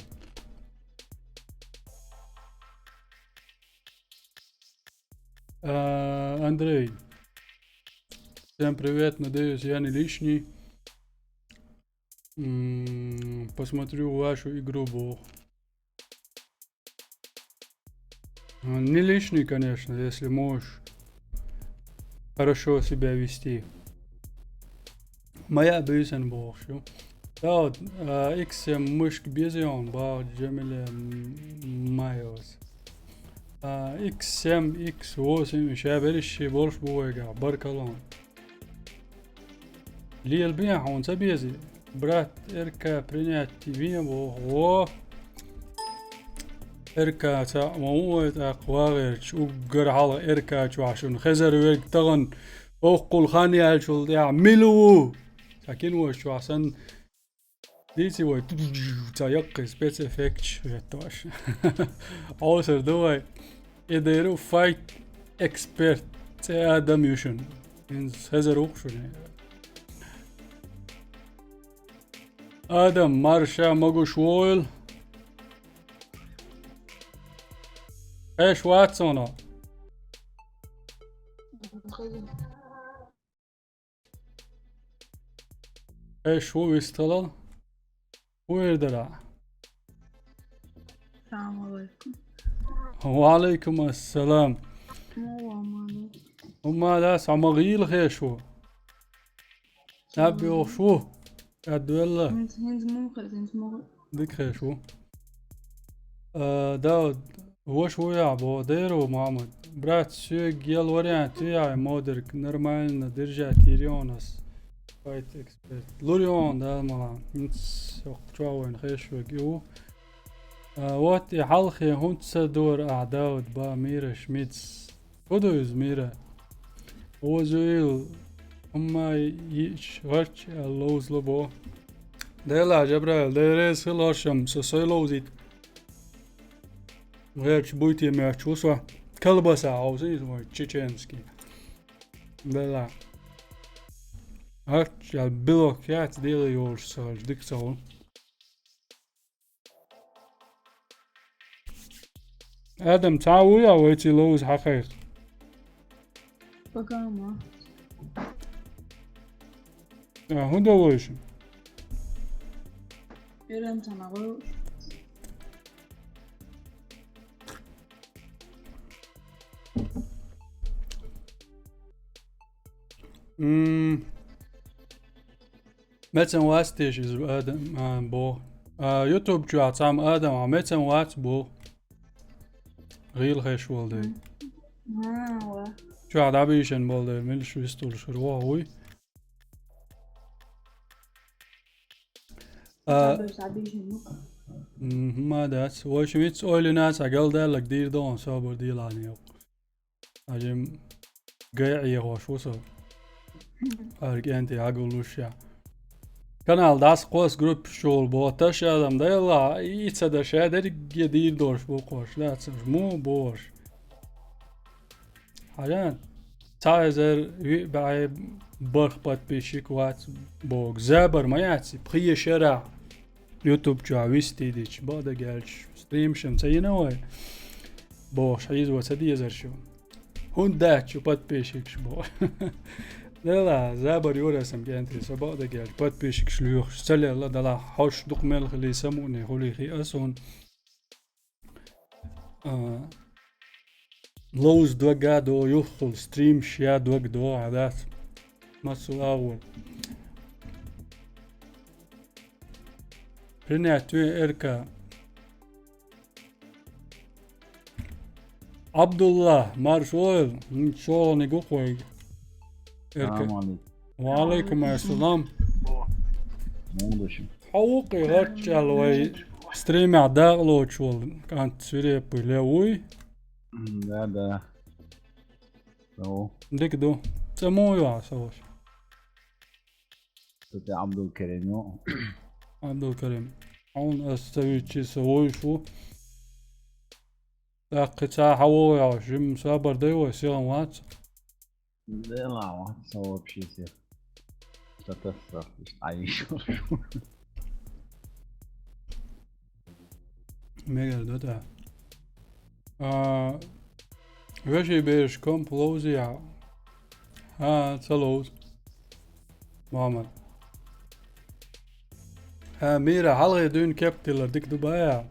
А, Андрей. Всем привет, надеюсь, я не лишний. М, посмотрю вашу игру, бо. А, не лишний, конечно, если можешь хорошо себя вести. Моя бийсан бохуш ю. Да, вот, а, икс семь мышка безе он, бах, Джамиле, м, Майос. А, икс семь, икс восемь, ша берриш ши болуш бу вайгахь, баркалла. Лела бен хьуна ца безий? Брат, РК принять вен боху. О! РК цхьаъ ма ву вай тӀаккха вагӀерчу, уггар хьалха РК чохь шуна хезар верг тахана оккхул хан яьллачул тӀаьхьа мила ву? Цхьа кинош чохь санна, дийци вай, цхьа яккхий спецэффекташ хӀоьттош. Ӏовсар ду вай. И деру файт эксперт. ЦӀе Адам ю шуна. ХӀинца хезар ву-кх шуна. Адам, марша могуш войла. Эш вац хьуна. Хьеш ву, вистхилал. Хьу эр дара? Салам алейкум. Ва алейкум ассалам. Ва алейкум. ХӀумма дас, хьо ма гӀийла хьеш ву. Наб йохуш ву. Кадвелла. ХӀинца, хӀинца муха, хӀинца муха. Дика хьеш ву. А, Дауд, ваша ву яхь боху, дера ву, Мухьаммад. Брат, соьга ел вариант ю яхь, модерг нормально держать йийр ю хьуна ас. Fight Expert. Лур ю хьуна, Дала мукъ лахь. ХӀинца чохь вайна хьеш верг и ву. А, вот и хьалхе хӀунца ца дора ахь, Дауд, ба мираш миц. Фу ду иза, Мира? Озуьйла, хӀумма йиъча гӀарч аьлла ловза лабо. Делахь, Жабраил, Дела реза хила хӀоршам, со сой ловзийта. ГӀерчу буй те моьттуш ву со. Колбаса хьовсийта вай, чеченский. Делахь. ГӀарч аьлла белок яц, дела йолуш ца хилча, дика ца хуьлу. Адам, цхьа а вуй а вайций ловза хьакхайкха? Пока ма. А, хӀун до вайша? Иран цхьана гӀо. М. Мецан вац теша иза адам, а, боху. А, YouTube чохь цхьамма адам, а, мецан вац боху. ГӀийла хеш волу дела. М. А, ва. Чохь дӀабийшина болу дела, милаш вистулуш хир воху вуй. А, Ца бевса дийшина ма. Мгм, ма дац. Вайша виц ойлина ца галдаьллаг дийр догӀун собар дийла хьан йоккху. Хьажим гай Ӏехош ву со. Ара кӀентий хьагуллуш ша. Канал дӀасакхосса группаш чухула боху, таш адам дайла, и ца дан ша дерриге дийр долуш бу кхош, да, ца муха бохуш. Хьажа, цхьа эзар виъ бӀе барх подписчик вац боху. Забар ма яц, пхи шарахь YouTube чохь вистийдича, бакъдерг аьлча, стримашам ца йина вай. Бохуш, хьийзо ца дезар шу. ХӀунда дац шу подписчикаш боху. Дела, забар юра сан кӀентий, со бакъдерг аьлча, подписчикаш лоьхуш ца лелла, дала хьош дукха мел хилий самуъне хуьлий хиъа суна. А, ловза дага до, юххул стримаш я дог до, хьадац. Массо агӀор. Принять ве эрка. Абдулла, марш войла, м, шолгӀаниг ву кхойга. Эрка. Салам алейкум. Ва алейкум ассалам. Муха ду шу? Хьо ву кхин гӀарччӀаьлла вай стримехь дакъалоцуш волу кӀант свирепый лев вуй? М, да, да. Со ву. Дика ду. ЦӀа муха ю ахь, со ваша? Со тӀе Абдулкарим ю. Абдулкарим. Хьуна ас ца виччи со вуьйш ву. ТӀаккха цхьа хьан вогӀу йолуш, жимма собар дай вай, сиха вац. Дела вац, со вообще сиха. Ца тасса, иштта Ӏайша волуш ву. Мегар ду тӀаккха. А, вешин бераш комп ловзий ахь? А, ца ловзу. Мухаммад. Хьа, Мира, хьалхе дуьйна кеп тиллар дика ду баьа?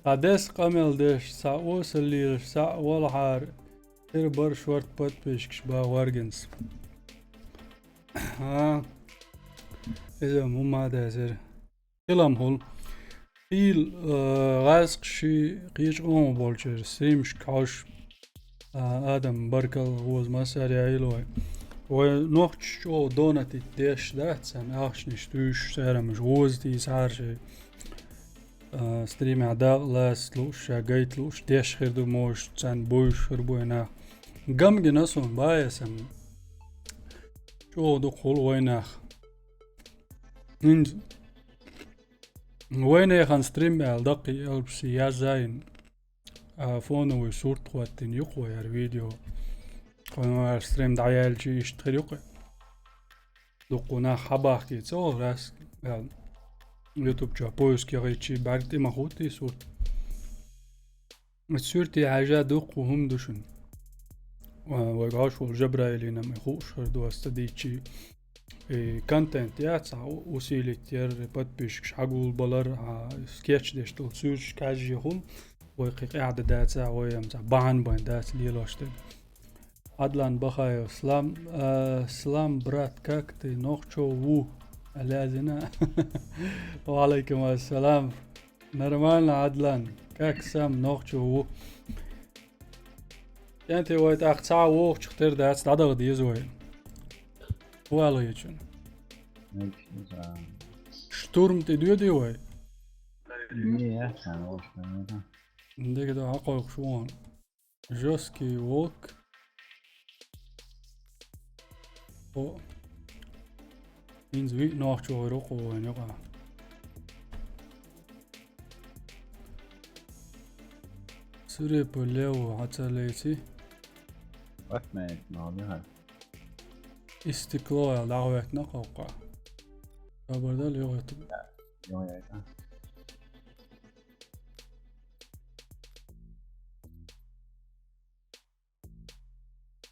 Цхьа деза къамел деш, цхьа осал лелаш, цхьаъ волахьара, тера бара шорта подписчикаш бан варгинца. А, иза хӀумма а дезара. Хилам хуьлу. Хийла, э, гӀазкхаши кхечу къомах болчеран стримашка хьожуш, а, адам, баркалла, гӀоза массаьрга йойла вай. Вай нохчаша чӀогӀа донатить деш дац царна, ахчанаш туьйсуш, царамаш гӀоза тийсахьара шайн, а, стримехь дакъа лаца лууш, ша гайта лууш, деш хир ду, может, царна буьйш хир бу и нах. Гам гина суна, баьа сан. ЧӀогӀа дукха хуьлу вай нах. ХӀинца вайнехан стрим аьлла даккхий элпашца язйина, а, фоновый сурт хӀоттийна ю-кх вай хӀара видео. Кхунвар стрим дӀаяьлча иштта хир ю-кх. Дуккха нах хьабахкий ца вара ас аьлла. YouTube чохь поиск яхийчи бӀаьрг тӀе ма хӀуттий сурт. Ас суьрте хьаьжа дуккха хӀума ду шуна. А, вай гӀаш волу Жабраилина ма хууш хир ду ас ца дийчи. И контент яц, а, усилить яр, подписчикаш хьагулбалар, а, скетч деш долу суьрташ кхаьжжа хӀума, вай кхин къаьхьа дан дац, а, вай ам ца бахьана бан дац лелош дерг. Адлан Бахаев, салам, а, салам, брат, как ты? Нохчо ву. Алязина. Ва алейкум ассалам. Нормально, Адлан. Как сам, нохчо ву. КӀентий, вай тӀаккха цхьа а вогӀучух тера дац, дӀадаха деза вай. Вала гечун. Штурм тӀе доьдий вай? Не, я сам вогӀуш ма вара. Дика ду, хьакхойкхуш вон. Жёсткий волк. О. ХӀинца виъ нохчо вара кху вайн юкъа. Суьре по леву хьан ца леций? Ватмеет, ма вихар. И стекло аьлла дӀахӀоьттина кхоккха. Хабар дала, йохӀоьттина. ЙохӀоьттина.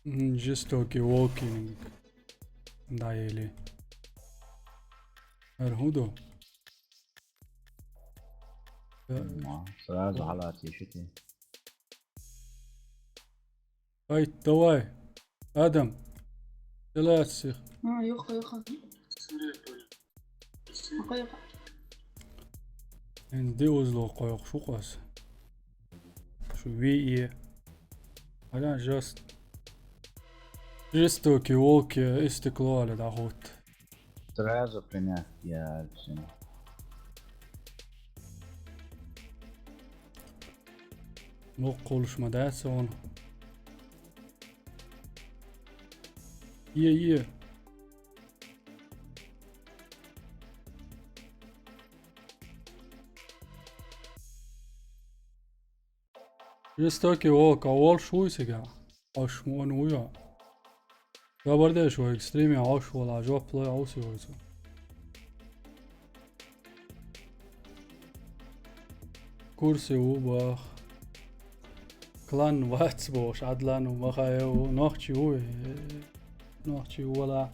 М, жестокий волкинг. Да, или. ХӀара хӀун ду? Э, ма, сразу хьалаца иши те. Ай, давай. Адам. Делац сих. А, юха, юха. Юха, юха. Эн де узло кхойкхуш ву-кх ас. Шу ви е. Ана жест-, жестокий волки и стекло аьлла дӀахӀотта. Сразу принять я всё. Воккхавлуш ма дац хьуна. Е, е. Жестокий волк, а волуш вуй цига? Аш муна вуй а? Хабар деш вайга стриме Ӏаш вала, жоп лой Ӏовси вайца. Курсе ву бах. Клан вац бохуш, Адлан ву, Махаев ву, нохчи ву, э, нохчи ву вала.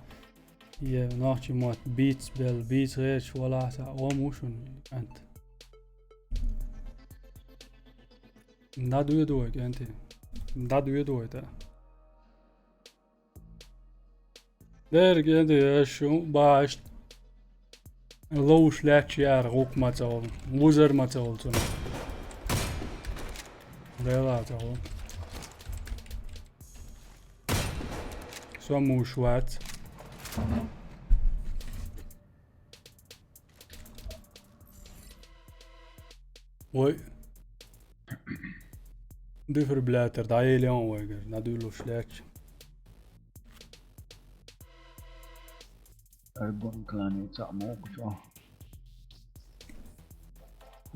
Е нохчи мотт бийц бел, бийц гӀерташ вала аса, ом ву шуна, кӀант. ДӀадоьду вай, кӀанти. ДӀадоьду вай, да. Дерг, кӀанти, аша шу баш ловш лаьтташ яра гӀукх ма ца волу, вузар ма ца волу цунах. Дела ца волу. Со муш вац. Ой. Дефибриллятор дӀаеллехьа вайгара, дӀадуьйлуш лаьтташ. Аргон клане цхьаъ ма ву кху чохь.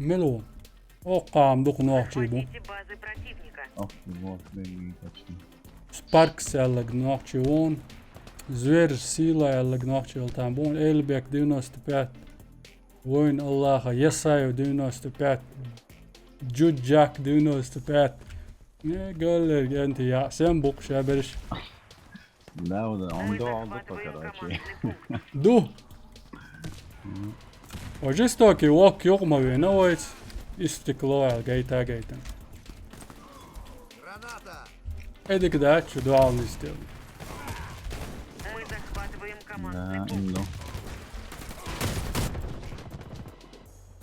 Мила ву? Оккхаам дукха нохчий бу. Захватите базы противника. Ох, ты вот, блин, почти. Спаркс аьллаг нохчий вон. Звер Сила аьллаг нохчий вон там бу. Эльбек девяносто пять. Воин Аллаха, Ясаев девяносто пять, Джуджак девяносто пять. Не, Галлер, кӀанти, я, сен букъ ша берш. Да, да, он Мы до захватываем Албука, короче. Командный пункт. Ду. М. Ой, жестокий волк юкъа ма вена вайца. И стекло аьлла гайта, гайта. Граната! Эдик дац шу дуьхьал нисделла. Мы захватываем командный пункт. Да, именно.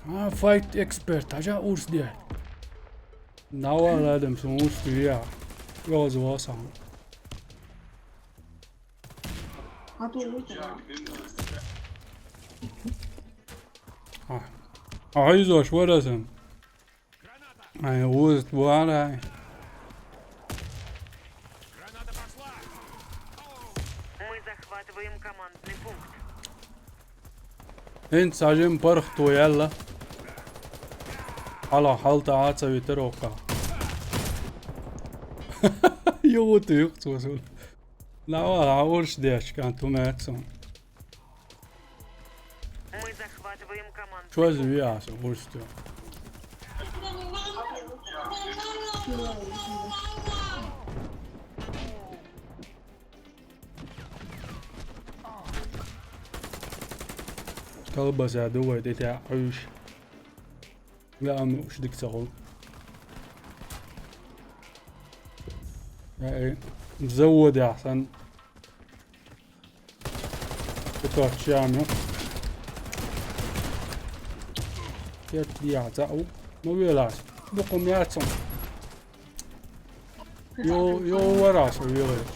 А, файт эксперт, хьажа урс де. Давай, ладно, сон урс де я. Йоза васан. А то вот. А. А, изош, вырезан. Ай, уст буара. Мы захватываем командный пункт. ХӀинца сажим паргӀато яьлла. Хьала хьалта Ӏа ца витар оккха. Югу ты юкъ цо сул. Давай, а урш деш, кан ту мецун. Мы захватываем командный пункт. Чо зви а со, урш ту. Калбаса ду вай тӀе тӀе Ӏуьйш. Гаам уш дика ца хуьлу. Э, э, заводехь санна. Кху торчу яма. Керт дехьа цхьаъ ву. Ма велахь. Дукха ма яц хьуна. Йо, йо, вара со велахь.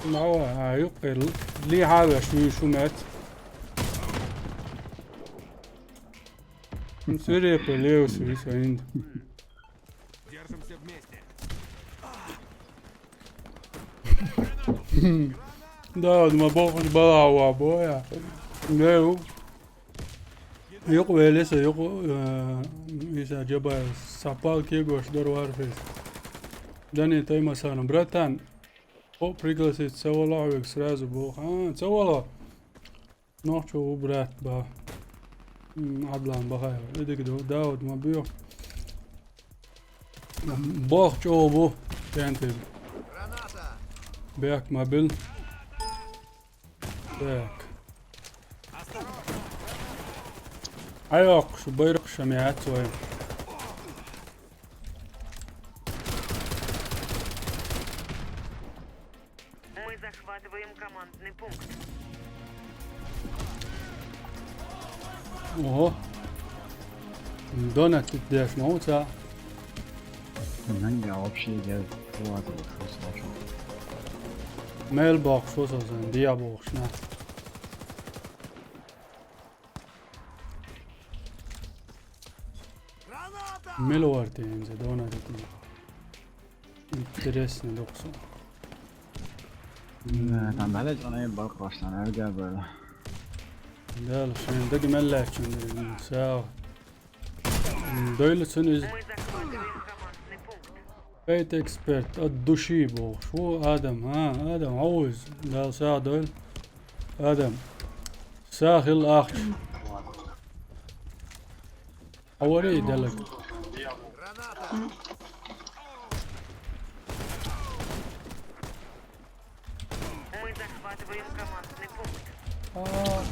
Ма ва, а, юккъе лехьа а веш вуьйш ву меца. Свирепый левс вис вайна. Держимся вместе. Да, вот ма бохуш бала а ван боя. Лев. Юкъа веле со, юкъа, э, Иса Джабаев, сапал кегош дор варфейс. Дани Таймасану, братан, о, пригласить, ца вала хьоьга сразу боху. А, ца вала. Нохчо ву брат ба. М, Адлан Бахаев. И дика ду, Дауд ма боьху. Боху чӀогӀа бу, кентий. Бехк ма бил. Так. Айоккхуш, байракхуш ма яц вай. Мы захватываем командный пункт. Ого. Донат тут деш ма ву ца. Нанга вообще я вот слышал. Мел бокс ву со сан, диа бокс на. Мел вар те инзе дона дитина. Интересно доксо. Там далее она и бал просто, она у тебя была. Да, шен даг мел лачин, сау. Дойла цун из. Мы захватываем командный пункт. Фейт эксперт от души бохуш ву Адам, а, Адам, хьо ву иза? Дала сагӀа дойла. Адам. СагӀа хила ахча. Хьо варий делаг? Мы захватываем командный пункт. А.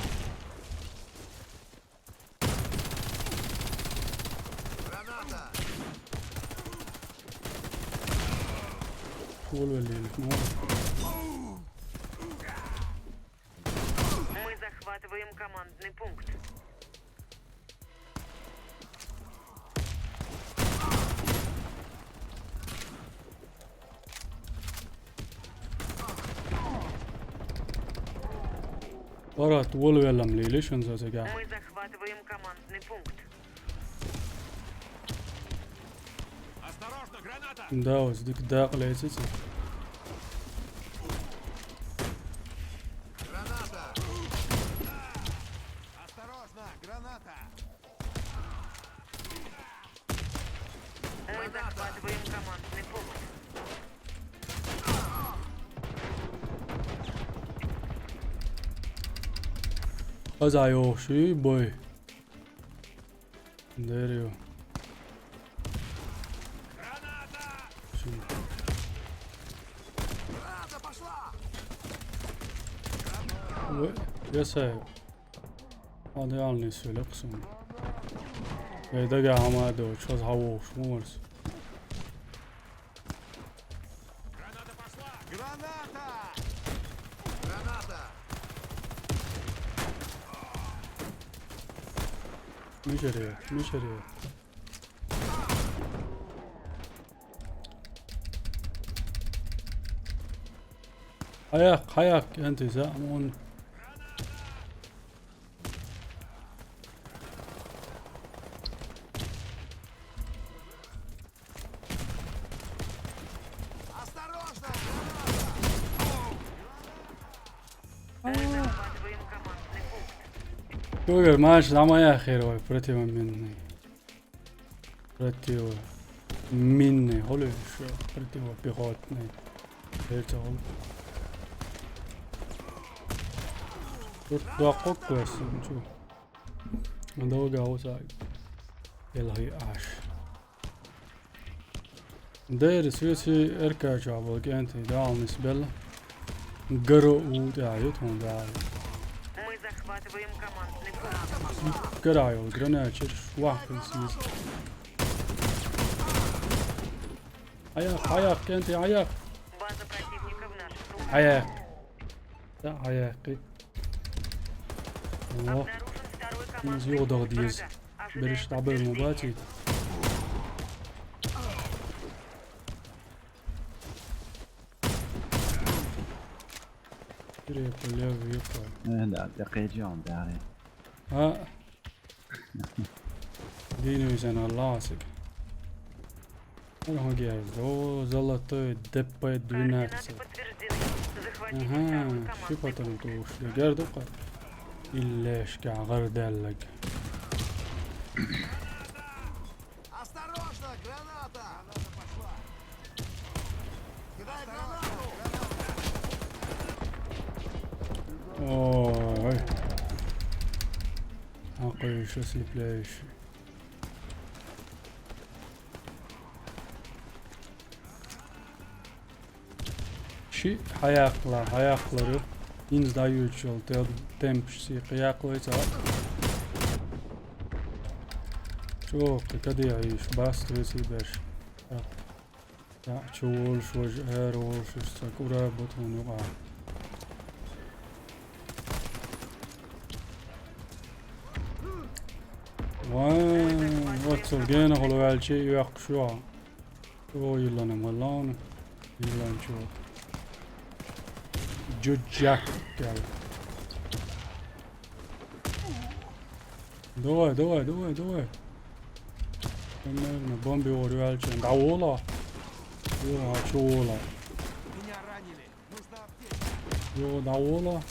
Вол веллий, ну. Мы захватываем командный пункт. Парат вол веллам лийли шун зазага. Мы захватываем командный пункт. Осторожно, граната! Да, уж дик дакъа леци ца. Граната! Осторожно, граната! Мы захватываем командный пункт. Хоза йохуш ю, бой. Дер ю. Граната! Шин. Граната пошла! Ой, я сай. Ада ялни суле ксун. Эй, дага хама до, чоз хавуш, морс. Граната пошла! Граната! Граната! Мишери, мишери. Хьаяккха, хьаяккха, кӀентий, за, он. Осторожно! Мы захватываем командный пункт. Кугар, маш, дама я хер вай, противоминный. Противоминный, холи ещё противопехотный. Хер цаун. Тут дакъо квес, чу. Андо гаусай. Элхи аш. Дайра соьци эркачохь болу кӀентий Дала нисбелла. Гаро у тӀехь ю тхуна Дала. Мы Захватываем командный пункт. Гараа, гранатчер, вахын сиз. Аяк, аяк, кенти, аяк. База противника в наших руках. Аяк. Да, аяк. О, обнаружен второй командный пункт врага. Ожидаем подтверждения. Бериш табыл мубати. Перепале выпал. Э, да, такой Джон, да. А. Динуй сан Алласик. Ага, золотой Д П двенадцать. Координаты подтверждены. Захватите второй командный пункт. Ага, ши патрон тууш. Гердука. Иллешка гардаллаг. Осторожно, граната! Граната пошла! Кидай гранату! Ой. Акъующий, ослепляющий. Ши хьаяккхала, хьаяккхалара. Инз дӀаюьйцуш йолу те-, темпаш сий кхияккхалой цхьа. Чохь кхин кадехьа йиш, баста весий беш. ТӀаккха чу волуш, важа ара волуш, уьш ца кура батун юкъа. Вай, оццул генахула ваьлча а йоьккхуш ю хьо. О, йиллана ма лауна. Йилланчо. Джуджак, гал. Давай, давай, давай, давай. Примерно, бомби ор ваьлча. Да, вола. Йо, а чё вола? Меня ранили. Нужна аптечка. Йо, да, вола.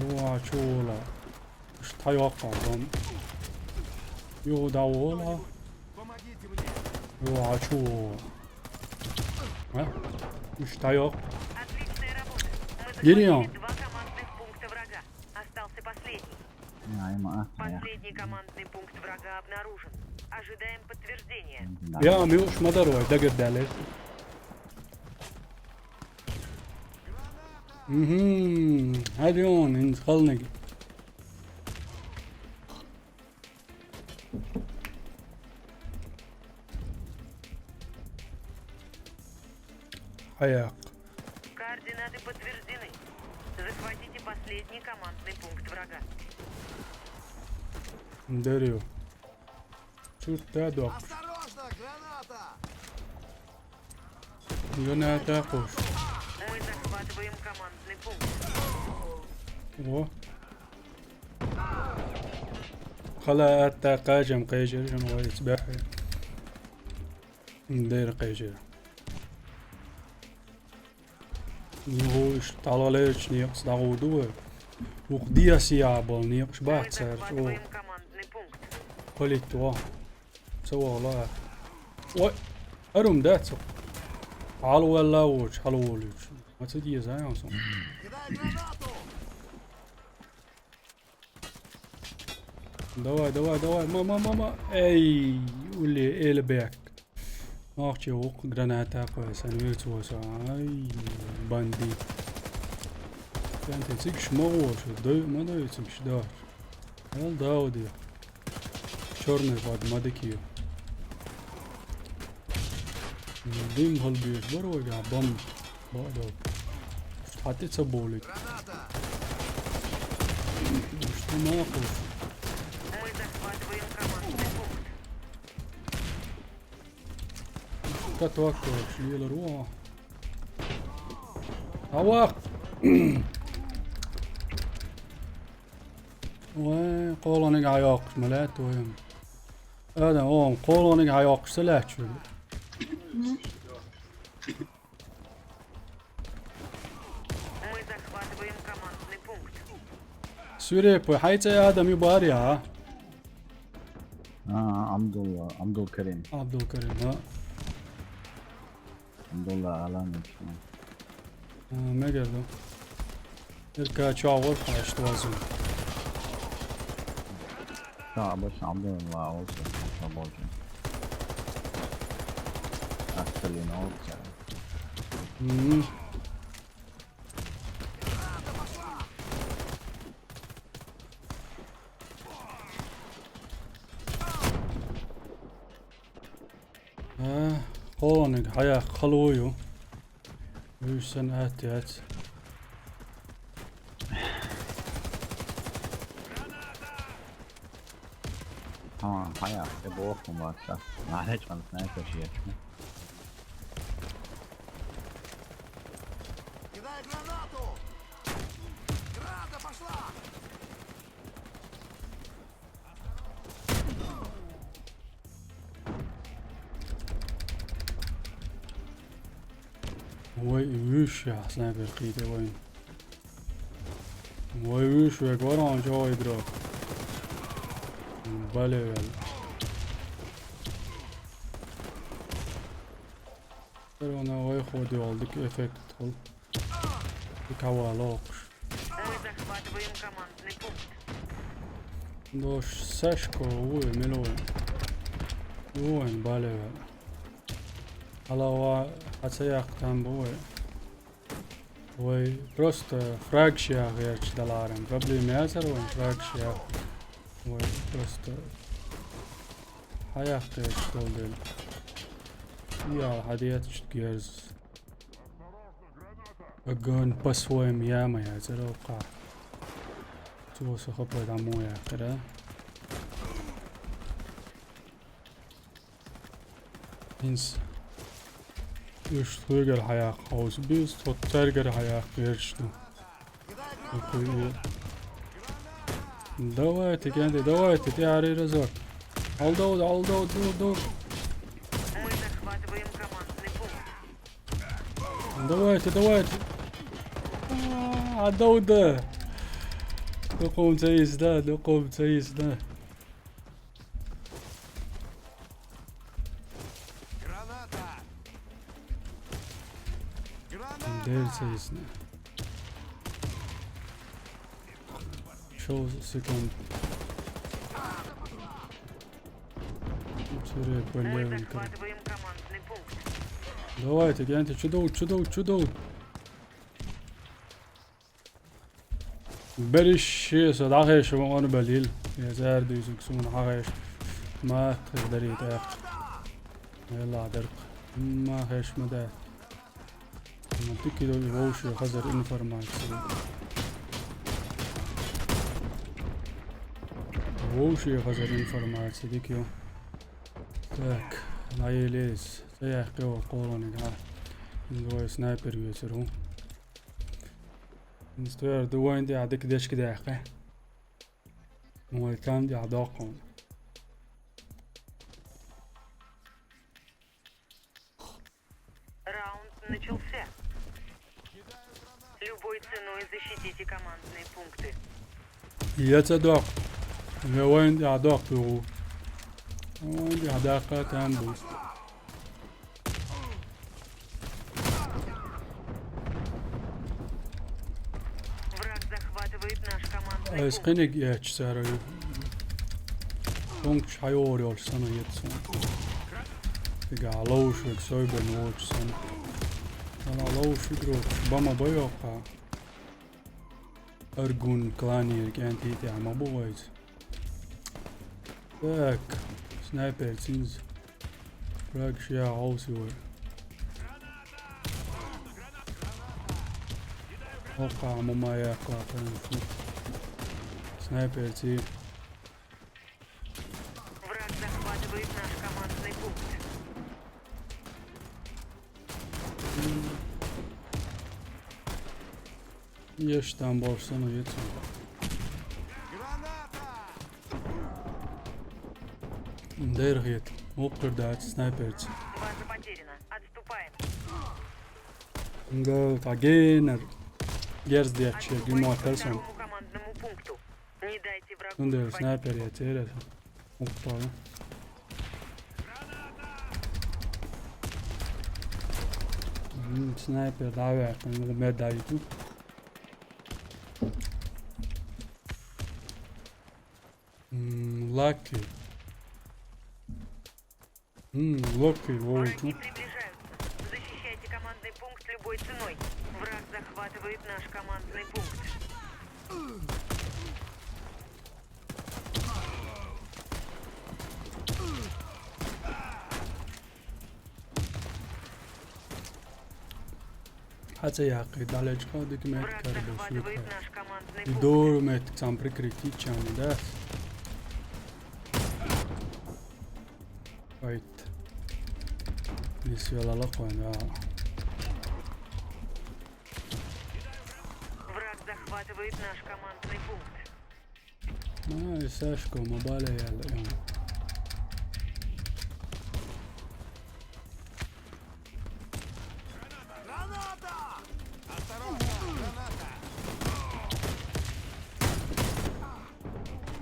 Йо, а чё вола? Уьш тхьайоккху бом. Йо, да, вола. Йо, а чу вола? А? Уьш тхьайоккху. Отличная работа. Мы Гирион. Захватили два командных пункта врага. Остался последний. Ай, ма, а, ай. Последний командный пункт врага обнаружен. Ожидаем подтверждения. Да. Я, муьлш ма дарой, дагадале. Мгм. Хьадион, ин халниг. Хьаяккха. Координаты подтверждены. Захватите последний командный пункт врага. Дарю. Чуртта доккхуш. Осторожно, граната! Граната кхуш. Мы захватываем командный пункт. Во. Хала атта кхажам кхайжар, жан вайц бахи. Дер кхайжар. Нуьгуш талалерч некъс дагӀу ду вай. Ух, диас я бал некъаш бац цаьрча. О. Палит ва. Ца вала. Ой, арум дац. Хьалвалла воч, хьалволуч. Ма ца деза, я сон. Давай, давай, давай. Ма, ма, ма, ма. Эй, ули, элбек. Нохчи вукх граната кхой, сан вирц воса. Ай, бандит. Янте цигш ма воша, дой, ма дой цигш, да. Ал Дауди. Чёрный под мадыкию. Дим халбиеш барой, я, бам. Бадо. Хати ца болит. Что нахуй? Мы захватываем командный пункт. Катвак, лила руа. Авак. Вай, къолгӀаниг Ӏа йоккхуш ма лаьтта вайна. Адам, оха, къолгӀаниг Ӏа йоккхуш ца лаьтташ вай. Мы захватываем командный пункт. Свирепый, хьай цӀе Адам ю бара я? А, Абдул, Абдул Карим. Абдул Карим, а. Абдулла Аламович. А, мегар ду. Ирка чогӀур хьаьшта вазу. Ша, баш Абдулла олча, ша болча. Асталин олча. Мгм. Кхоаниг хьаяхь халуйу. Вуьйш санна атта яц. Ха, хьаяхь, тӀе боху хӀума вац. Нахьечкъан снайпер шиэчна. Кидай гранату! Граната пошла! Вай, вуьйш яхь снайпер кхийте вайн. Вай, вуьйш век варан чогӀий дро. Балевел. Все равно вай ходи вал дик эффект хул. Дика валокш. Мы захватываем командный пункт. Дош Сашко, уй, милой. Уй, балевел. Алава, хьа ца яккха там бу вай. Вай просто фраг шех гӀерташ даларан. Проблема яцара вайн фраг шех. Вай просто хьаяхь гӀерташ долу дела. Я, хьадеташ герз. Огонь по-своему яма яцара вукхахь. Цо со хапой дӀа мо яьккхира. Инс. Уьш тхуьгара хьаяккха хьовса беза, тхо цаьргара хьаяккха гӀерташ ду. Окей. Давайте, кӀанте, давайте, тӀаьхьарий разок. Алдовда, алдовда, дур, дур. Мы захватываем командный пункт. Давайте, давайте. А, алдовда. Дукхум ца йисна, дукхум ца йисна. Граната! Граната! Дерца ясно. Шел секунд. Интересно, мы захватываем командный пункт. Давайте, кӀанте, чудо, чудо, чудо. Берриш со дӀахеша ма-, ма-, балийла. Я цара дуьйцург суна хьахеша. Матта дарий тӀаккха. Велла даркх. Ма хеш ма дац. Ма дика ю вовше хазар информация. Вовше хазар информация, дика ю. Так, наелес. Ца яхкхи вай кхоланиг, а. Вай снайпер вецар ву. Инструктор ду вайн тӀехь дика дечка даьккхи. Вай кам тӀехь доккхун. Раунд начался. Любой ценой защитите командные пункты. Я ца доккху. Я вайн тӀехь доккху ву. Вайн тӀехь даккха кам бу. Враг захватывает наш командный Айс пункт. Къиниг яц цара. Пункт хьайор йолуш санна яц. Тига ловш век сойбен воч санна. Ана ловш век роч. Бама байокха. Аргун кланер кӀанти тӀехь ма бу вайца. Так, снайпер цинза. Фраг шех хьовсий вай. Окха, ма ма яьккха, конечно. Снайпер ци. Враг захватывает наш командный пункт. Еш там болуш санна яц. Дерхет, мукхир дац снайперца. База потеряна. Отступаем. Га, кагенер. Герз дечче, гимот персон. Второму командному пункту. Не дайте врагу Ун дер захватить снайпер я терес. Опа. М, снайпер давай, ну, мед даю. М, лаки. М, лаки, Враг не волчу. Приближаются. Защищайте командный пункт любой ценой. Враг захватывает наш командный пункт. Хьаца яьккхи, далечкъа дика меттиг кара бу соьга. И дора меттиг цхьана прикрыть йича дац. Вайт. Нисвелла лакхойна, да. Враг захватывает наш командный пункт. Ай, Сашко, ма бале яьлла, я.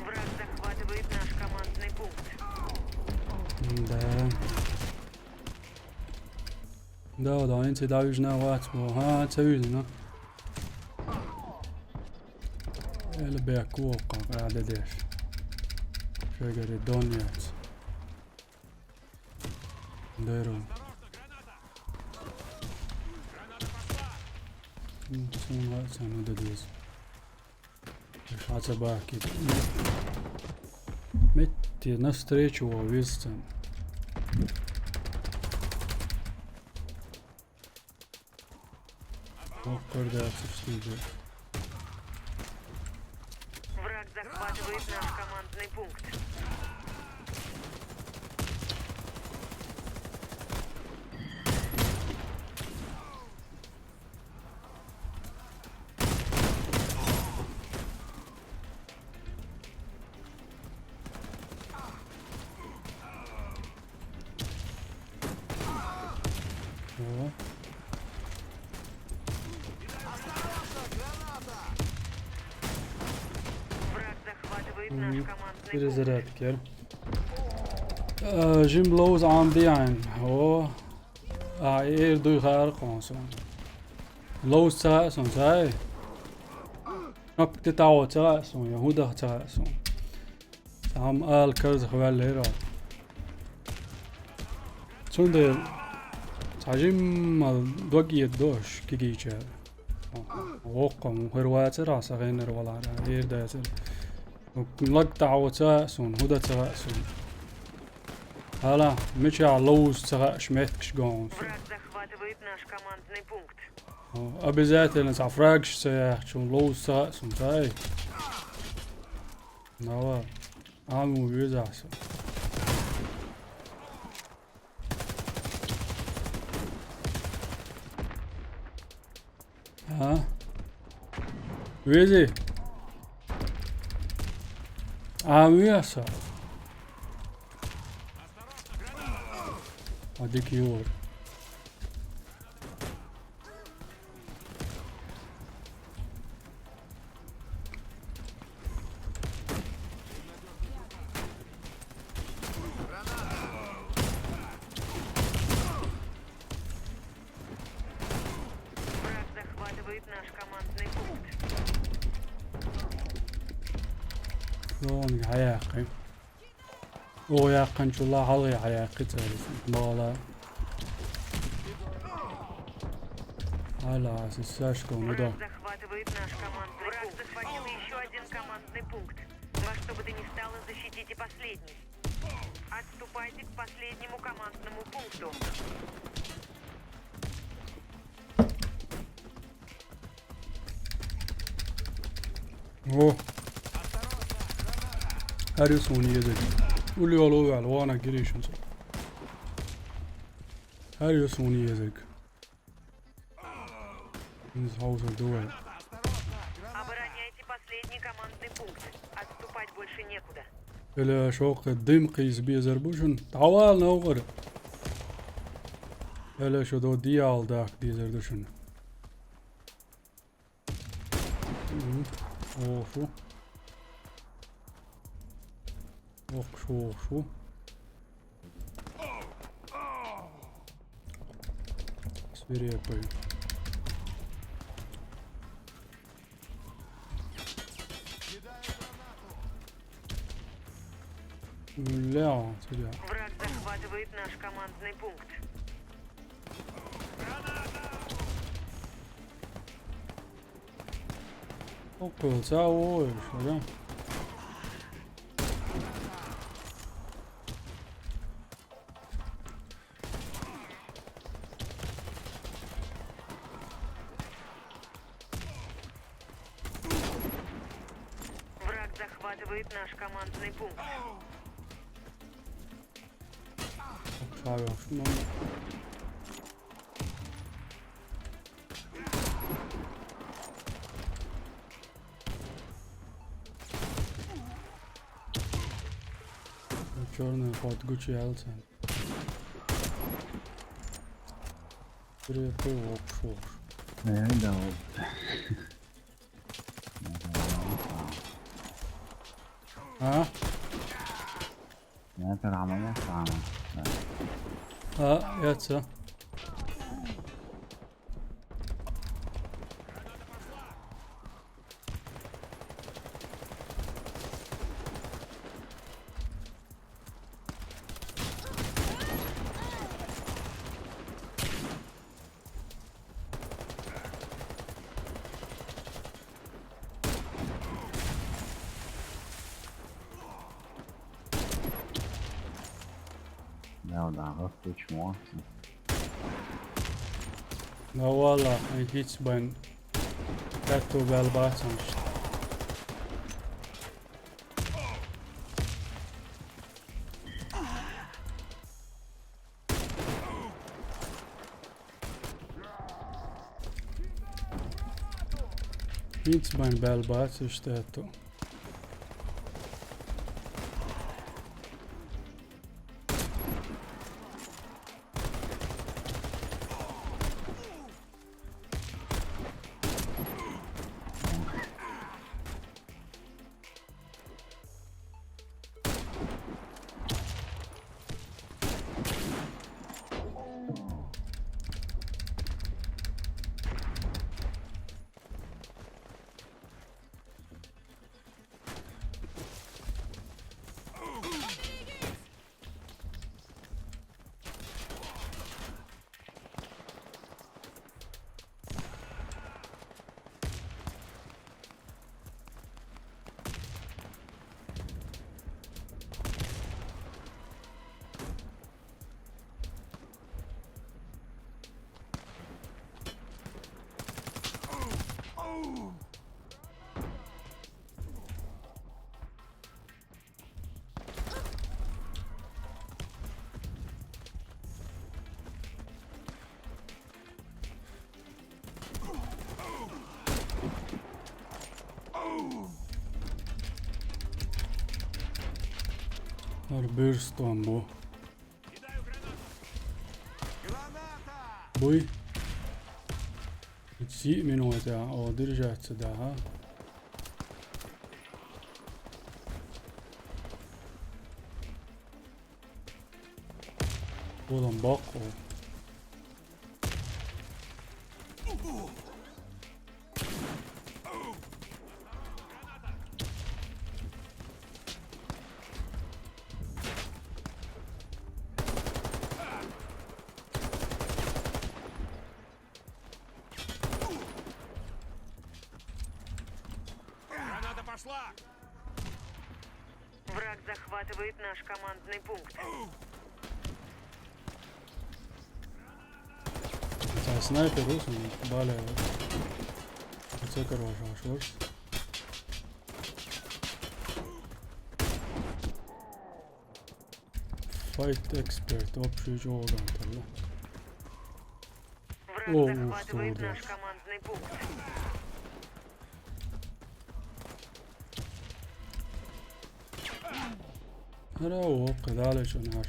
Враг захватывает наш командный пункт. Да. Да, да, хӀинца дӀавижна вац мо. ХӀа, ца вижна. Эла бехк воккха, гӀада деш. Шегара дон яц. Деру. М, цунга цану да деза. Шаца бахки. Метте навстречу везца. Ох, передача в студии. Враг захватывает наш командный пункт. О. Враг захватывает наш командный пункт. Перезарядка. Э, жим лоуз Ӏам дийхьан. О. А, эр дуй хаар кхоьн суна. Лоуз ца хаьа суна, цай? Кнопка тӀе таӀо ца хаьа суна, я хӀун даха ца хаьа суна. Цхьа хӀама ала карзах ваьллера. Цундела цхьа жимма дог эца дош кигийчара. Воккха, мухӀар вацара, сан гӀеннара валара, эр дацара. Лаг таӀо ца хаьа суна, хӀун да ца хаьа суна. Хьала, мичахь ловза ца хаьаш меттигаш гонгу со. Враг захватывает наш командный пункт. О, обязательно цхьа фрагаш ца яхачун ловза ца хаьа суна, тай? Нава. Аму веза со. А? Вези. А, веса. А дикий вор. Враг захватывает наш командный пункт. Вон гӀаяьккхи. О, яьккхинчул хьалхе гӀаяьккхи цаьрца. Бала. Ала, сисашка, ну да. Враг захватывает наш командный пункт. Враг захватил ещё один командный пункт. Во что бы то ни стало, защитите последний. Отступайте к последнему командному пункту. О. Хьаьрю суна езарг. Уллохь ваьлла, ванах гирийшинца. Хьаьрю суна езарг. Иза хьовсур ду вай. Обороняйте последний командный пункт. Отступать больше некуда. Эла шоккха дим кхийса безар бу шуна. ДӀавала новкъара. Эла шу до диял даккха дезар ду шуна. Мгм. Офу. Ох, шу, ох, шу. Свирепый. Бля, тебя. Враг захватывает наш командный пункт. Окей, цао, ой, что, да? Захватывает наш командный пункт. Çağırıyorum şimdi onu. Черный ход Гуччи Элсен. Привет, ты лопушь. Ne, ne oldu? А? Ne, tamam ama tamam. А, я це. Ne oldu abi? Üç mü? Na valla, hiç ben Beto Belbatan işte. Hiç ben Belbatan işte Beto. Her bir stun bu. Буй. Итси минута, о, держаться, да, ага. Oğlum bak o. Граната пошла! Враг захватывает наш командный пункт. Sen sniper olsun, bale. Це хорошо, аж ось. Fight expert, общий джоудан, tamam. Враг О, захватывает что, да. Наш командный пункт. Hele o kadar şunlar.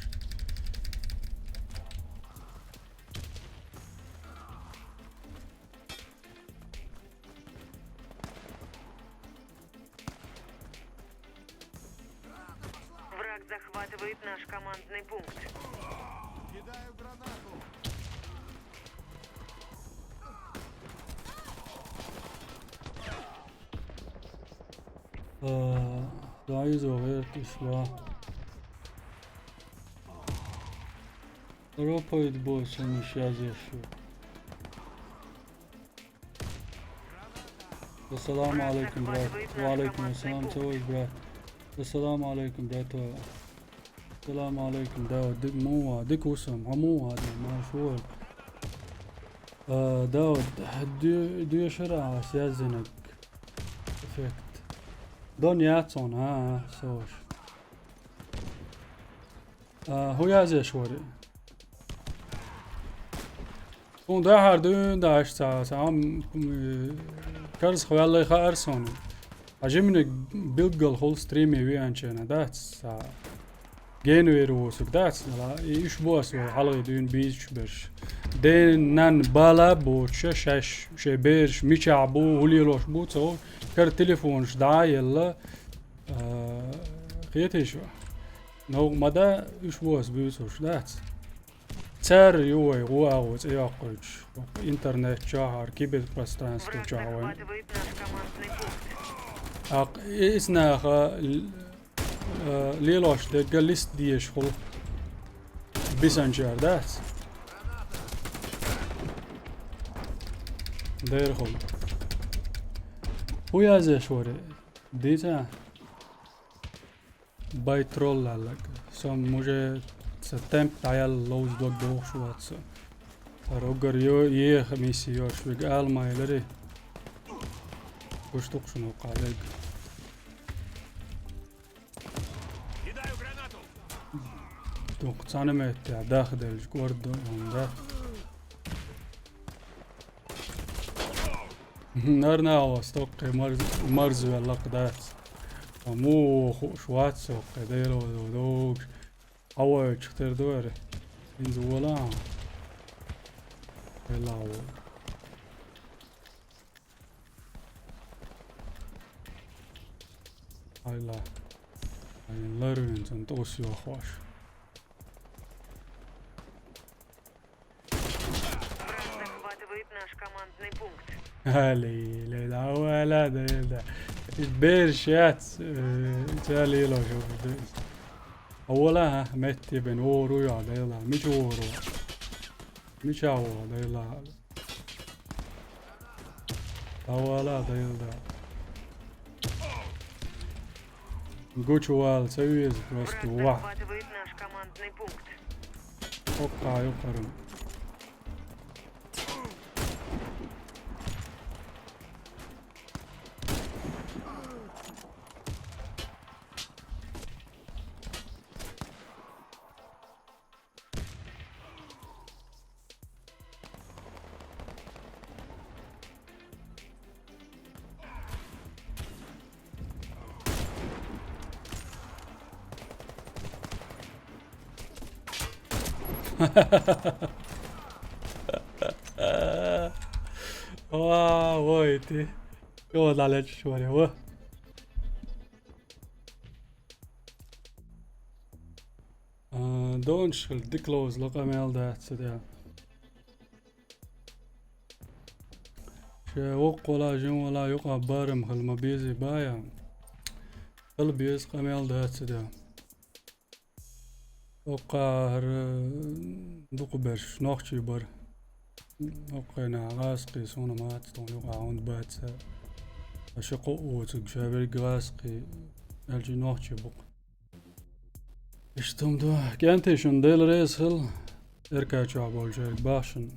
Враг захватывает наш командный пункт. Кидаю гранату! Aa, daha yüz o ver kısma. Europa boşanmış yazıyor şu. Esselamu aleyküm brat. Ve aleyküm esselam, çavuş brat. Esselamu aleyküm brat. Esselamu aleyküm Daud. Dik muva, dik usam, hamuva, dik maşur. Aa, Daud, dü-, dü şura sezdinek. Perfekt. Дон яц хьуна, а, а, сош. А, хӀу язъеш вари? Хьун дахьар дуьйна даьш ца, ца, ам, м, карзах ваьллай хаьар суна. А жимниг билггал хул стриме веанчена, дац, ца. Генвер вусуг дац, ала, и уьш бу ас вай хьалгӀи дуьйна бийзачу берш. Ден нан бала боцуша шаьш, шайн бераш мичахь бу, хӀу лелош бу, цо, кара телефонаш дӀа а елла, а, хетий шу? Новкъа ма да, уьш бу ас буьйцуш, дац? Цара ю вай гӀо агӀо цӀе йоккхуьйтуш, интернет чохь а, киберпространство чохь а вайн. Аккха и, иза наха л-, э, лелош дерг лист дезаш хуьлу. Бисанчара дац? Дера хуьлу. ХӀу язъеш вари? Дийца? Байтрол аьлларг. Со муже ца темп дӀаяьлла ловза дог бохуш вац со. ХӀара уггар йо-, еха миссия йош вига ала ма елари. Гуш ду-кх шуна хӀокху дерг. Дукха цхьана меттехь дахделча кӀордо хӀума дац. Нарна а стоккхе марз-, марзвеллакх дац. Ткъа муха хууш вац соккхе, Дело догуш. Хьавойтуш тера ду ара. ХӀинца вола а. Вела а вола. Айла. Айн ларвин цун тӀус йохош. Враг захватывает наш командный пункт. Али, ле, да, вала, да, да. Берш яц, э, ца лело шу, да. Авала, ха, метти бен, вору я, да, да. Мича вору? Мича вору, да, да. Авала, да, да. Гучувала ца веза просто, ва. Захватывает наш командный пункт. Окка, юкъарам. Ва, вой, ти. Кого далечу шваре, ва? А, донаш хила дика ловза лакъа мел дац, да. Ше воккхула, жимвала, юкъа барам хила ма безий бая. Хила беза къамел дац, да. Оккхара дукха берш нохчий бара. Оккхайна гӀазкхий суна маца тхуна юкъа хӀунда бац. Аша кхоъ воцург ша верг гӀазкхий, аьлчи нохчий бу-кх. Иштта хӀума ду. КӀентий, шуна Дела реза хила. Эркачохь болчаьрга бахшина.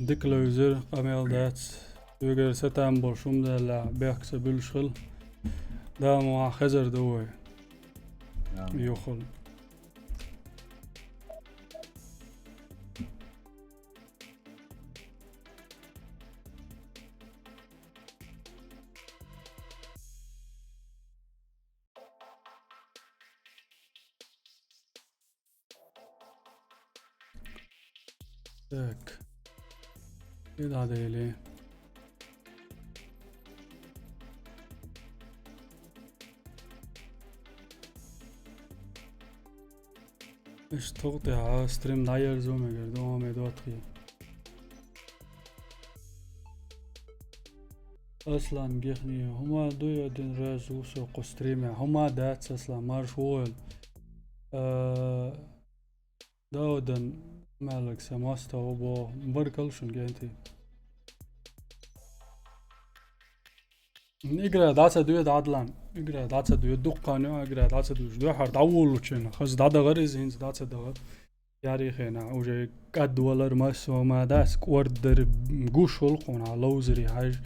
Дика левзира, къамел дац. Соьгара сатам болуш хӀума даьлла, бехк ца буьллуш хила. Дала ма хезар ду вай. Амин. Юхала. Так. И дӀадели. Иштта хӀокху тӀехь стрим дӀаерзо мегар ду, хьо ме доттагӀий. Аслан Гихни, хӀума ду я дин раз ву со кху стримехь? ХӀума дац, Аслан, марш вогӀийла. Э, Даудан маьлларг сан мостагӀа ву боху. Баркалла шуна, КӀентий. Игра дӀа ца дуьйда, Ӏадлан. Игра дӀа ца дуьйда, дуккха а игра дӀа ца дуьйда. Дуьхьара дӀаволлучу хенахь, хаза дӀадахара иза, хӀинца дӀа ца дахара. Ярий хенахь, уже кӀадвалар массо а ма дац, кӀордара гуш волу кхунахь, ловзаре хьаьжа.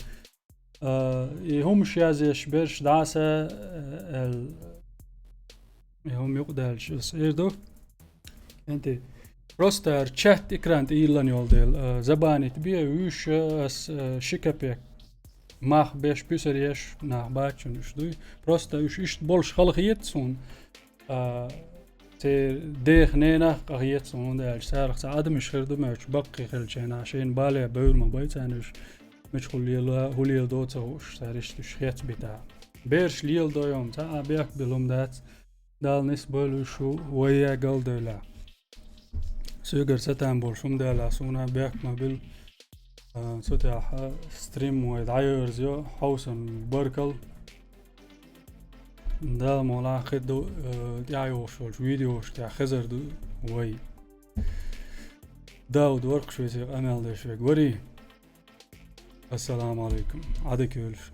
А, и хӀумаш язъеш берш дӀаса, э, эл, и хӀума юкъадаьлча ас эр ду. Энти, просто ар чат экран тӀе йиллан йолу дела, а, забанить бе, уьш, а, ас, а, ши капек мах беш, писареш нах бачун уьш дуй. Просто уьш иштта болуш хала хета суна. А, церан дех ненах къахета суна, хӀунда аьлча царах цхьа адамаш хир ду моьттуш, баккхий хилча, шайна бале бевр ма бай царна уьш, мичахула лела, хӀун леладо ца хууш, цара иштта уьш хецбита. Бераш леладо йома, цхьа а бехк билла хӀума дац, Дала нисбойла уьш ву вай я галдевлла. Соьгара сатан болуш хӀума даьлла, суна бехк ма билла. А, цу тӀехь стрим вай дӀайоьрзайо, хьовсам баркалла. Дала мукъалахь хир ду, э, тӀаьхьайогӀуш йолчу видеош тӀехь хезар ду вай. Дауд вара-кх шуьца къамел деш верг, варий? Ассаламу алейкум. Ӏадика йойла шу.